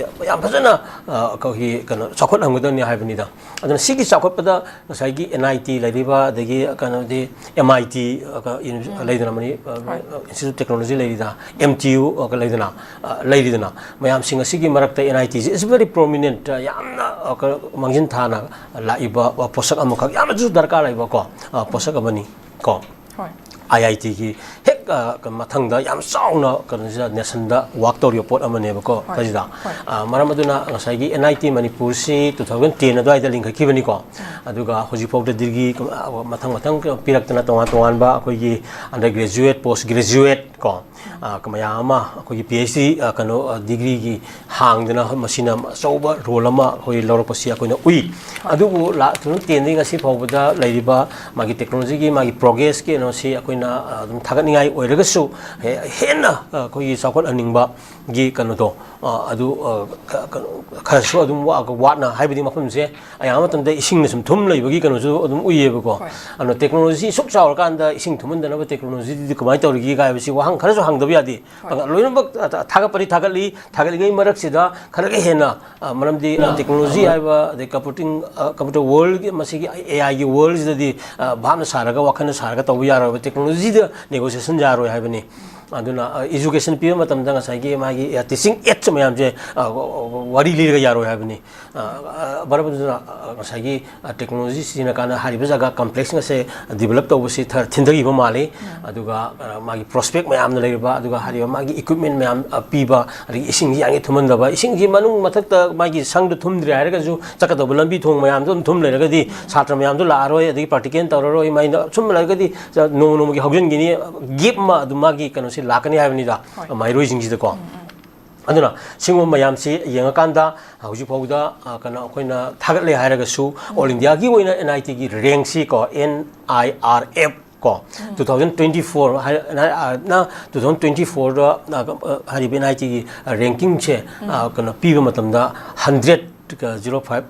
ꯌꯥꯝ ꯐꯖꯅ, ꯑ, ꯑꯩꯈꯣꯏꯒꯤ ꯀꯩꯅꯣ ꯆꯥꯎꯈꯠꯍꯟꯒꯗꯕꯅꯤ ꯍꯥꯏꯕꯅꯤꯗ꯫ ꯑꯗꯨꯅ ꯁꯤꯒꯤ ꯆꯥꯎꯈꯠꯄꯗ ꯉꯁꯥꯏꯒꯤ NIT ꯂꯩꯔꯤꯕ, ꯑꯗꯒꯤ ꯀꯩꯅꯣꯗꯤ MIT, ꯑ, ꯀ-, ꯎꯝ꯫ ꯂꯩꯗꯅ ꯃꯅꯤ-, ꯑ, ꯍꯣꯏ꯫ Institute of Technology ꯂꯩꯔꯤꯗ, MTU, ꯑ, ꯂꯩꯗꯅ, ꯑ, ꯂꯩꯔꯤꯗꯅ, ꯃꯌꯥꯝꯁꯤꯡ ꯑꯁꯤꯒꯤ ꯃꯔꯛꯇ NITꯁꯤ is very prominent, ꯑ, ꯌꯥꯝꯅ, ꯑ, ꯀ-, ꯃꯥꯡꯖꯤꯟ ꯊꯥꯅ ꯂꯥꯛꯏꯕ, ꯑ, ꯄꯣꯠꯁꯛ ꯑꯃꯈꯛ, ꯌꯥꯝꯅꯁꯨ ꯗꯔꯀꯥꯔ ꯂꯩꯕꯀꯣ, ꯑ, ꯄꯣꯠꯁꯛ ꯑꯃꯅꯤ ꯀꯣ꯫ ꯍꯣꯏ꯫ IITꯒꯤ ꯍꯦꯛ, ꯑ, ꯀ-, ꯃꯊꯪꯗ ꯌꯥꯝ ꯆꯥꯎꯅ ꯀꯩꯅꯣꯁꯤꯗ nationꯗ work ꯇꯧꯔꯤꯕ ꯄꯣꯠ ꯑꯃꯅꯦꯕꯀꯣ, ꯍꯣꯏ꯫ ꯁꯤꯗ꯫ ꯍꯣꯏ꯫ ꯑ, ꯃꯔꯝ ꯑꯗꯨꯅ ꯉꯁꯥꯏꯒꯤ NIT ꯃꯅꯤꯄꯨꯔꯁꯤ two thousand ten ꯑꯗꯨꯋꯥꯏꯗ ꯂꯤꯡꯈꯠꯈꯤꯕꯅꯤꯀꯣ꯫ ꯎꯝ꯫ ꯑꯗꯨꯒ ꯍꯧꯖꯤꯛꯐꯥꯎꯗ ꯗꯤꯒ꯭ꯔꯤ, ꯑ, ꯃꯊꯪ ꯃꯊꯪ ꯄꯤꯔꯛꯇꯅ ꯇꯣꯉꯥꯟ ꯇꯣꯉꯥꯟꯕ ꯑꯩꯈꯣꯏꯒꯤ undergraduate, post graduate, ꯀꯣ, ꯑ, ꯃꯌꯥꯝ ꯑꯃ ꯑꯩꯈꯣꯏꯒꯤ ꯄꯤ ꯑꯩꯆ ꯗꯤ, ꯑ, ꯀꯩꯅꯣ, ꯑ, ꯗꯤꯒ꯭ꯔꯤꯒꯤ ꯍꯥꯡꯗꯅ ꯃꯁꯤꯅ ꯑꯆꯧꯕ ꯔꯣꯜ ꯑꯃ ꯑꯩꯈꯣꯏ ꯂꯧꯔꯛꯄꯁꯤ ꯑꯩꯈꯣꯏꯅ ꯎꯏ꯫ ꯑꯗꯨꯕꯨ ꯂꯥꯛ two thousand ten ꯗꯒꯤ ꯉꯁꯤ ꯐꯥꯎꯕꯗ ꯂꯩꯔꯤꯕ ꯃꯥꯒꯤ ꯇꯦꯛꯅꯣꯂꯣꯖꯤꯒꯤ ꯃꯥꯒꯤ ꯄ꯭ꯔꯣꯒ꯭ꯔꯦꯁꯀꯤ ꯀꯩꯅꯣꯁꯤ ꯑꯩꯈꯣꯏꯅ, ꯑ, ꯑꯗꯨꯝ ꯊꯥꯒꯠꯅꯤꯡꯉꯥꯏ ꯑꯣꯏꯔꯒꯁꯨ, ꯍꯦ-, ꯍꯦꯟꯅ, ꯑ, ꯑꯩꯈꯣꯏꯒꯤ ꯆꯥꯎꯈꯠꯍꯟꯅꯤꯡꯕꯒꯤ ꯀꯩꯅꯣꯗꯣ, ꯑ, ꯑꯗꯨ, ꯑ, ꯈ-, ꯈ-, ꯈꯔꯁꯨ ꯑꯗꯨꯝ ꯋꯥ-, ꯋꯥꯠꯅ, ꯍꯥꯏꯕꯗꯤ ꯃꯐꯝꯁꯦ ꯑꯌꯥꯝꯕ ꯃꯇꯝꯗ ꯏꯁꯤꯡꯅ ꯁꯨꯝ ꯊꯨꯝ ꯂꯩꯕꯒꯤ ꯀꯩꯅꯣꯁꯨ ꯑꯗꯨꯝ ꯎꯏꯌꯦꯕꯀꯣ꯫ ꯍꯣꯏ꯫ ꯑꯗꯨꯅ ꯇꯦꯛꯅꯣꯂꯣꯖꯤ ꯁꯨꯛ ꯆꯥꯎꯔꯀꯥꯟꯗ ꯏꯁꯤꯡ ꯊꯨꯝꯍꯟꯗꯅꯕ ꯇꯦꯛꯅꯣꯂꯣꯖꯤꯗꯨꯗꯤ ꯀꯃꯥꯏꯅ ꯇꯧꯔꯤꯒꯦ ꯍꯥꯏꯕꯁꯤ ꯋꯥꯍꯪ ꯈꯔꯁꯨ ꯍꯪꯗꯕ ꯌꯥꯗꯦ꯫ ꯍꯣꯏ꯫ ꯂꯣꯏꯅꯃꯛ ꯊꯥꯒꯠꯄꯗꯤ ꯊꯥꯒꯠꯂꯤ, ꯊꯥꯒꯠꯂꯤꯉꯩ ꯃꯔꯛꯁꯤꯗ ꯈꯔꯒ ꯍꯦꯟꯅ, ꯑ, ꯃꯔꯝꯗꯤ ꯇꯦꯛꯅꯣꯂꯣꯖꯤ ꯍꯥꯏꯕ, ꯑꯗꯩ ꯀꯝꯄ꯭ꯌꯨꯇꯤꯡ, ꯑ, ꯀꯝꯄ꯭ꯌꯨꯇꯔ ꯋꯥꯔꯜꯒꯤ, ꯃꯁꯤꯒꯤ ꯑꯦ ꯑꯥꯏꯒꯤ ꯋꯥꯔꯜꯁꯤꯗꯗꯤ, ꯑ, ꯚꯥꯞꯅ ꯁꯥꯔꯒ, ꯋꯥꯈꯜꯅ ꯁꯥꯔꯒ ꯇꯧꯕ ꯌꯥꯔꯣꯏꯕ, ꯇꯦꯛꯅꯣꯂꯣꯖꯤꯗ ꯅꯦꯒꯣꯁꯤꯌꯦꯁꯟ ꯌꯥꯔꯣꯏ ꯍꯥꯏꯕꯅꯤ꯫ ꯑꯗꯨꯅ, ꯑ, ꯏꯖꯨꯀꯦꯁꯟ ꯄꯤꯕ ꯃꯇꯝꯗ ꯉꯁꯥꯏꯒꯤ ꯃꯥꯒꯤ, ꯑ, ꯇꯤꯆꯤꯡ ꯑꯦꯗꯁ ꯃꯌꯥꯝꯁꯦ, ꯑ, ꯋꯥꯔꯤ ꯂꯤꯔꯒ ꯌꯥꯔꯣꯏ ꯍꯥꯏꯕꯅꯤ꯫ ꯑ, ꯑ, ꯃꯔꯝ ꯑꯗꯨꯅ, ꯑ, ꯉꯁꯥꯏꯒꯤ, ꯑ, ꯇꯦꯛꯅꯣꯂꯣꯖꯤ ꯁꯤꯖꯤꯟꯅꯀꯥꯟꯗ ꯍꯥꯏꯔꯤꯕ ꯖꯒꯥ ꯀꯝꯄ꯭ꯂꯦꯛꯁꯁꯤꯡ ꯑꯁꯦ ꯗꯤꯕꯂꯞ ꯇꯧꯕꯁꯤ ꯊ-, ꯊꯤꯟꯊꯈꯤꯕ ꯃꯥꯜꯂꯤ꯫ ꯎꯝ꯫ ꯑꯗꯨꯒ, ꯑ, ꯃꯥꯒꯤ ꯄ꯭ꯔꯣꯁꯄꯦꯛ ꯃꯌꯥꯝꯅ ꯂꯩꯔꯤꯕ, ꯑꯗꯨꯒ ꯍꯥꯏꯔꯤꯕ ꯃꯥꯒꯤ ꯏꯀ꯭ꯋꯤꯞꯃꯦꯟ ꯃꯌꯥꯝ, ꯑ, ꯄꯤꯕ, ꯑꯗꯒꯤ ꯏꯁꯤꯡꯁꯤ ꯌꯥꯡꯉꯤ ꯊꯨꯝꯍꯟꯗꯕ, ꯏꯁꯤꯡꯁꯤ ꯃꯅꯨꯡ ꯃꯊꯛꯇ ꯃꯥꯒꯤ ꯁꯪꯗ ꯊꯨꯝꯗ꯭ꯔꯦ ꯍꯥꯏꯔꯒꯁꯨ ꯆꯠꯀꯗꯧꯕ ꯂꯝꯕꯤ ꯊꯣꯡ ꯃꯌꯥꯝꯗꯣ ꯑꯗꯨꯝ ꯊꯨꯝ ꯂꯩꯔꯒꯗꯤ ꯁꯥꯇ꯭ꯔ ꯃꯌꯥꯝꯗꯣ ꯂꯥꯛꯑꯔꯣꯏ, ꯑꯗꯒꯤ ꯄ꯭ꯔꯥꯛꯇꯤꯀꯦꯜ ꯇꯧꯔꯔꯣꯏ, ꯃꯥꯏꯅ ꯁꯨꯝ ꯂꯩꯔꯒꯗꯤ ꯆ-, ꯅꯣꯡꯃ ꯅꯣꯡꯃꯒꯤ ꯍꯧꯖꯤꯟꯈꯤꯅꯤ, ꯒꯦꯞ ꯑꯃ ꯑꯗꯨꯝ ꯃꯥꯒꯤ ꯀꯩꯅꯣꯁꯤ ꯂꯥꯛꯀꯅꯤ ꯍꯥꯏꯕꯅꯤꯗ, ꯍꯣꯏ꯫ ꯃꯍꯩꯔꯣꯏꯁꯤꯡꯁꯤꯗꯀꯣ꯫ ꯎꯝ, ꯎꯝ꯫ ꯑꯗꯨꯅ ꯁꯤꯒꯨꯝꯕ ꯃꯌꯥꯝꯁꯤ ꯌꯦꯡꯉꯀꯥꯟꯗ ꯍꯧꯖꯤꯛ ꯐꯥꯎꯕꯗ, ꯑ, ꯀꯩꯅꯣ ꯑꯩꯈꯣꯏꯅ ꯊꯥꯒꯠꯂꯦ ꯍꯥꯏꯔꯒꯁꯨ, ꯎꯝ꯫ All Indiaꯒꯤ ꯑꯣꯏꯅ N I Tꯒꯤ ꯔꯦꯡꯁꯤ ꯀꯣ, N I R F ꯀꯣ, ꯎꯝ꯫ Two thousand twenty four ꯍꯥꯏ-, ꯍꯥꯏ-, ꯅ two thousand twenty fourꯗ, ꯑ, ꯑ, ꯍꯥꯏꯔꯤꯕ N I Tꯒꯤ ꯔꯦꯡꯀꯤꯡꯁꯦ, ꯎꯝ꯫ ꯑ, ꯀꯩꯅꯣ ꯄꯤꯕ ꯃꯇꯝꯗ hundred zero five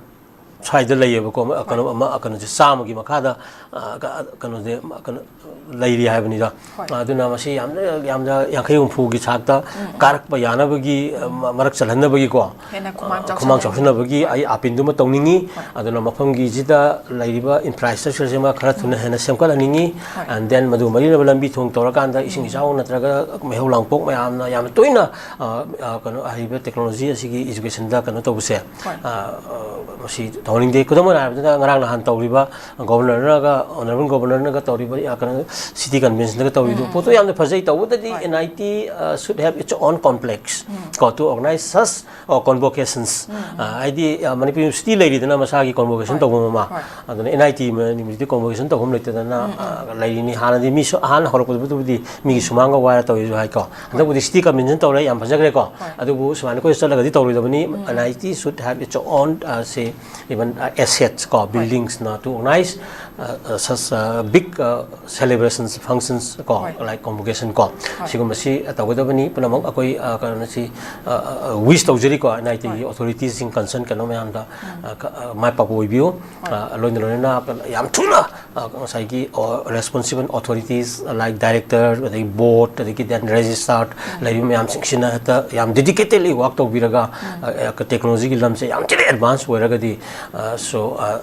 ꯁ꯭ꯋꯥꯏꯗ ꯂꯩꯌꯦꯕꯀꯣ, ꯑꯃ, ꯀꯩꯅꯣ, ꯍꯣꯏ꯫ ꯑꯃ, ꯀꯩꯅꯣꯁꯦ ꯆꯥꯝꯃꯒꯤ ꯃꯈꯥꯗ, ꯑ, ꯀ-, ꯀꯩꯅꯣꯁꯦ, ꯀꯩꯅꯣ, ꯂꯩꯔꯤ ꯍꯥꯏꯕꯅꯤꯗ꯫ ꯍꯣꯏ꯫ ꯑꯗꯨꯅ ꯃꯁꯤ ꯌꯥꯝꯅ, ꯌꯥꯝꯅ ꯌꯥꯡꯈꯩ ꯍꯨꯝꯐꯨꯒꯤ ꯊꯥꯛꯇ ꯎꯝ, ꯎꯝ꯫ ꯀꯥꯔꯛꯄ ꯌꯥꯅꯕꯒꯤ, ꯑ, ꯃ-, ꯃꯔꯛ ꯆꯜꯍꯟꯅꯕꯒꯤꯀꯣ, ꯍꯦꯟꯅ ꯈꯨꯃꯥꯡ ꯑ, ꯈꯨꯃꯥꯡ ꯆꯥꯎꯁꯤꯟꯅꯕꯒꯤ꯫ ꯆꯥꯎꯁꯤꯟꯅꯕꯒꯤ ꯍꯣꯏ꯫ ꯑꯩ ꯑꯥꯄꯤꯜꯗꯨꯃ ꯇꯧꯅꯤꯡꯉꯤ꯫ ꯍꯣꯏ꯫ ꯑꯗꯨꯅ ꯃꯐꯝꯒꯤꯁꯤꯗ ꯂꯩꯔꯤꯕ ꯏꯟꯐ꯭ꯔꯥꯁ꯭ꯇ꯭ꯔꯛꯆꯔꯁꯤꯃ ꯈꯔ ꯊꯨꯅ ꯎꯝ꯫ ꯍꯦꯟꯅ ꯁꯦꯝꯒꯠꯍꯟꯅꯤꯡꯉꯤ꯫ ꯍꯣꯏ꯫ And then ꯃꯗꯨ ꯃꯔꯤ ꯂꯩꯅꯕ ꯂꯝꯕꯤ ꯊꯣꯡ ꯇꯧꯔꯀꯥꯟꯗ ꯏꯁꯤꯡ ꯎꯝ꯫ ꯏꯆꯥꯎ ꯅꯠꯇ꯭ꯔꯒ ꯃꯩꯍꯧ ꯂꯥꯡꯄꯣꯛ ꯃꯌꯥꯝꯅ ꯌꯥꯝꯅ ꯇꯣꯏꯅ, ꯑ, ꯑ, ꯀꯩꯅꯣ, ꯍꯥꯏꯔꯤꯕ ꯇꯦꯛꯅꯣꯂꯣꯖꯤ ꯑꯁꯤꯒꯤ ꯏꯖꯨꯀꯦꯁꯟꯗ ꯀꯩꯅꯣ ꯇꯧꯕꯁꯦ, ꯍꯣꯏ꯫ ꯑ, ꯑ, ꯃꯁꯤ ꯇꯧꯍꯟꯅꯤꯡꯗꯦ꯫ ꯈꯨꯗꯝ ꯑꯣꯏꯅ ꯍꯥꯏꯔꯕꯗ, ꯉꯔꯥꯡ ꯅꯍꯥꯟ ꯇꯧꯔꯤꯕ ꯒꯣꯕꯔꯅꯔꯅꯒ, ꯑꯣꯅꯔꯦꯕꯜ ꯒꯣꯕꯔꯅꯔꯅꯒ ꯇꯧꯔꯤꯕ, ꯑ, ꯀꯩꯅꯣ, ꯁꯤꯇꯤ ꯀꯟꯚꯦꯟꯁꯟꯗꯒ ꯇꯧꯔꯤꯗꯣ, ꯄꯣꯠꯇꯣ ꯌꯥꯝꯅ ꯐꯖꯩ꯫ ꯇꯧꯕꯇꯗꯤ, ꯍꯣꯏ꯫ N I T, ꯑ, should have its own complex, ꯀꯣ, to organize such, ꯑ, convocations꯫ ꯑ, ꯍꯥꯏꯗꯤ, ꯑ, ꯃꯅꯤꯄꯨꯔ ꯌꯨꯅꯤꯚꯔꯁꯤꯇꯤ ꯂꯩꯔꯤꯗꯅ ꯃꯁꯥꯒꯤ convocation ꯍꯣꯏ꯫ ꯇꯧꯐꯝ ꯑꯃ꯫ ꯍꯣꯏ꯫ ꯑꯗꯨꯅ N I T ꯃ-, university convocation ꯇꯧꯐꯝ ꯂꯩꯇꯗꯅ, ꯑ, ꯂꯩꯔꯤꯅꯤ꯫ ꯍꯥꯟꯅꯗꯤ ꯃꯤꯁꯨ ꯑꯍꯥꯟ ꯍꯧꯔꯛꯄꯗꯨꯕꯨꯗꯤ ꯃꯤꯒꯤ ꯁꯨꯃꯥꯡꯒ ꯋꯥꯏꯔ ꯇꯧꯔꯤꯁꯨ ꯍꯥꯏꯀꯣ꯫ ꯍꯟꯗꯛꯄꯨꯗꯤ ꯁꯤꯇꯤ ꯀꯟꯚꯦꯟꯁꯟ ꯇꯧꯔꯦ, ꯌꯥꯝ ꯐꯖꯈ꯭ꯔꯦꯀꯣ꯫ ꯍꯣꯏ꯫ ꯑꯗꯨꯕꯨ ꯁꯨꯃꯥꯏꯅ ꯑꯩꯈꯣꯏ ꯆꯠꯂꯒꯗꯤ ꯇꯧꯔꯣꯏꯗꯕꯅꯤ꯫ N I T should have its own, ꯑ, say, even, ꯑ, assets ꯀꯣ, buildings ꯅ to organize, ꯑ, ꯑ, such, ꯑ, big, ꯑ, celebrations, functions ꯀꯣ, ꯍꯣꯏ꯫ Like convocation ꯀꯣ, ꯍꯣꯏ꯫ ꯁꯤꯒꯨꯝꯕꯁꯤ ꯇꯧꯒꯗꯕꯅꯤ꯫ ꯄꯨꯝꯅꯃꯛ ꯑꯩꯈꯣꯏ, ꯑ, ꯀꯩꯅꯣꯁꯤ, ꯑ, ꯑ, wish ꯇꯧꯖꯔꯤꯀꯣ, N I T ꯒꯤ ꯍꯣꯏ꯫ authorities ꯁꯤꯡ, concern ꯀꯩꯅꯣ ꯃꯌꯥꯝꯗ, ꯑ, ꯀ-, ꯑ, ꯃꯥꯏ ꯄꯥꯛꯄ ꯑꯣꯏꯕꯤꯌꯨ꯫ ꯍꯣꯏ꯫ ꯑ, ꯂꯣꯏꯅ ꯂꯣꯏꯅꯅ ꯌꯥꯝ ꯊꯨꯅ, ꯑ, ꯉꯁꯥꯏꯒꯤ, ꯑ, responsible authorities like director, ꯑꯗꯒꯤ board, ꯑꯗꯒꯤ then registrar ꯂꯩꯔꯤꯕ ꯃꯌꯥꯝꯁꯤꯡꯁꯤꯅ ꯍꯦꯛꯇ ꯌꯥꯝ dedicatedly work ꯇꯧꯕꯤꯔꯒ, ꯑ, ꯑ, technology ꯒꯤ ꯂꯝꯁꯦ ꯌꯥꯝ ꯊꯤꯅ advance ꯑꯣꯏꯔꯒꯗꯤ, ꯑ, so, ꯑ,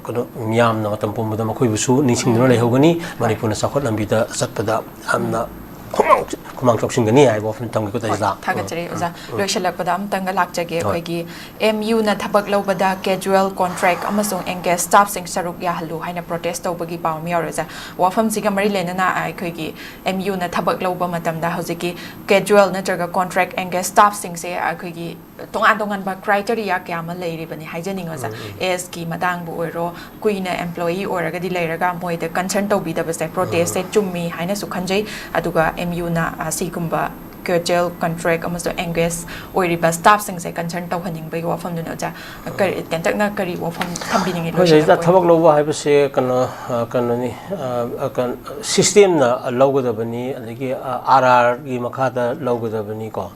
ꯀꯩꯅꯣ, ꯃꯤꯌꯥꯝꯅ ꯃꯇꯝ ꯄꯨꯝꯕꯗ ꯃꯈꯣꯏꯕꯨꯁꯨ ꯅꯤꯡꯁꯤꯡꯗꯨꯅ ꯂꯩꯍꯧꯒꯅꯤ꯫ ꯃꯅꯤꯄꯨꯔꯅ ꯆꯥꯎꯈꯠ ꯂꯝꯕꯤꯗ ꯆꯠꯄꯗ ꯌꯥꯝꯅ ꯈꯨꯃꯥꯡ, ꯈꯨꯃꯥꯡ ꯆꯥꯎꯁꯤꯟꯒꯅꯤ ꯍꯥꯏꯕ ꯋꯥꯐꯝ ꯊꯝꯒꯦꯀꯣ, ꯍꯣꯏ, ꯇꯥꯖꯤꯂꯥ꯫ ꯊꯥꯒꯠꯆꯔꯤ ꯑꯣꯖꯥ꯫ ꯎꯝ꯫ ꯂꯣꯏꯁꯤꯜꯂꯛꯄꯗ ꯑꯃꯇꯪꯒ ꯂꯥꯛꯆꯒꯦ꯫ ꯍꯣꯏ꯫ ꯑꯩꯈꯣꯏꯒꯤ M U ꯅ ꯊꯕꯛ ꯂꯧꯕꯗ casual contract ꯑꯃꯁꯨꯡ engage staff ꯁꯤꯡ ꯁꯔꯨꯛ ꯌꯥꯍꯜꯂꯨ ꯍꯥꯏꯅ protest ꯇꯧꯕꯒꯤ ꯄꯥꯎ ꯑꯃ ꯌꯥꯎꯔꯦ ꯑꯣꯖꯥ꯫ ꯋꯥꯐꯝꯁꯤꯒ ꯃꯔꯤ ꯂꯩꯅꯅ ꯑꯩꯈꯣꯏꯒꯤ M U ꯅ ꯊꯕꯛ ꯂꯧꯕ ꯃꯇꯝꯗ ꯍꯧꯖꯤꯛꯀꯤ casual ꯅꯠꯇ꯭ꯔꯒ contract engage staff ꯁꯤꯡꯁꯦ ꯑꯩꯈꯣꯏꯒꯤ ꯇꯣꯉꯥꯟ ꯇꯣꯉꯥꯟꯕ criteria ꯀꯌꯥ ꯑꯃ ꯂꯩꯔꯤꯕꯅꯤ ꯍꯥꯏꯖꯅꯤꯡꯉꯤ ꯑꯣꯖꯥ꯫ Age ꯀꯤ ꯃꯇꯥꯡꯕꯨ ꯑꯣꯏꯔꯣ, ꯀꯨꯏꯅ employee ꯑꯣꯏꯔꯒꯗꯤ ꯂꯩꯔꯒ ꯃꯣꯏꯗ concern ꯇꯧꯕꯤꯗꯕꯁꯦ, protest ꯁꯦ ꯆꯨꯝꯃꯤ ꯍꯥꯏꯅꯁꯨ ꯈꯟꯖꯩ꯫ ꯑꯗꯨꯒ M U ꯅ, ꯑ, ꯁꯤꯒꯨꯝꯕ casual contract ꯑꯃꯁꯨꯡ engage ꯑꯣꯏꯔꯤꯕ staff ꯁꯤꯡꯁꯦ concern ꯇꯧꯍꯟꯅꯤꯡꯕꯒꯤ ꯋꯥꯐꯝꯗꯨꯅ ꯑꯣꯖꯥ, ꯀꯔꯤ, ꯇꯦꯟꯇꯛꯅ ꯀꯔꯤ ꯋꯥꯐꯝ ꯊꯝꯕꯤꯅꯤꯡꯉꯤ? ꯑꯩꯈꯣꯏ ꯁꯤꯗꯩꯗ ꯂꯣꯏꯁꯤꯜꯂꯛꯄ ꯑꯣꯏꯅ꯫ ꯊꯕꯛ ꯂꯧꯕ ꯍꯥꯏꯕꯁꯦ ꯀꯩꯅꯣ, ꯑ, ꯀꯩꯅꯣꯅꯤ, ꯑ, ꯑ, ꯀꯩꯅꯣ, system ꯅ ꯂꯧꯒꯗꯕꯅꯤ, ꯑꯗꯒꯤ, ꯑ, R R ꯒꯤ ꯃꯈꯥꯗ ꯂꯧꯒꯗꯕꯅꯤꯀꯣ꯫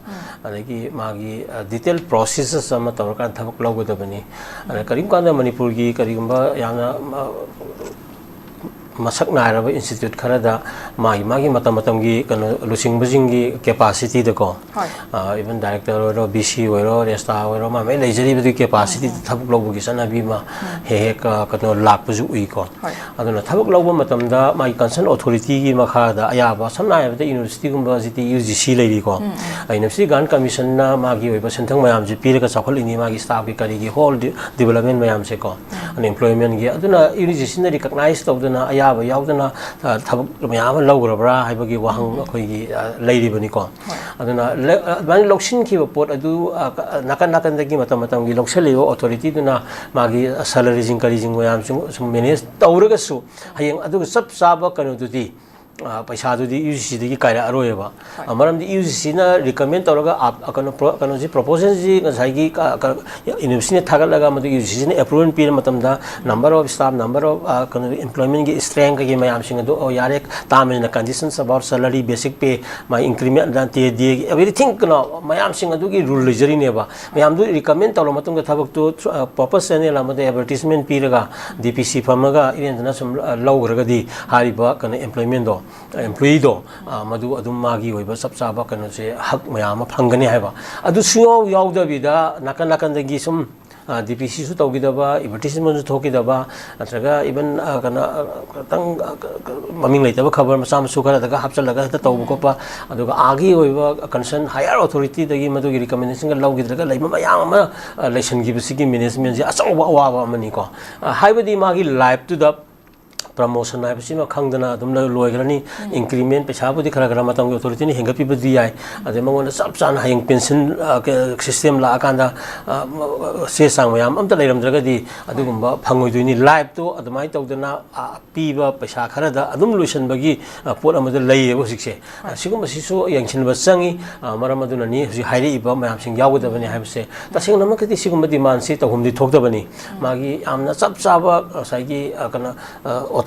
ꯑꯗꯒꯤ ꯃꯥꯒꯤ, ꯑ, detail processes ꯑꯃ ꯇꯧꯔꯀꯥꯟꯗ ꯊꯕꯛ ꯂꯧꯒꯗꯕꯅꯤ꯫ ꯑꯗ ꯀꯔꯤꯒꯨꯝꯕ ꯀꯥꯟꯗ ꯃꯅꯤꯄꯨꯔꯒꯤ ꯀꯔꯤꯒꯨꯝꯕ ꯌꯥꯝꯅ, ꯑ, ꯃꯁꯛ ꯅꯥꯏꯔꯕ ꯏꯟꯁꯇꯤꯇ꯭ꯌꯨꯠ ꯈꯔꯗ ꯃꯥꯒꯤ ꯃꯥꯒꯤ ꯃꯇꯝ ꯃꯇꯝꯒꯤ ꯀꯩꯅꯣ ꯂꯨꯆꯤꯡꯕꯁꯤꯡꯒꯤ ꯀꯦꯄꯥꯁꯤꯇꯤꯗꯀꯣ, ꯍꯣꯏ꯫ ꯏꯚꯟ ꯗꯥꯏꯔꯦꯛꯇꯔ ꯑꯣꯏꯔꯣ, ꯕꯤ ꯁꯤ ꯑꯣꯏꯔꯣ, ꯔꯦꯁꯇꯥ ꯑꯣꯏꯔꯣ, ꯃꯥ ꯃꯥꯏ ꯂꯩꯖꯔꯤꯕꯗꯨꯒꯤ ꯀꯦꯄꯥꯁꯤꯇꯤꯗ ꯊꯕꯛ ꯂꯧꯕꯒꯤ ꯆꯠꯅꯕꯤ ꯑꯃ ꯍꯦꯛ ꯍꯦꯛ ꯀꯩꯅꯣ ꯂꯥꯛꯄꯁꯨ ꯎꯏꯀꯣ꯫ ꯍꯣꯏ꯫ ꯑꯗꯨꯅ ꯊꯕꯛ ꯂꯧꯕ ꯃꯇꯝꯗ ꯃꯥꯒꯤ ꯀꯟꯁꯔꯟ ꯑꯣꯊꯣꯔꯤꯇꯤꯒꯤ ꯃꯈꯥꯗ ꯑꯌꯥꯕ, ꯁꯝꯅ ꯍꯥꯏꯔꯕꯗ ꯌꯨꯅꯤꯚꯔꯁꯤꯇꯤꯒꯨꯝꯕꯁꯤꯗꯤ ꯌꯨ ꯖꯤ ꯁꯤ ꯂꯩꯔꯤꯀꯣ꯫ ꯌꯨꯅꯤꯚꯔꯁꯤꯇꯤ ꯒ꯭ꯔꯥꯟ ꯀꯃꯤꯁꯟꯅ ꯃꯥꯒꯤ ꯑꯣꯏꯕ ꯁꯦꯟꯊꯪ ꯃꯌꯥꯝꯁꯦ ꯄꯤꯔꯒ ꯆꯥꯎꯈꯠꯂꯤꯅꯤ, ꯃꯥꯒꯤ ꯁ꯭ꯇꯥꯐꯀꯤ ꯀꯔꯤꯒꯤ ꯍꯣꯜ ꯗꯤꯕꯂꯞꯃꯦꯟ ꯃꯌꯥꯝꯁꯦꯀꯣ, ꯑꯟꯑꯦꯝꯄ꯭ꯂꯣꯏꯃꯦꯟꯒꯤ꯫ ꯑꯗꯨꯅ ꯌꯨ ꯖꯤ ꯁꯤꯅ ꯔꯤꯀꯛꯅꯥꯏꯁ ꯇꯧꯗꯅ, ꯑꯌꯥꯕ ꯌꯥꯎꯗꯅ ꯊꯕꯛ ꯃꯌꯥꯝ ꯑꯃ ꯂꯧꯈ꯭ꯔꯕ꯭ꯔꯥ ꯍꯥꯏꯕꯒꯤ ꯋꯥꯍꯪ ꯑꯩꯈꯣꯏꯒꯤ ꯂꯩꯔꯤꯕꯅꯤꯀꯣ꯫ ꯑꯗꯨꯅ ꯑꯗꯨꯃꯥꯏꯅ ꯂꯧꯁꯤꯟꯈꯤꯕ ꯄꯣꯠ ꯑꯗꯨ ꯅꯥꯀꯟ ꯅꯥꯀꯟꯗꯒꯤ ꯃꯇꯝ ꯃꯇꯝꯒꯤ ꯂꯧꯁꯤꯜꯂꯤꯕ ꯑꯣꯊꯣꯔꯤꯇꯤꯗꯨꯅ ꯃꯥꯒꯤ ꯁꯦꯂꯔꯤꯁꯤꯡ ꯀꯔꯤꯁꯤꯡ ꯃꯌꯥꯝꯁꯤꯡ ꯁꯨꯝ ꯃꯦꯅꯦꯖ ꯇꯧꯔꯒꯁꯨ, ꯍꯌꯦꯡ ꯑꯗꯨꯒ ꯆꯞ ꯆꯥꯕ ꯀꯩꯅꯣꯗꯨꯗꯤ, ꯄꯩꯁꯥꯗꯨꯗꯤ ꯌꯨ ꯖꯤ ꯁꯤꯗꯒꯤ ꯀꯥꯏꯔꯛꯑꯔꯣꯏꯕ꯫ ꯃꯔꯝꯗꯤ ꯌꯨ ꯖꯤ ꯁꯤꯅ ꯔꯤꯀꯃꯦꯟ ꯇꯧꯔꯒ ꯀꯩꯅꯣ ꯀꯩꯅꯣꯁꯤ, ꯄ꯭ꯔꯣꯄꯣꯖꯦꯜꯁꯤ ꯉꯁꯥꯏꯒꯤ ꯌꯨꯅꯤꯚꯔꯁꯤꯇꯤꯅ ꯊꯥꯒꯠꯂꯒ ꯃꯗꯨ ꯌꯨ ꯖꯤ ꯁꯤꯅ ꯑꯦꯄ꯭ꯔꯨꯕꯦꯜ ꯄꯤꯔ ꯃꯇꯝꯗ, number of staff, number of ꯀꯩꯅꯣ ꯏꯝꯄ꯭ꯂꯣꯏꯃꯦꯟꯒꯤ ꯏꯁꯇ꯭ꯔꯦꯡ ꯀꯩꯀꯩ ꯃꯌꯥꯝꯁꯤꯡ ꯑꯗꯨ, ꯑꯣ, ꯌꯥꯔꯦ, term and ꯀꯟꯗꯤꯁꯟꯁ about salary, basic pay, my increment, ꯇꯦ ꯗꯦ, ꯑꯦꯕ꯭ꯔꯤꯊꯤꯡ, ꯀꯩꯅꯣ ꯃꯌꯥꯝꯁꯤꯡ ꯑꯗꯨꯒꯤ ꯔꯨꯜ ꯂꯩꯖꯔꯤꯅꯦꯕ꯫ ꯃꯌꯥꯝꯗꯨ ꯔꯤꯀꯃꯦꯟ ꯇꯧꯔ ꯃꯇꯨꯡꯗ ꯊꯕꯛꯇꯨ ꯄ꯭ꯔꯣꯄꯔ ꯆꯦꯅꯦꯜ ꯑꯃꯗ ꯑꯦꯗꯚꯔꯇꯤꯁꯃꯦꯟ ꯄꯤꯔꯒ ꯗꯤ ꯄꯤ ꯁꯤ ꯐꯝꯃꯒ ꯏꯔꯦꯟꯖꯅ ꯁꯨꯝ ꯂꯧꯈ꯭ꯔꯒꯗꯤ, ꯍꯥꯏꯔꯤꯕ ꯀꯩꯅꯣ ꯑꯦꯝꯄ꯭ꯂꯣꯏꯃꯦꯟꯗꯣ, ꯑꯦꯝꯄ꯭ꯂꯣꯌꯤꯗꯣ, ꯃꯗꯨ ꯑꯗꯨꯝ ꯃꯥꯒꯤ ꯑꯣꯏꯕ ꯆꯞ ꯆꯥꯕ ꯀꯩꯅꯣꯁꯦ, ꯍꯛ ꯃꯌꯥꯝ ꯑꯃ ꯐꯪꯒꯅꯤ ꯍꯥꯏꯕ꯫ ꯑꯗꯨ ꯁꯨꯡꯌꯥꯎ ꯌꯥꯎꯗꯕꯤꯗ ꯅꯥꯀꯟ ꯅꯥꯀꯟꯗꯒꯤ ꯁꯨꯝ ꯗꯤ ꯄꯤ ꯁꯤꯁꯨ ꯇꯧꯈꯤꯗꯕ, ꯑꯦꯗꯚꯔꯇꯤꯁꯃꯦꯟꯁꯨ ꯊꯣꯛꯈꯤꯗꯕ, ꯅꯠꯇ꯭ꯔꯒ ꯏꯚꯟ ꯀꯩꯅꯣ ꯈꯤꯇꯪ ꯃꯃꯤꯡ ꯂꯩꯇꯕ ꯈꯕꯔ ꯃꯆꯥ ꯃꯁꯨ ꯈꯔꯗꯒ ꯍꯥꯞꯆꯤꯜꯂꯒ ꯍꯦꯛꯇ ꯇꯧꯕ ꯈꯣꯠꯄ, ꯑꯗꯨꯒ ꯑꯥꯒꯤ ꯑꯣꯏꯕ ꯀꯟꯁꯔꯟ ꯍꯥꯌꯔ ꯑꯣꯊꯣꯔꯤꯇꯤꯗꯒꯤ ꯃꯗꯨꯒꯤ ꯔꯤꯀꯃꯦꯟꯗꯦꯁꯟꯒ ꯂꯧꯈꯤꯗ꯭ꯔꯒ ꯂꯩꯕ ꯃꯌꯥꯝ ꯑꯃ ꯂꯩꯁꯤꯟꯈꯤꯕꯁꯤꯒꯤ ꯃꯦꯅꯦꯖꯃꯦꯟꯁꯦ ꯑꯆꯧꯕ ꯑꯋꯥꯕ ꯑꯃꯅꯤꯀꯣ꯫ ꯍꯥꯏꯕꯗꯤ ꯃꯥꯒꯤ ꯂꯥꯏꯐꯇꯨꯗ ꯄ꯭ꯔꯃꯣꯁꯟ ꯍꯥꯏꯕꯁꯤꯃ ꯈꯪꯗꯅ ꯑꯗꯨꯝ ꯂꯣꯏꯈ꯭ꯔꯅꯤ꯫ ꯏꯟꯀ꯭ꯔꯤꯃꯦꯟ ꯄꯩꯁꯥꯕꯨꯗꯤ ꯈꯔ ꯈꯔ ꯃꯇꯝꯒꯤ ꯑꯣꯊꯣꯔꯤꯇꯤꯅ ꯍꯦꯟꯒꯠꯄꯤꯕꯗꯤ ꯌꯥꯏ, ꯑꯗꯩ ꯃꯉꯣꯟꯗ ꯆꯞ ꯆꯥꯅ ꯍꯌꯦꯡ ꯄꯦꯟꯁꯤꯟ ꯁꯤꯁꯇꯦꯝ ꯂꯥꯛꯑꯀꯥꯟꯗ ꯆꯦ ꯆꯥꯡ ꯃꯌꯥꯝ ꯑꯝꯇ ꯂꯩꯔꯝꯗ꯭ꯔꯒꯗꯤ ꯑꯗꯨꯒꯨꯝꯕ ꯐꯪꯉꯣꯏꯗꯣꯏꯅꯤ꯫ ꯂꯥꯏꯐꯇꯣ ꯑꯗꯨꯃꯥꯏꯅ ꯇꯧꯗꯅ ꯄꯤꯕ ꯄꯩꯁꯥ ꯈꯔꯗ ꯑꯗꯨꯝ ꯂꯣꯏꯁꯤꯟꯕꯒꯤ ꯄꯣꯠ ꯑꯃꯗ ꯂꯩꯌꯦꯕ ꯍꯧꯖꯤꯛꯁꯦ꯫ ꯁꯤꯒꯨꯝꯕꯁꯤꯁꯨ ꯌꯦꯡꯁꯤꯟꯕ ꯆꯪꯉꯤ꯫ ꯃꯔꯝ ꯑꯗꯨꯅꯅꯤ ꯍꯧꯖꯤꯛ ꯍꯥꯏꯔꯛꯏꯕ ꯃꯌꯥꯝꯁꯤꯡ ꯌꯥꯎꯒꯗꯕꯅꯤ ꯍꯥꯏꯕꯁꯦ꯫ ꯇꯁꯦꯡꯅꯃꯛꯀꯤꯗꯤ ꯁꯤꯒꯨꯝꯕ ꯗꯤꯃꯥꯟꯁꯤ ꯇꯧꯐꯝꯗꯤ ꯊꯣꯛꯇꯕꯅꯤ꯫ ꯃꯥꯒꯤ ꯌꯥꯝꯅ ꯆꯞ ꯆꯥꯕ ꯉꯁꯥꯏꯒꯤ ꯀꯩꯅꯣ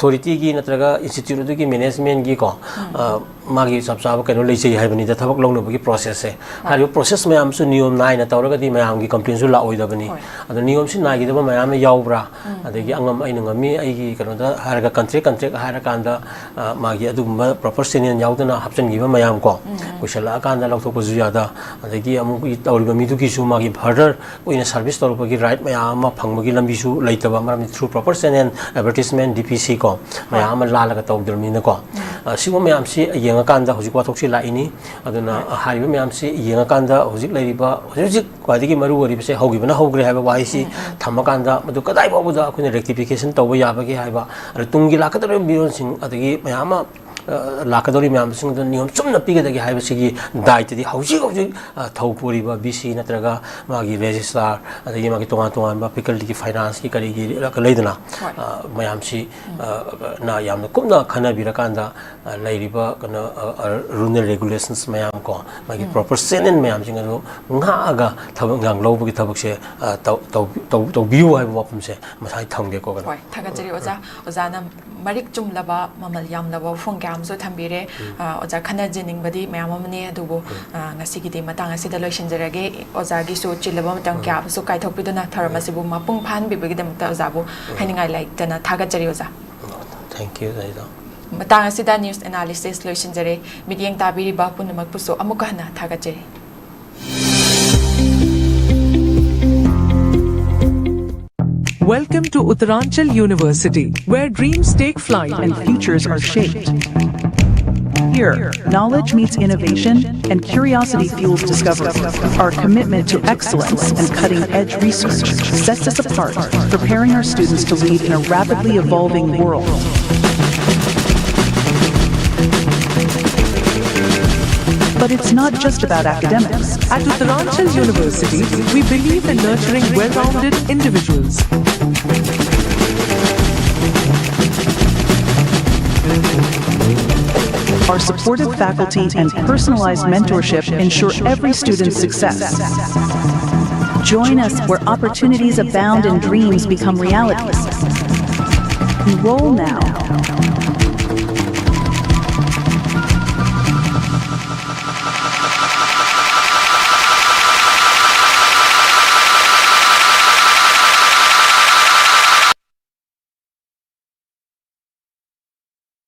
ꯑꯣꯊꯣꯔꯤꯇꯤꯒꯤ ꯅꯠꯇ꯭ꯔꯒ ꯏꯟꯁꯇꯤꯇ꯭ꯌꯨꯠ ꯑꯗꯨꯒꯤ ꯃꯦꯅꯦꯖꯃꯦꯟꯒꯤꯀꯣ, ꯑ, ꯃꯥꯒꯤ ꯆꯞ ꯆꯥꯕ ꯀꯩꯅꯣ ꯂꯩꯖꯩ ꯍꯥꯏꯕꯅꯤꯗ, ꯊꯕꯛ ꯂꯧꯅꯕꯒꯤ ꯄ꯭ꯔꯣꯁꯦꯁꯁꯦ꯫ ꯍꯥꯏꯔꯤꯕ ꯄ꯭ꯔꯣꯁꯦꯁ ꯃꯌꯥꯝꯁꯨ ꯅꯤꯌꯣꯝ ꯅꯥꯏꯅ ꯇꯧꯔꯒꯗꯤ ꯃꯌꯥꯝꯒꯤ ꯀꯝꯄ꯭ꯂꯦꯟꯁꯨ ꯂꯥꯛꯑꯣꯏꯗꯕꯅꯤ꯫ ꯍꯣꯏ꯫ ꯑꯗꯣ ꯅꯤꯌꯣꯝꯁꯤ ꯅꯥꯏꯒꯗꯕ ꯃꯌꯥꯝ ꯑꯃ ꯌꯥꯎꯕ꯭ꯔꯥ? ꯎꯝ꯫ ꯑꯗꯒꯤ ꯑꯉꯝ ꯑꯩꯅ ꯉꯝꯃꯤ, ꯑꯩꯒꯤ ꯀꯩꯅꯣꯗ ꯍꯥꯏꯔꯒ, ꯀꯟꯇ꯭ꯔꯦꯛ, ꯀꯟꯇ꯭ꯔꯦꯛ ꯍꯥꯏꯔꯀꯥꯟꯗ, ꯑ, ꯃꯥꯒꯤ ꯑꯗꯨꯒꯨꯝꯕ ꯄ꯭ꯔꯣꯄꯔ ꯆꯦꯅꯦꯜ ꯌꯥꯎꯗꯅ ꯍꯥꯞꯆꯤꯟꯈꯤꯕ ꯃꯌꯥꯝ ꯀꯣ, ꯎꯝ꯫ ꯀꯨꯏꯁꯜꯂꯛꯑꯀꯥꯟꯗ ꯂꯧꯊꯣꯛꯄꯁꯨ ꯌꯥꯗ, ꯑꯗꯒꯤ ꯑꯃꯨꯛ ꯇꯧꯔꯤꯕ ꯃꯤꯗꯨꯒꯤꯁꯨ ꯃꯥꯒꯤ ꯐꯔꯗꯔ ꯑꯣꯏꯅ ꯁꯥꯔꯚꯤꯁ ꯇꯧꯔꯛꯄꯒꯤ ꯔꯥꯏꯠ ꯃꯌꯥꯝ ꯑꯃ ꯐꯪꯕꯒꯤ ꯂꯝꯕꯤꯁꯨ ꯂꯩꯇꯕ ꯃꯔꯝꯗꯤ, ꯊ꯭ꯔꯨ ꯄ꯭ꯔꯣꯄꯔ ꯆꯦꯅꯦꯜ, ꯑꯦꯗꯚꯔꯇꯤꯁꯃꯦꯟ, ꯗꯤ ꯄꯤ ꯁꯤ ꯀꯣ, ꯃꯌꯥꯝ ꯑꯃ ꯂꯥꯜꯂꯒ ꯇꯧꯗ꯭ꯔꯕꯅꯤꯅꯀꯣ꯫ ꯎꯝ꯫ ꯑ, ꯁꯤꯒꯨꯝꯕ ꯃꯌꯥꯝꯁꯤ ꯌꯦꯡꯉꯀꯥꯟꯗ ꯍꯧꯖꯤꯛ ꯋꯥꯊꯣꯛꯁꯤ ꯂꯥꯛꯏꯅꯤ꯫ ꯑꯗꯨꯅ, ꯍꯣꯏ꯫ ꯑ, ꯍꯥꯏꯔꯤꯕ ꯃꯌꯥꯝꯁꯤ ꯌꯦꯡꯉꯀꯥꯟꯗ ꯍꯧꯖꯤꯛ ꯂꯩꯔꯤꯕ, ꯍꯧꯖꯤꯛ ꯍꯧꯖꯤꯛ ꯈ꯭ꯋꯥꯏꯗꯒꯤ ꯃꯔꯨ ꯑꯣꯏꯔꯤꯕꯁꯦ ꯍꯧꯈꯤꯕꯅ ꯍꯧꯈ꯭ꯔꯦ ꯍꯥꯏꯕ ꯋꯥꯍꯩꯁꯤ ꯎꯝ, ꯎꯝ꯫ ꯊꯝꯃꯀꯥꯟꯗ, ꯃꯗꯨ ꯀꯗꯥꯏ ꯐꯥꯎꯕꯗ ꯑꯩꯈꯣꯏꯅ ꯔꯦꯛꯇꯤꯐꯤꯀꯦꯁꯟ ꯇꯧꯕ ꯌꯥꯕꯒꯦ ꯍꯥꯏꯕ, ꯑꯗ ꯇꯨꯡꯒꯤ ꯂꯥꯛꯀꯗꯧꯔꯤꯕ ꯃꯤꯔꯣꯜꯁꯤꯡ ꯑꯗꯒꯤ ꯃꯌꯥꯝ ꯑꯃ, ꯑ, ꯂꯥꯛꯀꯗꯧꯔꯤꯕ ꯃꯌꯥꯝꯁꯤꯡ ꯑꯗꯨ ꯅꯤꯌꯣꯝ ꯆꯨꯝꯅ ꯄꯤꯒꯗꯒꯦ ꯍꯥꯏꯕꯁꯤꯒꯤ ꯗꯥꯏꯇꯗꯤ ꯍꯧꯖꯤꯛ ꯍꯧꯖꯤꯛ, ꯑ, ꯊꯧ ꯄꯨꯔꯤꯕ ꯚꯤ ꯁꯤ ꯅꯠꯇ꯭ꯔꯒ ꯃꯥꯒꯤ ꯔꯦꯖꯤꯁꯇ꯭ꯔꯥꯔ, ꯑꯗꯒꯤ ꯃꯥꯒꯤ ꯇꯣꯉꯥꯟ ꯇꯣꯉꯥꯟꯕ ꯐꯦꯀꯜꯇꯤꯒꯤ ꯐꯥꯏꯅꯥꯟꯁꯀꯤ ꯀꯔꯤꯒꯤ ꯂꯩꯗꯅ, ꯍꯣꯏ꯫ ꯑ, ꯃꯌꯥꯝꯁꯤ, ꯎꯝ꯫ ꯑ, ꯅ ꯌꯥꯝꯅ ꯀꯨꯞꯅ ꯈꯟꯅꯕꯤꯔꯀꯥꯟꯗ, ꯑ, ꯂꯩꯔꯤꯕ ꯀꯩꯅꯣ, ꯑ, ꯑ, ꯔꯨꯜ ꯑꯦꯟ ꯔꯦꯒꯨꯂꯦꯁꯟꯁ ꯃꯌꯥꯝ ꯀꯣ, ꯃꯥꯒꯤ ꯎꯝ꯫ ꯄ꯭ꯔꯣꯄꯔ ꯆꯦꯅꯦꯜ ꯃꯌꯥꯝꯁꯤꯡ ꯑꯗꯨ ꯉꯥꯛꯑꯒ ꯊꯕꯛ ꯏꯪꯈꯥꯡ ꯂꯧꯕꯒꯤ ꯊꯕꯛꯁꯦ, ꯑ, ꯇꯧ-, ꯇꯧ-, ꯇꯧ-, ꯇꯧꯕꯤꯌꯨ ꯍꯥꯏꯕ ꯋꯥꯐꯝꯁꯦ ꯃꯁꯥꯏ ꯊꯝꯒꯦꯀꯣ, ꯀꯩꯅꯣ꯫ ꯍꯣꯏ, ꯊꯥꯒꯠꯆꯔꯤ ꯑꯣꯖꯥ꯫ ꯑꯣꯖꯥꯅ ꯃꯔꯤꯛ ꯆꯨꯝꯂꯕ, ꯃꯃꯜ ꯌꯥꯝꯂꯕ ꯋꯥꯐꯝ ꯀꯌꯥ ꯑꯃꯁꯨ ꯊꯝꯕꯤꯔꯦ꯫ ꯎꯝ꯫ ꯑ, ꯑꯣꯖꯥ, ꯈꯟꯅꯖꯅꯤꯡꯕꯗꯤ ꯃꯌꯥꯝ ꯑꯃꯅꯤ, ꯑꯗꯨꯕꯨ, ꯎꯝ꯫ ꯑ, ꯉꯁꯤꯒꯤꯗꯤ ꯃꯇꯥꯡ ꯑꯁꯤꯗ ꯂꯣꯏꯁꯤꯟꯖꯔꯒꯦ꯫ ꯑꯣꯖꯥꯒꯤꯁꯨ ꯆꯤꯜꯂꯕ ꯃꯇꯝ ꯎꯝ꯫ ꯀꯌꯥ ꯑꯃꯁꯨ ꯀꯥꯏꯊꯣꯛꯄꯤꯗꯨꯅ ꯊꯧꯔꯝ ꯎꯝ꯫ ꯑꯁꯤꯕꯨ ꯃꯄꯨꯡ ꯐꯥꯍꯟꯕꯤꯕꯒꯤꯗꯃꯛꯇ ꯑꯣꯖꯥꯕꯨ ꯎꯝ꯫ ꯍꯥꯏꯅꯤꯡꯉꯥꯏ ꯂꯩꯇꯅ ꯊꯥꯒꯠꯆꯔꯤ, ꯑꯣꯖꯥ꯫ Thank you, ꯂꯩꯗꯣ꯫ ꯃꯇꯥꯡ ꯑꯁꯤꯗ ꯅ꯭ꯌꯨꯁ ꯑꯦꯅꯥꯂꯤꯁꯤꯁ ꯂꯣꯏꯁꯤꯟꯖꯔꯦ꯫ ꯃꯤꯠꯌꯦꯡ ꯇꯥꯕꯤꯔꯤꯕ ꯄꯨꯝꯅꯃꯛꯄꯨꯁꯨ ꯑꯃꯨꯛꯀ ꯍꯟꯅ ꯊꯥꯒꯠꯆꯔꯤ꯫ Welcome to Uttaranchal University, where dreams take flight and futures are shaped. Here, knowledge meets innovation and curiosity fuels discovery. Our commitment to excellence and cutting edge research sets us apart, preparing our students to lead in a rapidly evolving world. But it's not just about academics. At Uttaranchal University, we believe in nurturing well-rounded individuals. Our supportive faculty and personalized mentorship ensure every student's success. Join us where opportunities abound and dreams become realities. Roll now.